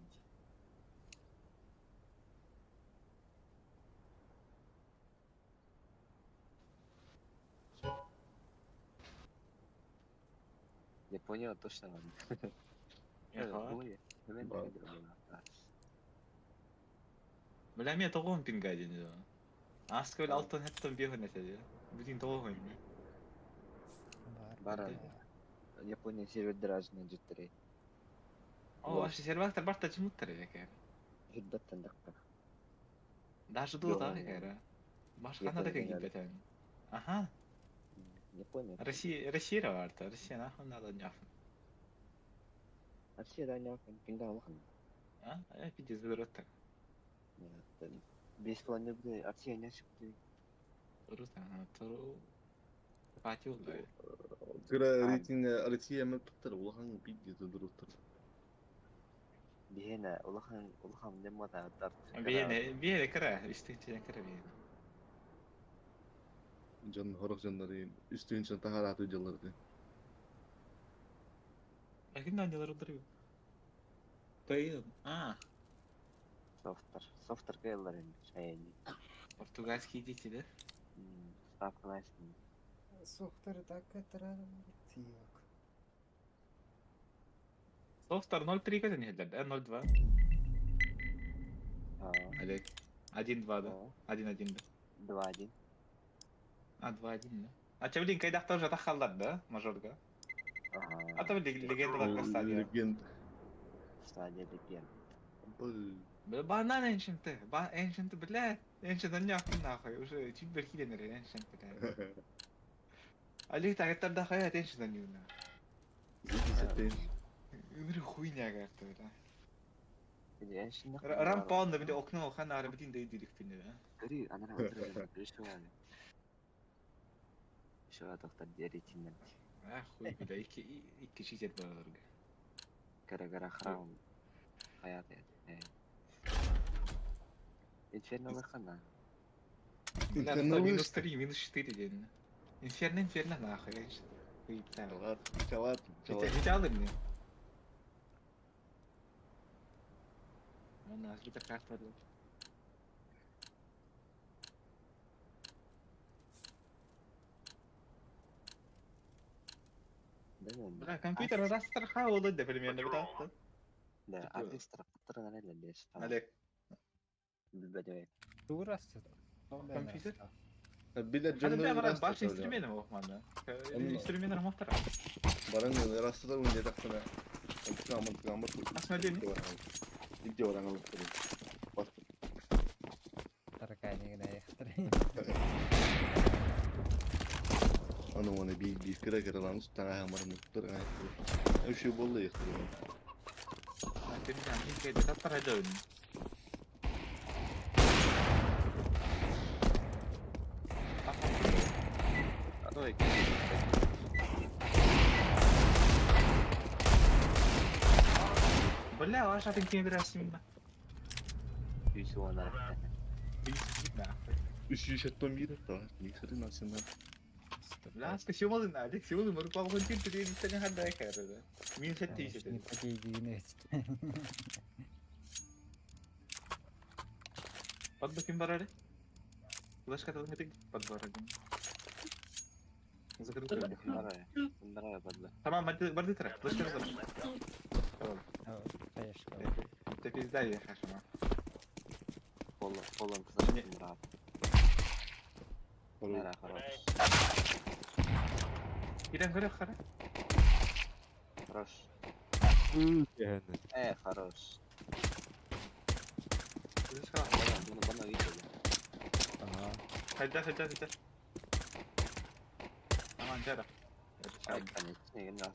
Япония точно надо. Ага. Бля, мен тоғын пинга ден. Аскөл алтын хеттен бихын этеди. Бүтін тоғын. Бара. Япония сервердер ажына жеттірей. О, вообще сервактар барта чымыттар екен. Хиддаттан дақта. Даже ду да кайра. Башка да кайгы бетен. Ага. Япония. Россия, Россия барта. Россия нахуй надо няф. Россия да няф, пинга алхан. А? Я пиздец выротта. Бес планы буде Россия не шықты. Рута, туру. Патил да. Кыра рейтинг Россия мен туттар, улахан пиздец дуруттар. Бихена, улахан, улахан демата тарт. Бихене, бихене кыра, үстүнчен кыра бихене. Жан хорох жаннары үстүнчен тахараты жылларды. А кимден анялар удырıyor? Тайын. А. Софтер, софтер кайлар енді, шаяни. Португальские дети, да? Ставка найсın. Сохтар так yok. Софтар 0.3 когда не да? 0.2. Олег. 1-2, да? 1-1, да? 2-1. А, 2-1, да? А че, блин, кайдах тоже атахалдар, да? Мажорга. А то легенда стадия. Легенда. Стадия легенд. Бля, банан Ancient, бан Ancient, бля, Ancient нахуй нахуй, уже чуть берхиден Ancient, бля. Олег так это да хай Ancient не на. Үнэр хуйня гарт бля. Рампон бля окно хан ары битин дэй дилик пинде да. Көрü анара отырып решуаны. Шуа тоқтар деретинен. А хуй бля икки икки читер баларга. Кара кара храм. Хаят. Инферно лохана. Бля, Инферно ну, минус вышка. 3, минус 4 день. Инферно, инферно, нахуй. Я щас- Хуйня. Ладно, ладно, Витя, Витя, алды мне. Ну, нас где-то карта был. Да, Бля, компьютер раз страха примерно, да? Да, Типа- арбистр қаттырған әлі леш. Олег. Билбедебе. Туурасты. Компьютер? Билер Hadi жонно bir bara baş instrumenti mi okumadı? Instrumenti muhtara. Баран растада үнде тахтана. Камыр камыр. Асма дени. Видео баран алып тур. Таракани гына Аны оны би би кыра кыра лан устага хамар муттар гай. Үшү болду яктыр. Temizlen, ilk evde tatlar hadi oyunu. Бля, ваш атын кем берәсең ба? Үс уон аракта. Үш жүз жетон бир да. Никсери национал. Бля, аска символы на, Олег, символы мурып алган тир тир истеген ханда кайры. Мин хәтта ишетә. Под кем бар әле? Флешка тагын китек, под бар әле. Закрыл. Барая, падла. Tamam hadi барды тра. Флешка тагын. Tamam. Ты пизда я хашама. Полон, полон флешка брат. Нара, хорош. Ирен көрө хара. Хорош. Э, хорош. Флешка. Бана, бана видео. Ага. Хайда, хайда, хайда. Aman jara. Ай, конечно, я нас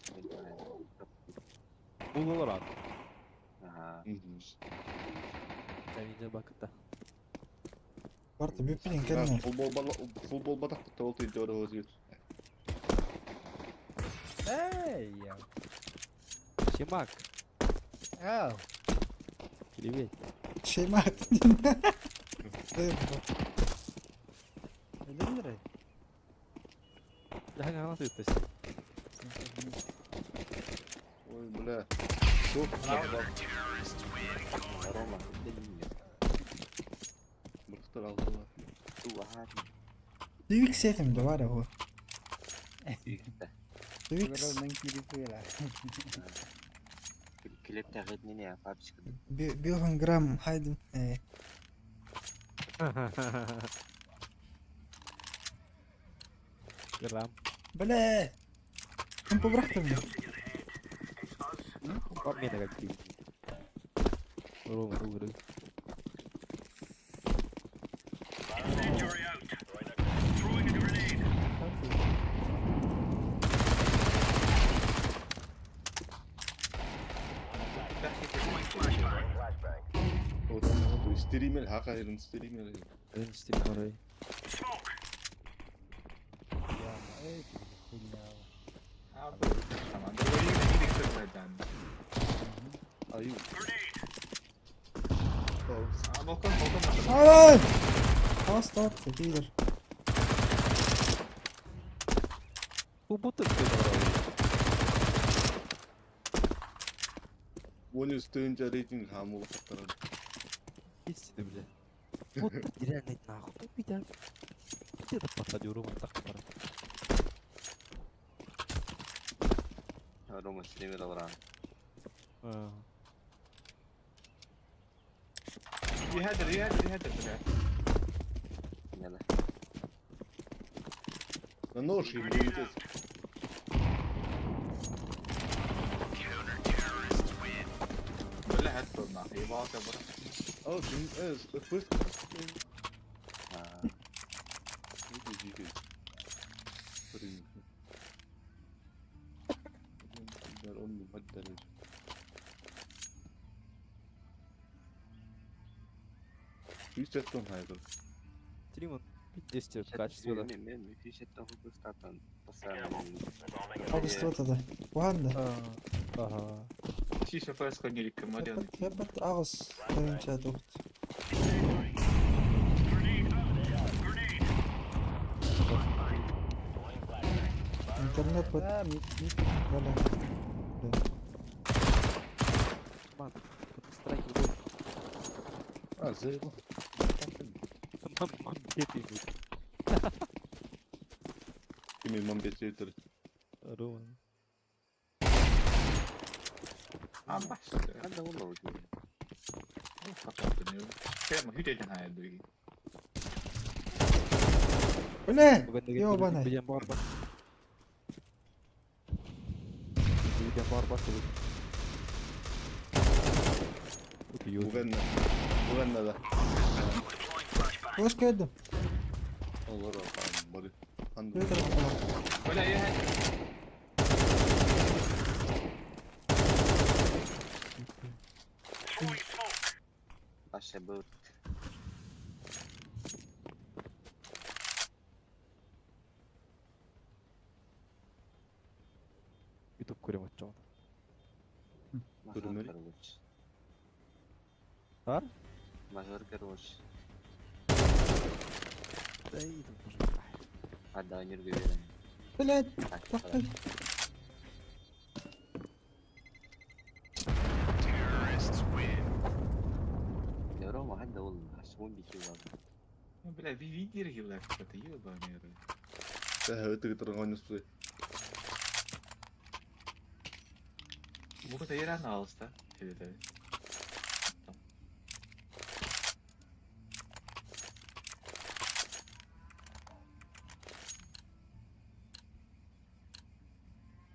Булалар. Ага. Видео бакыта. Барты бүппинен кэннэ. Футбол бала футбол батак толты жору өзү. Эй, я. Шимак. Ау. Привет. Шеймак. Элендре. Я не знаю, Ой, бля. Рома, нет. Бырктар алдылар. Туа. Двик сетим да бар его. Двикс. Клип тагыт не папочка. Биохан грамм хайден. Э. Грамм. Бля. Он побрахтым. Обмена как Рома, угры. Стример хака ирен стример. Ирен стример. Эй, хуйня. А, tamam. Аю. А, балкон, балкон. Ай! Стоп, пидор. Убутык Оны үстүнчө рейтинг хамул каттарат. Истины, бля. Вот так реально нахуй. Тут меня. Где-то посадил Рома так пора. Рома стример алран. يهدر يهدر يهدر бля. Яла. На нож ему летит. Бля, هدر нахуй. Ебался, брат. Oh, first. А. Үс жаттан хайдыр. Стримон 10 качество да. Мен фишеттен хукустатан постоянно. Алгыс да. Уанда. Ага. Чише флешка не рекомендую. Хеппет агыс тайынча тухт. Интернет вот. Да, мид, мид. Бля. Ман, страйк убил. А, заебал. Мам, бетый мид. Кими мамбет Роман. Амбастер. Хадда والله ودي. Бля, ёбаный. Билен бар бар. Билен бар бар. Бугенна. Бугенна да. Флешка едем. Olur abi. Bari. Бля, я... Паша был. Ютуб көрем атчаҕын. Мажор, Көрүнөр. короче. А? Мажор, короче. Эй, там тоже. Хадда өнөргө берем. Блядь, Так, тахты. Я Рома хадда ол ашмун бики бар. Бля, видер хилак, это ебаный рот. Өтө турган үстү. Бука да алыста. Теле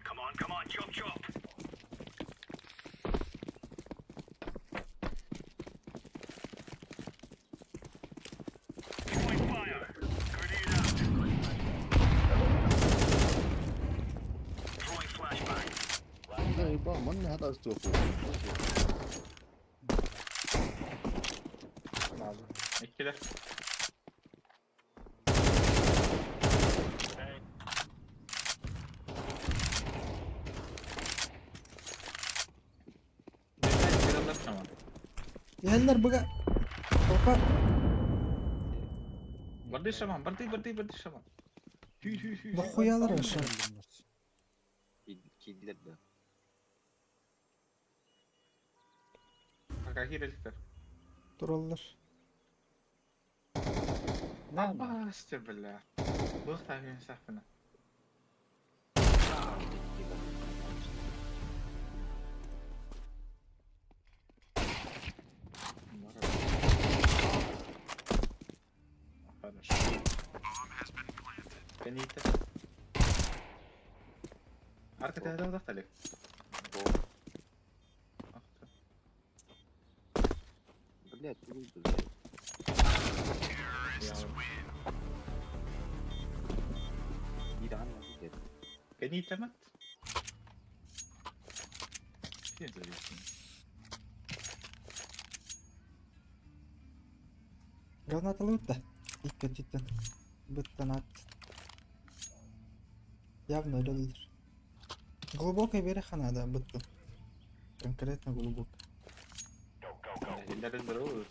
Come on, come on, chop chop. Throwing fire. Grenade out. Throwing flashbang. Заебал, манна хата үстү. Иккилер. Иһэллэр быга. Опа. Барды шаман, барды, барды, барды шаман. Хүй, хүй, хүй. Дохуялар вообще. Кидлер да. Пока хиреликтер. Тураллар. Бастер, бля. Был там сахна. Хорошо. Канита. Арка ты дал дали? Блядь, ты выйду. Канита мат. Зависим. Гранаталы да. Икки титтен. Быттан ат. Явно өлөлдөр. Глубокая береха надо быттын. Конкретно глубокая. Эллер здоровы.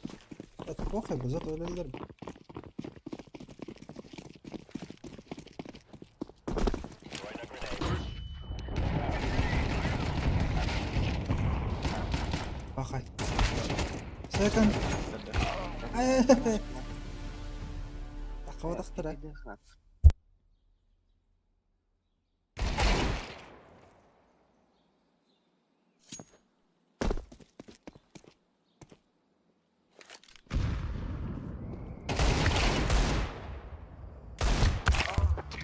Это плохо, бу зато өлөлдөр. Пахай. Second. Ай. Тахтара.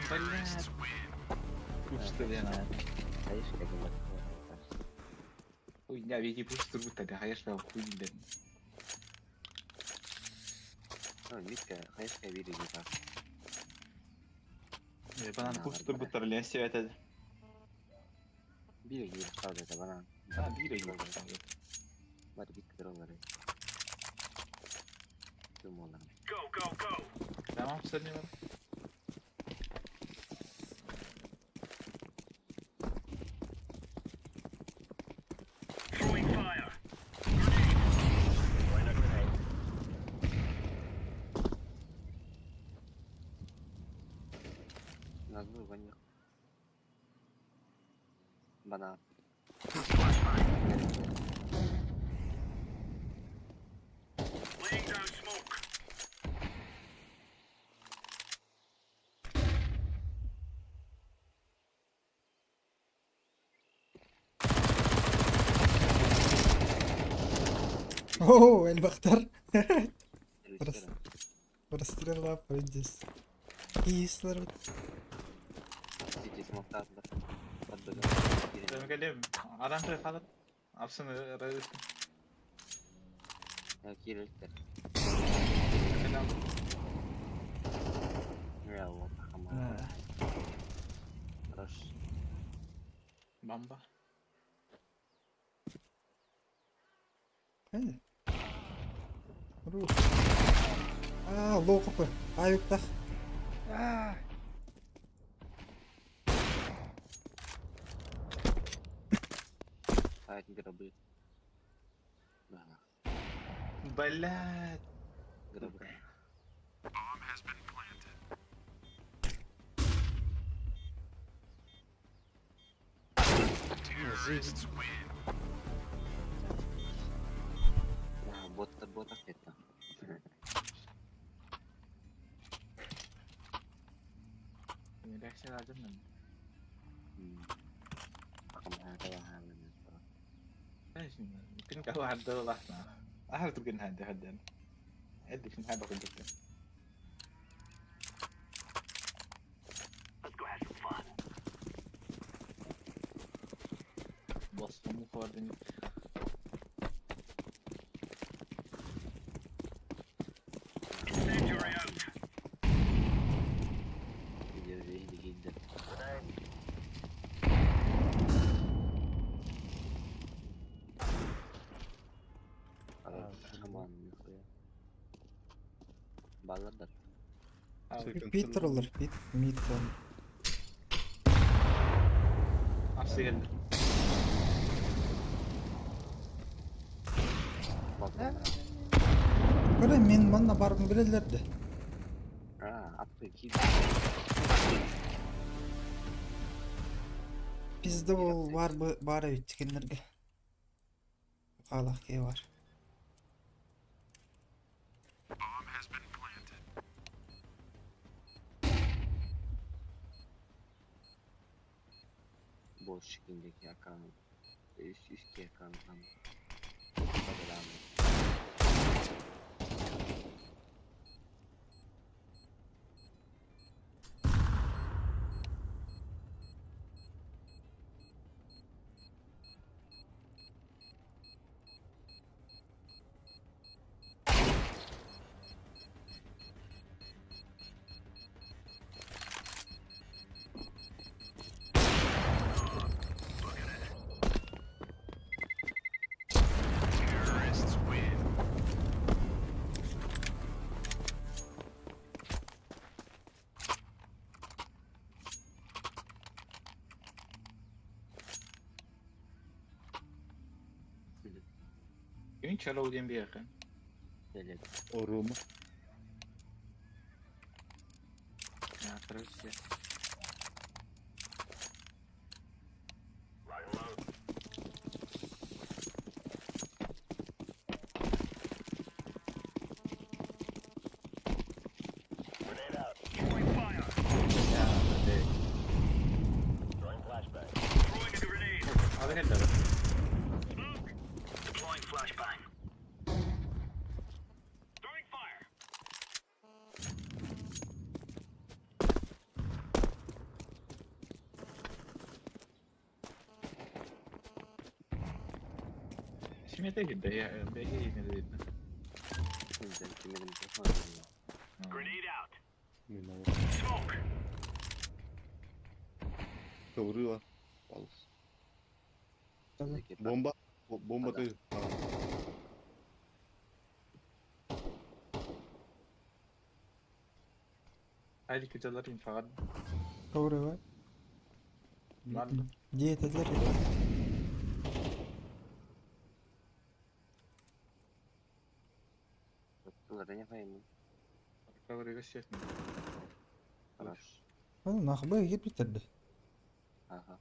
Блядь. Пушты лена. Хуйня, веди пушты будто да, конечно, хуйня. Банан пушты будто лен себе это. А, бире Go, go, go. Tamam, sen ne var? Throwing fire. Grenade. Throwing a grenade. Банан. Laying down smoke. Оо, элбэхтэр. Прострела пройдись. Кислород. Сити смоктаатылар. Кэлиэм. Адам турар хаалар. Апсын ырыыстым. Киирэлтэр. Хорош. Бамба. Хайа. Рух. Аа, лоокопы. Аайыктах. Аа. А, это гробы. Блядь. Гробы. Боттар ботах это. Реакция алdım كنت واحد دولار أعرف تقول هذا هذا عندك شنو حابة كنت بص مو فاضي يهدي جدا. Баллардар. Питер олар, Пит, Мит он. Апсы келди. Көрө мен манна барбын билелер де. А, апты кип. Пизде ол бар бар эбит кинилерге. Хаалаах киһи бар. Больше киндеки аккаунт. Үс аккаунт там. Kimin Chalow diyen bir yakın. Орума. Ya, короче. Abi ne dedi? Deploying flashbang. Throwing fire. Şimdi de ya, belki yine de. Grenade out. Мина Smoke. Ковры бар. Палыс. Бомба. Бомба ты. Haydi köteler infakat. Ковры бар. Var. Диетелер. Ковры gösterdim. Хорош. Нахбай киир битерди. Ага.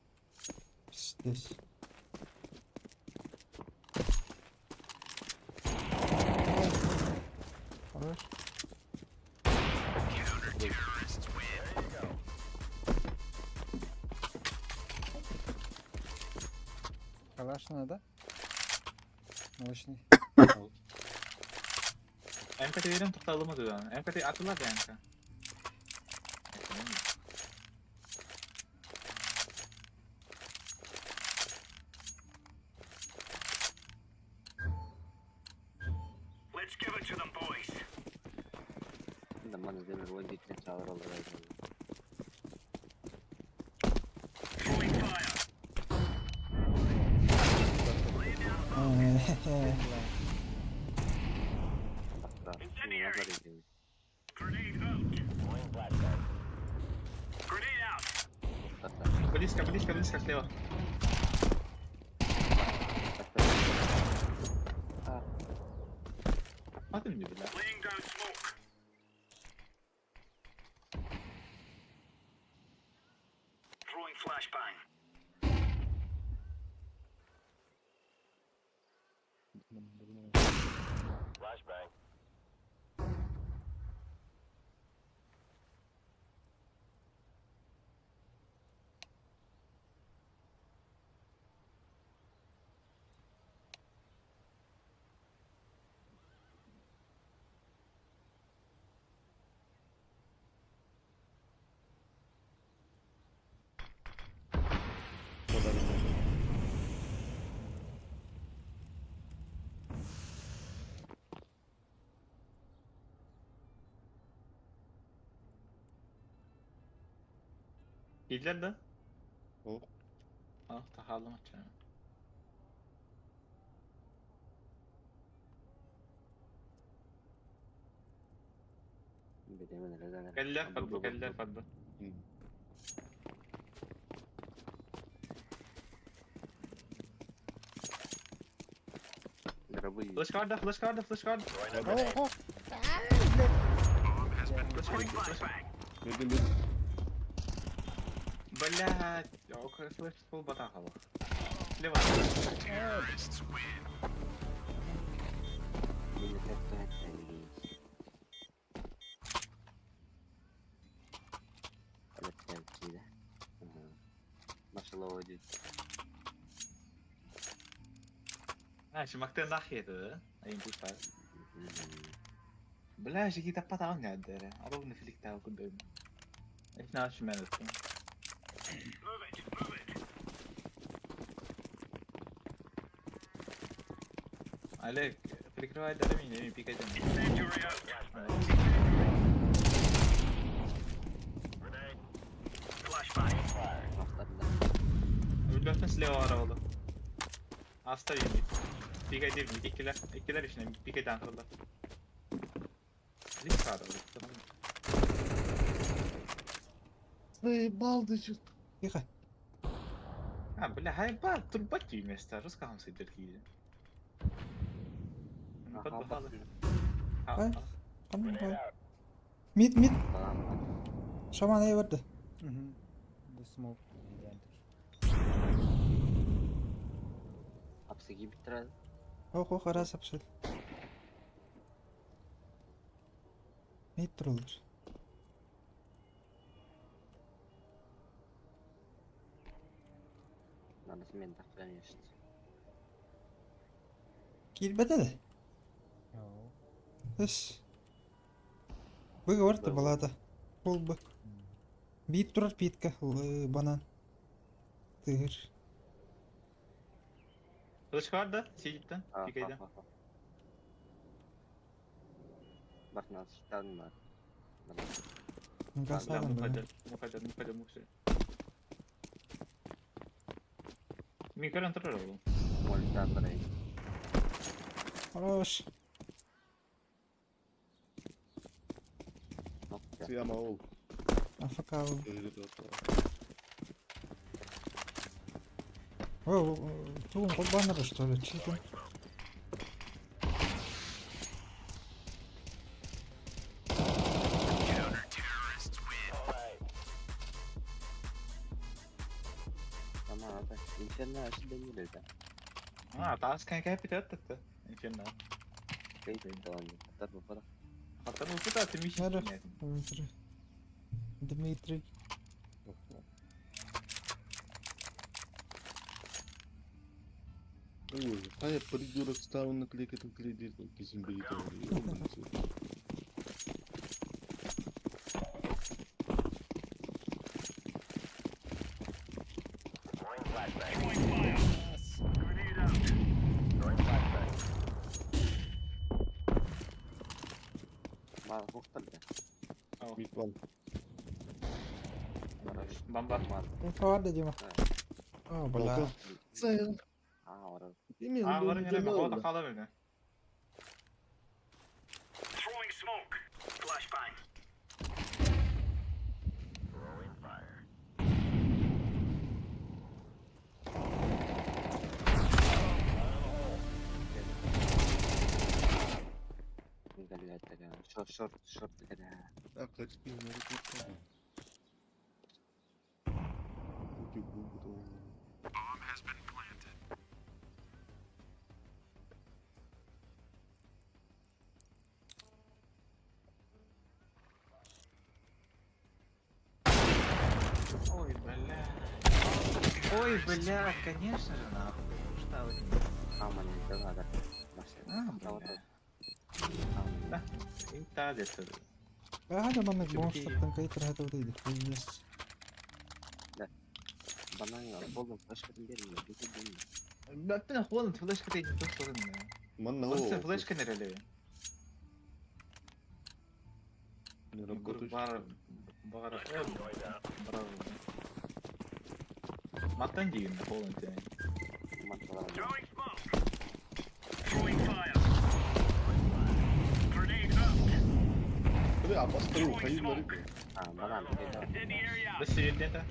Пиздец. Хорош. Калаш надо? Мощный. МК берем тоқталымы деді. МК атылады МК. Let's give it to them, boys. Damma demir 17 çağır oldu. Throwing fire. Э, Grenade out. Grenade out. Близко, близко, близко слева. А ты мне, бля. Laying down smoke. Throwing flashbang. Flashbang. Киирдилэр да? О. А, тахаалым ача. Кэллэр фадбы, кэллэр фадбы. Флешкарда, флешкарда, флешкарда. О, о. Флешкарда, флешкарда. Мидди, мид. Блядь, флеш пол батахало. Слева. А, шимактен нахиеты, да? Айын пустар. Бля, жеки таппатаҕын няддere. Аровны филиктаа курдук. Эфна шүмэн өттүм. Move it, move it. Олег, прикрывай даже меня, не пикай там. Incendiary out. Grenade. Flashbang. Өлбөттөн слева арабалы. Аста беймит. Пикай деп иккилер, иккилер ишине пикайдан кырылар. Лик арабалы. Заебал ты чё? Тихо. А, бля, хайба, турбати вместо, жестко сидер киди. Ай, кандай Мид, мид. Шаман эй барды. Мгм. The smoke. and enter. Ох, ох, раз апшыл. Мид турулар. Киирбэтэ да? Эс. Быга барты балата. Ол бы. Биит турар питка, банан. Тыгыр. Флешкарда, сидит там, пикайда. Гасадым Да, да. мухадер, мухадер, мухадер, мухадер. Микрон турар ол. Хорош. Сияма ол. АФК ол. О, тугун колбаныр что ли? Читин. Инферно ашыдан да. А, таас кэн кэпит аттыты. Инферно. Хатар бупара. Хатар бупара тимиш. Дмитрий. Дмитрий. Ой, хайа придурок ставил наклейка там клейдит, кисим Бомба. Инфа Дима. А, бля. А, var yine o da kalır Throwing smoke. Flashbang. Throwing fire. Short short short Bomb has been planted. Ой, бля. Ой, бля, конечно же, нахуй. Что вы? А, бля. Да, инта где-то. هذا منك монстр там кайтер هذا وديدي Yes. Баттын холын флешка дейін дұрыс болын. Манна Осы флешка нереле. Не работаешь. Бар бар бар. Маттан дейін холын тен. Throwing smoke. Throwing fire. Grenade out. Бля, апостол, хайын Incendiary out. Бес где-то.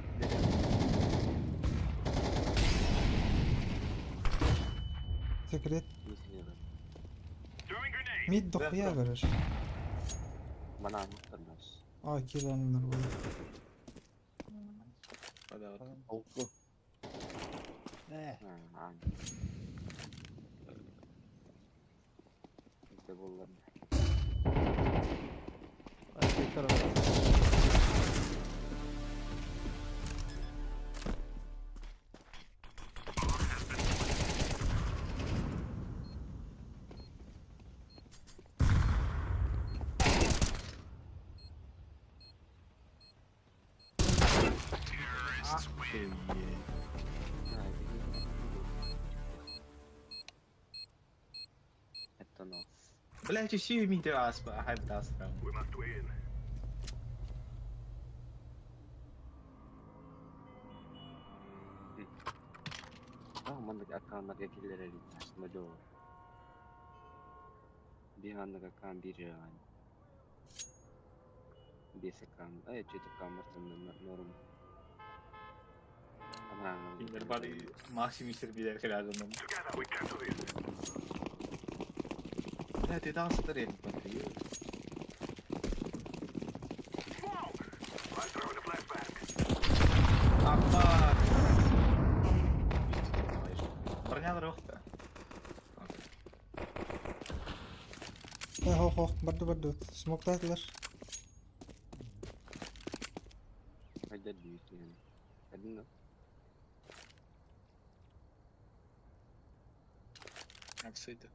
Секрет. Throwing grenade. Мид дохуя, короче. А, килл нормально. Алко. Блять, все имите вас, хайп даст там. We must win. Киндер максимум сербиде келеді. Together we can do this. Бля, ты дал старый, смотри. Smoke. I throw the flashbang. Апа. Бронялар жоқ Э, хо хо, барду барду. Смоктадылар. Апсыйды.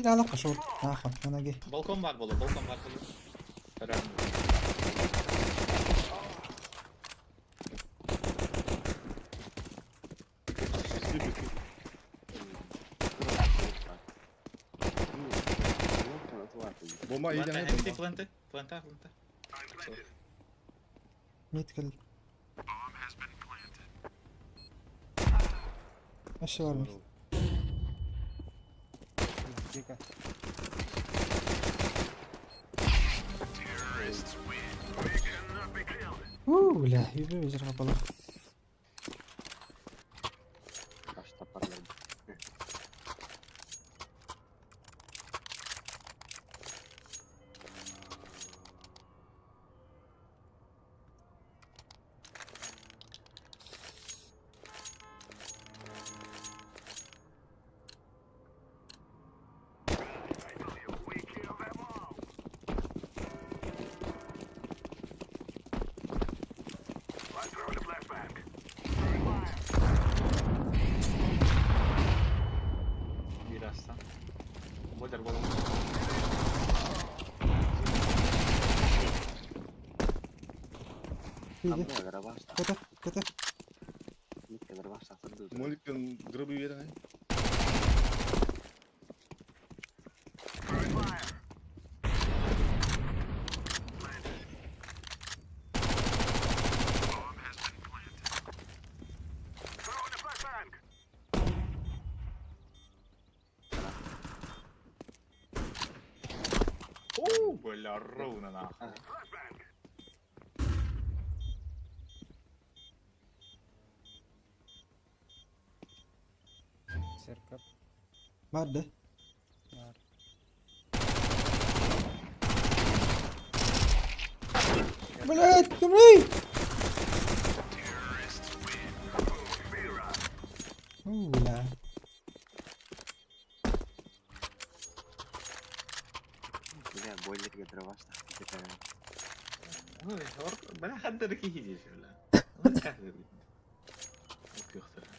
Кил алаqa шорт. Нахуй, ана ге. Балкон бар болу, балкон бар болу. Прям. Бома Планта, идеально empty, бома. планта, планта, планта. Мид кил. Вообще var mid. Уу, бля, юбе өзір қапалы. Иди. Көтө, көтө. Моликкин гробы берен. О, бля, ровно нахуй. Серкап. Бар да? Бар. Блять, кымый! У, бля. Бля, бойлерге дрова Бля, хаддыр кихи бля. Как это?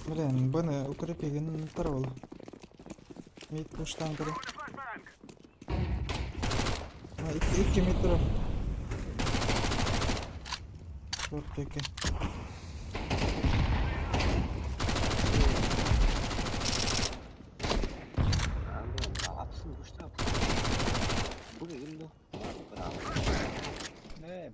Блин, быны укрепеген тарвал. Мид пуштан кірі. 2 метр. Шорт еке. Не,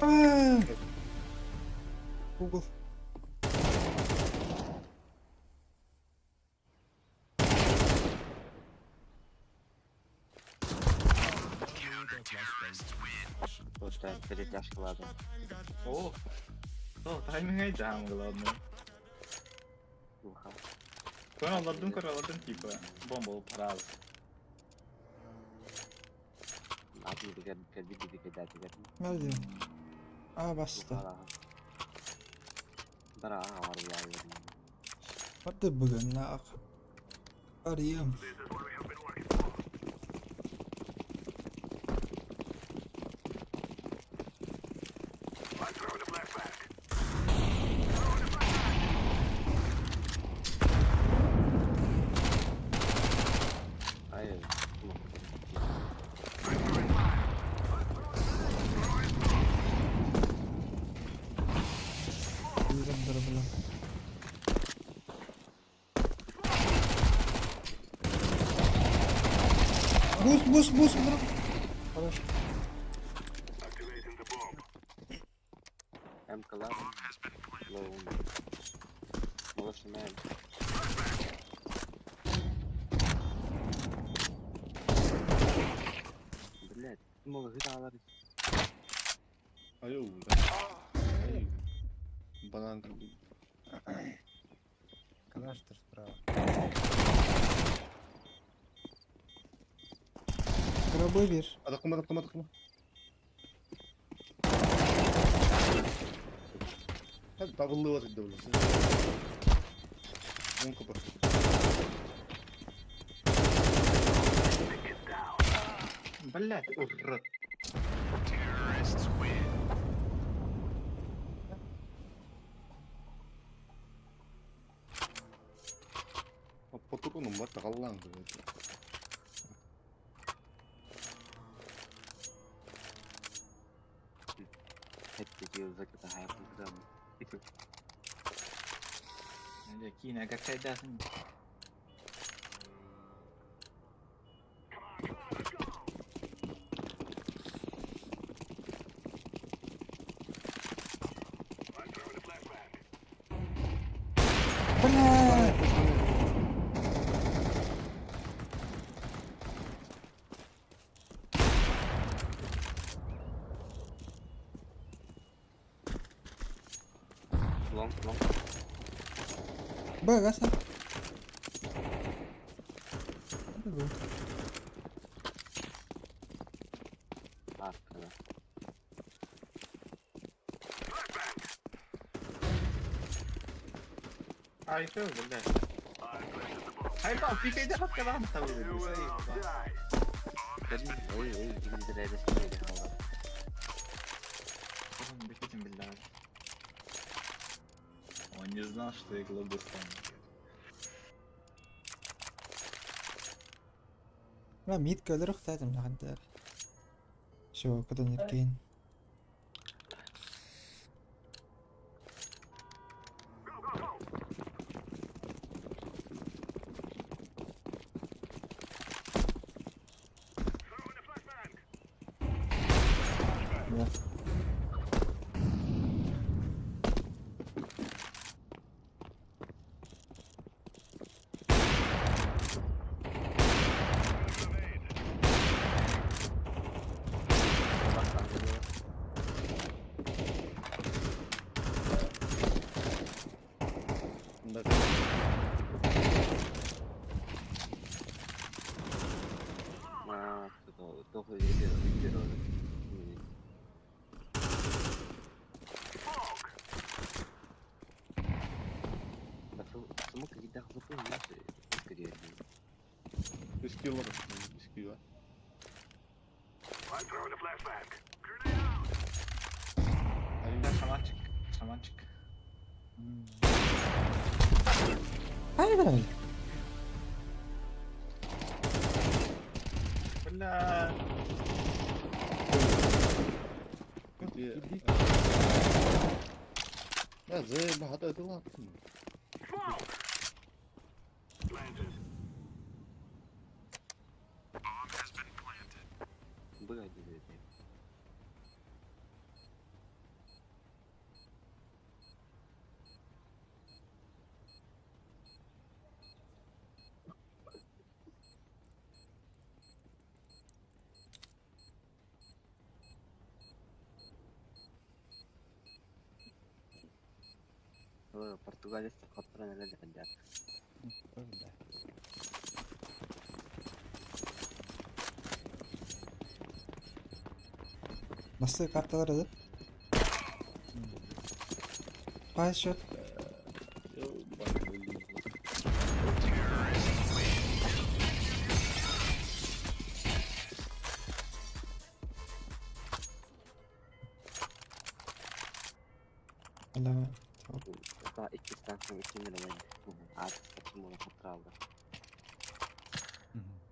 А! Угол. Перетяжка, ладно. О, о, тайминг айдам, главное. Көн олордум, көр олордум, типа, бомба парал. Nerede? Aa bastı. Hadi bugün ne ak. Arayayım. Yürüm dur Boost, boost, boost, bro. Хорош. Айо, бля. Ай. Банан. Калаштр справа. Гробы bir. Атакыма, атакыма, атакыма. Табылды бар иде бля. Он копа. Блять, урод. Патронум бар тагаллаң. Кина, какая дасын? Бля. Б, газ. Это Б. Аркада. Айфел, блядь. Хайпал, пикай да хатка там Ой, ой, гидр Он не знал, что я иглу достану. Ла мид көлөр ухтаатым лахандар. Шо, куда неркен. Да. Ma, to'g'ri video. Үскүү бар. Үскүү бар. Шаманчик, шаманчик. Ай, бля. Бля. Я зэ хата дылат. Б один это. Португалия хотторон эле ребят. Nasıl kartalar adı? Қай счет? Бля. Daha ilk istasyonun içinde de Artık kim onu hatır aldı.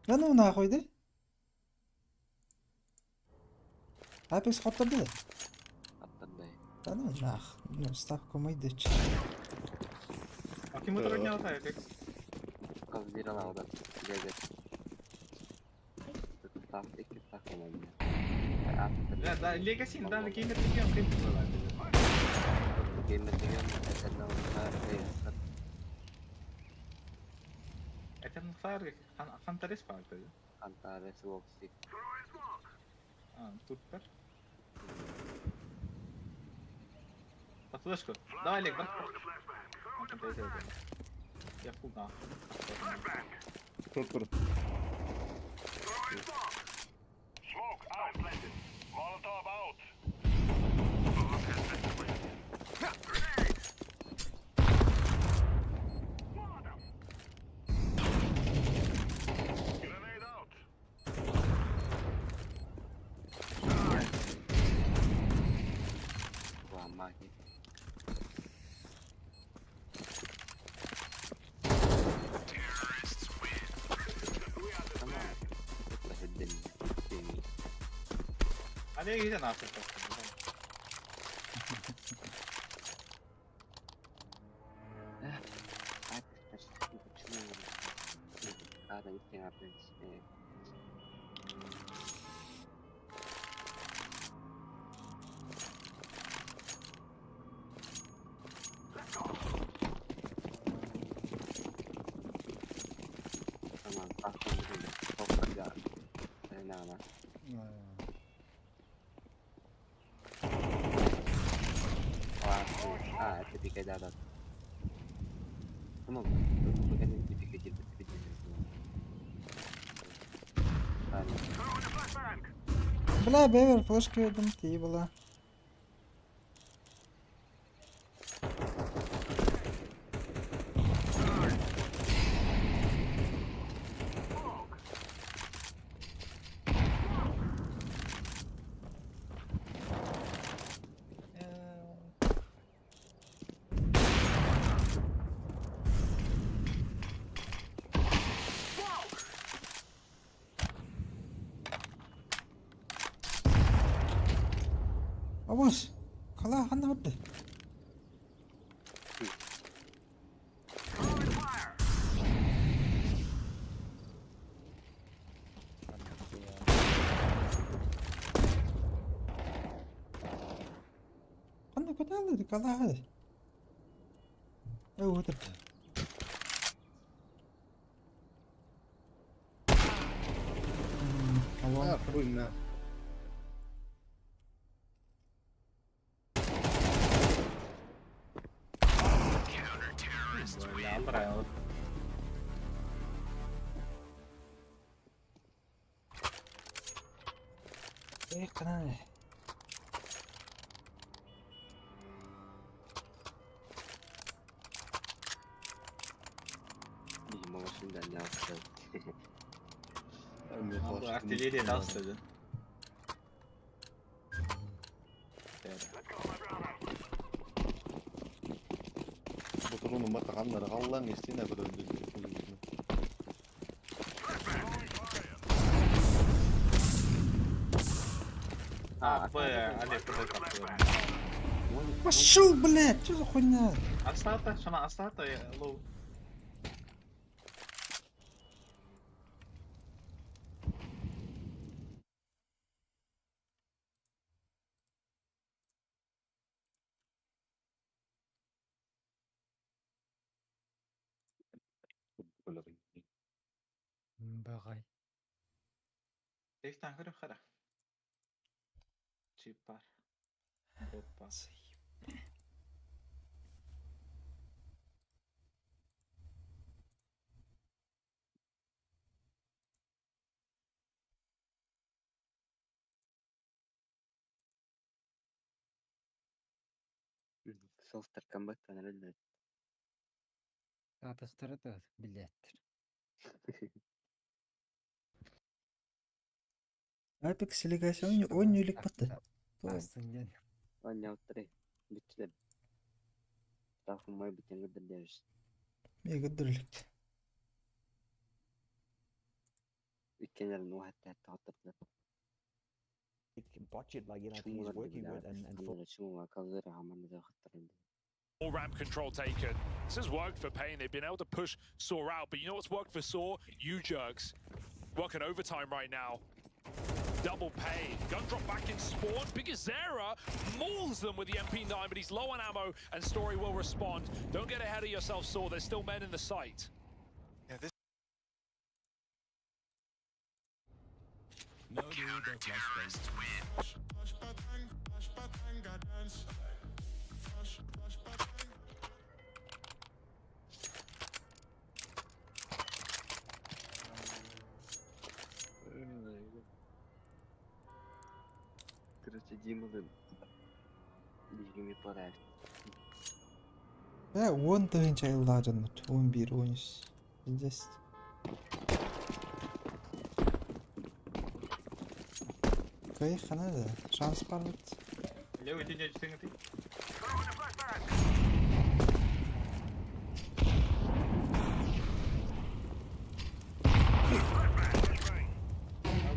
Да ну нахуй, да? Apex хотторду да? Аттардай. Да ну нах. Ну, ставку мы дыч. А ким утруднял Apex? Kaz bir aldı. Gel. Там iki ставка oldu. Бля, да, Legacy, да, Gamer Legion ким было. Gamer Legion Eternal Fire. Eternal Fire Hunter S бар Hunter S Voxy. А, тут пер. Так, флешку. Давай, Олег, брат. Я фул нахуй. Тур тур. Smoke out. Molotov out. Grenade out. Maki. Tamam. Олег, иди нахуй просто. Бля, бэйбэр флешка бердим, тии была. Абас, хала ханна барда? Ханна көтөллөр, калаһы. Э, вот это. А, хуйня. Эх, ханан. Артиллерия таҕыстыгын. Ботуруну матаганнары галлаң истине бир А, Б, Олег, куда там? Пошел, блядь, что за хуйня? Астата, шана астата, лоу. Баҕай. Текстан көрүп хара. Чип бар. Бот бар. Софтер камбэк эрэллэр. Аатыстара да билээттэр. Apex Legacy ойнуулук батты. Астын диэн. Оонньообуттарай. Бүттүлэр. Таахыммай бүтэн көрдөрдөөбүс. Миэ көрдөрүлүк. Иккенерин уһаттаат тоҕоттортулар. Budget like you know he's working with and for All ramp control taken. This has worked for Pain. They've been able to push Saw out, but you know what's worked for Saw? You jerks. Working overtime right now. Double pay. Gun drop back in spawn. Bigazera mauls them with the MP9, but he's low on ammo, and Story will respond. Don't get ahead of yourself, Saw. There's still men in the site. Yeah, this No need of flashbang. Короче, Диманы биһигини туораабыт. Э, 10 тыһыынча айыллаах дьоннор. 11, 13. Пиздец. Кыайыаххына да, шанс баар эбит. Левый день ты.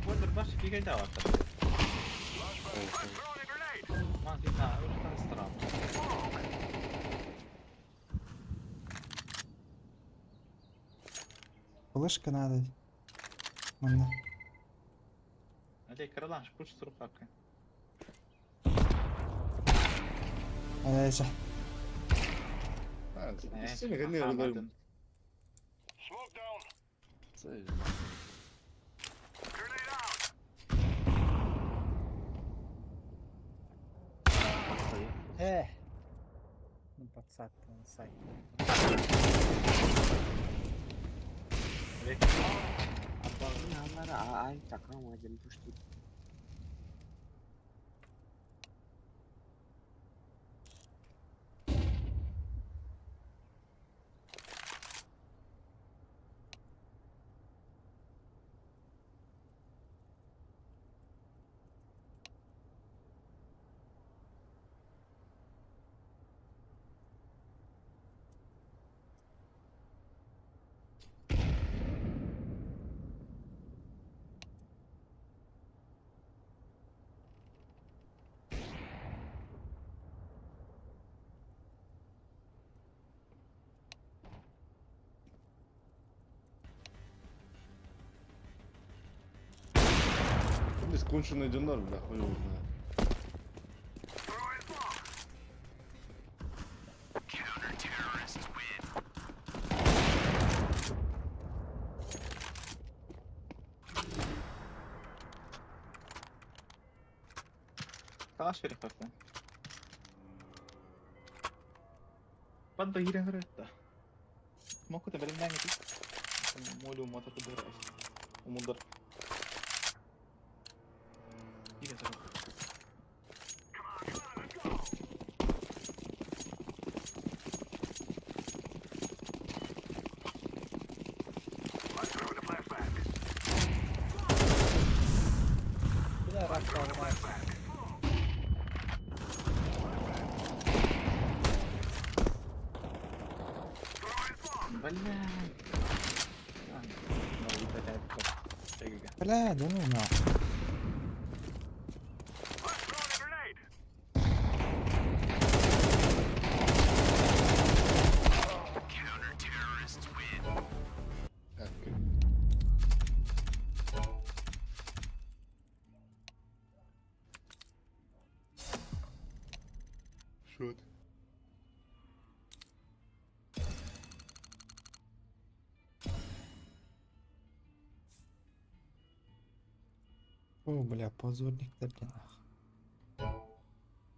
Бойлер баш кигәйдә ватыр. Ман бина өлкән страм. Флешка надо. Манна. Олег Каралаш, пуш сурхакы. Эсэ. Истине кэннэ өлөр. Smoke down. Grenade out. Э. Ну подсадка на сайт. Ай, tá, calma, ele me puxou. Здесь конченый динар, бля, хуй его знает. Калаш перехватил. Под багирен да. Смоку te бэлэмнээҥ Молю мата тудыр. Умулдар. Иге сарап. Бля, рак Бля. Бля, да ну нахуй. Ecco. Shoot. О, бля, позорник да, блин, нахуй.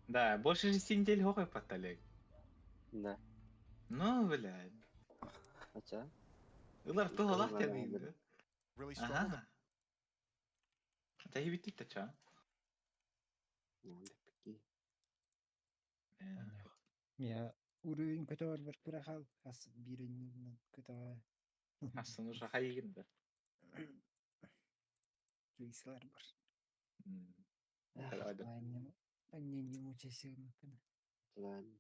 Да, больше 6 недель хохой Олег. Да. Ну, блядь. Хотя? Ылар туһалах тэнийdi. Really struggled. Ага. Хотя и ведь ча. Я уровень көтөр бір кырахал, ас бирин көтөр. Асын уже хайгинде. Рейслар бар. Ладно. Анне не мучайся. Ладно.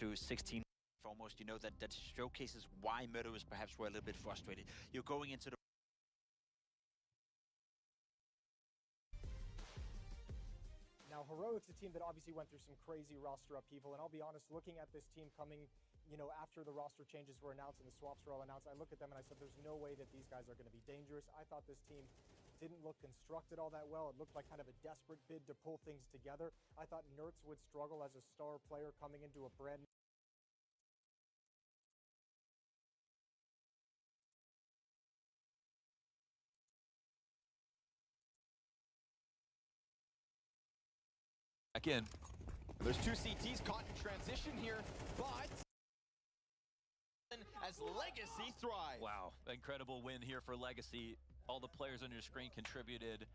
To 16 almost, you know, that showcases why Murderers perhaps were a little bit frustrated. You're going into the Now, Heroic's a team that obviously went through some crazy roster upheaval, and I'll be honest, looking at this team coming, after the roster changes were announced and the swaps were all announced, I look at them and I said, there's no way that these guys are going to be dangerous. I thought this team didn't look constructed all that well. It looked like kind of a desperate bid to pull things together. I thought NertZ would struggle as a star player coming into a brand Back in. There's two CTs caught in transition here, but as Legacy thrives. Wow, incredible win here for Legacy. All the players on your screen contributed.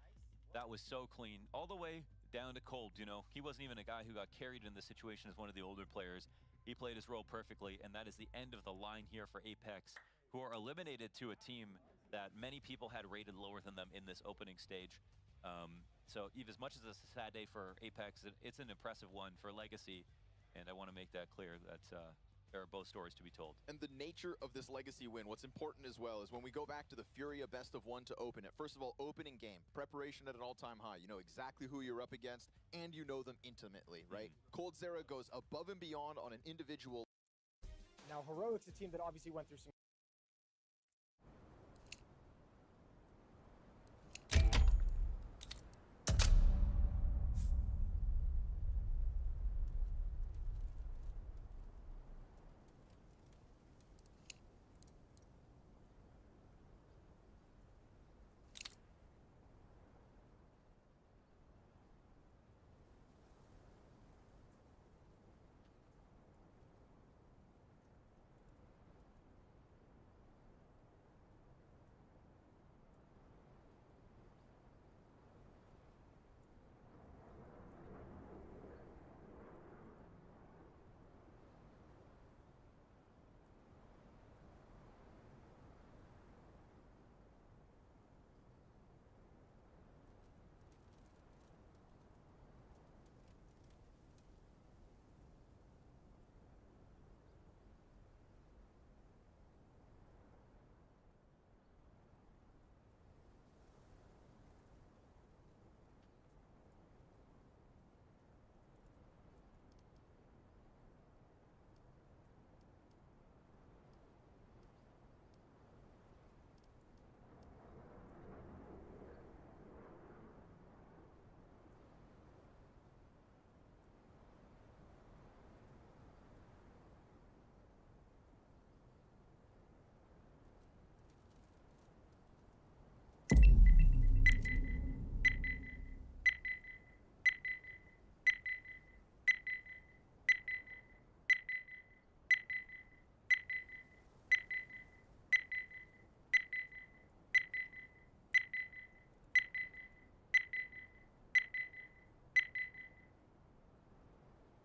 That was so clean. All the way down to Cold, you know. He wasn't even a guy who got carried in the situation as one of the older players. He played his role perfectly, and that is the end of the line here for Apex, who are eliminated to a team that many people had rated lower than them in this opening stage. So even as much as it's a sad day for Apex, it's an impressive one for Legacy, and I want to make that clear that there are both stories to be told. And the nature of this Legacy win, what's important as well, is when we go back to the Furia best of one to open it. First of all, opening game, preparation at an all-time high. You know exactly who you're up against, and you know them intimately, right? Coldzera goes above and beyond on an individual Now, Heroic's a team that obviously went through some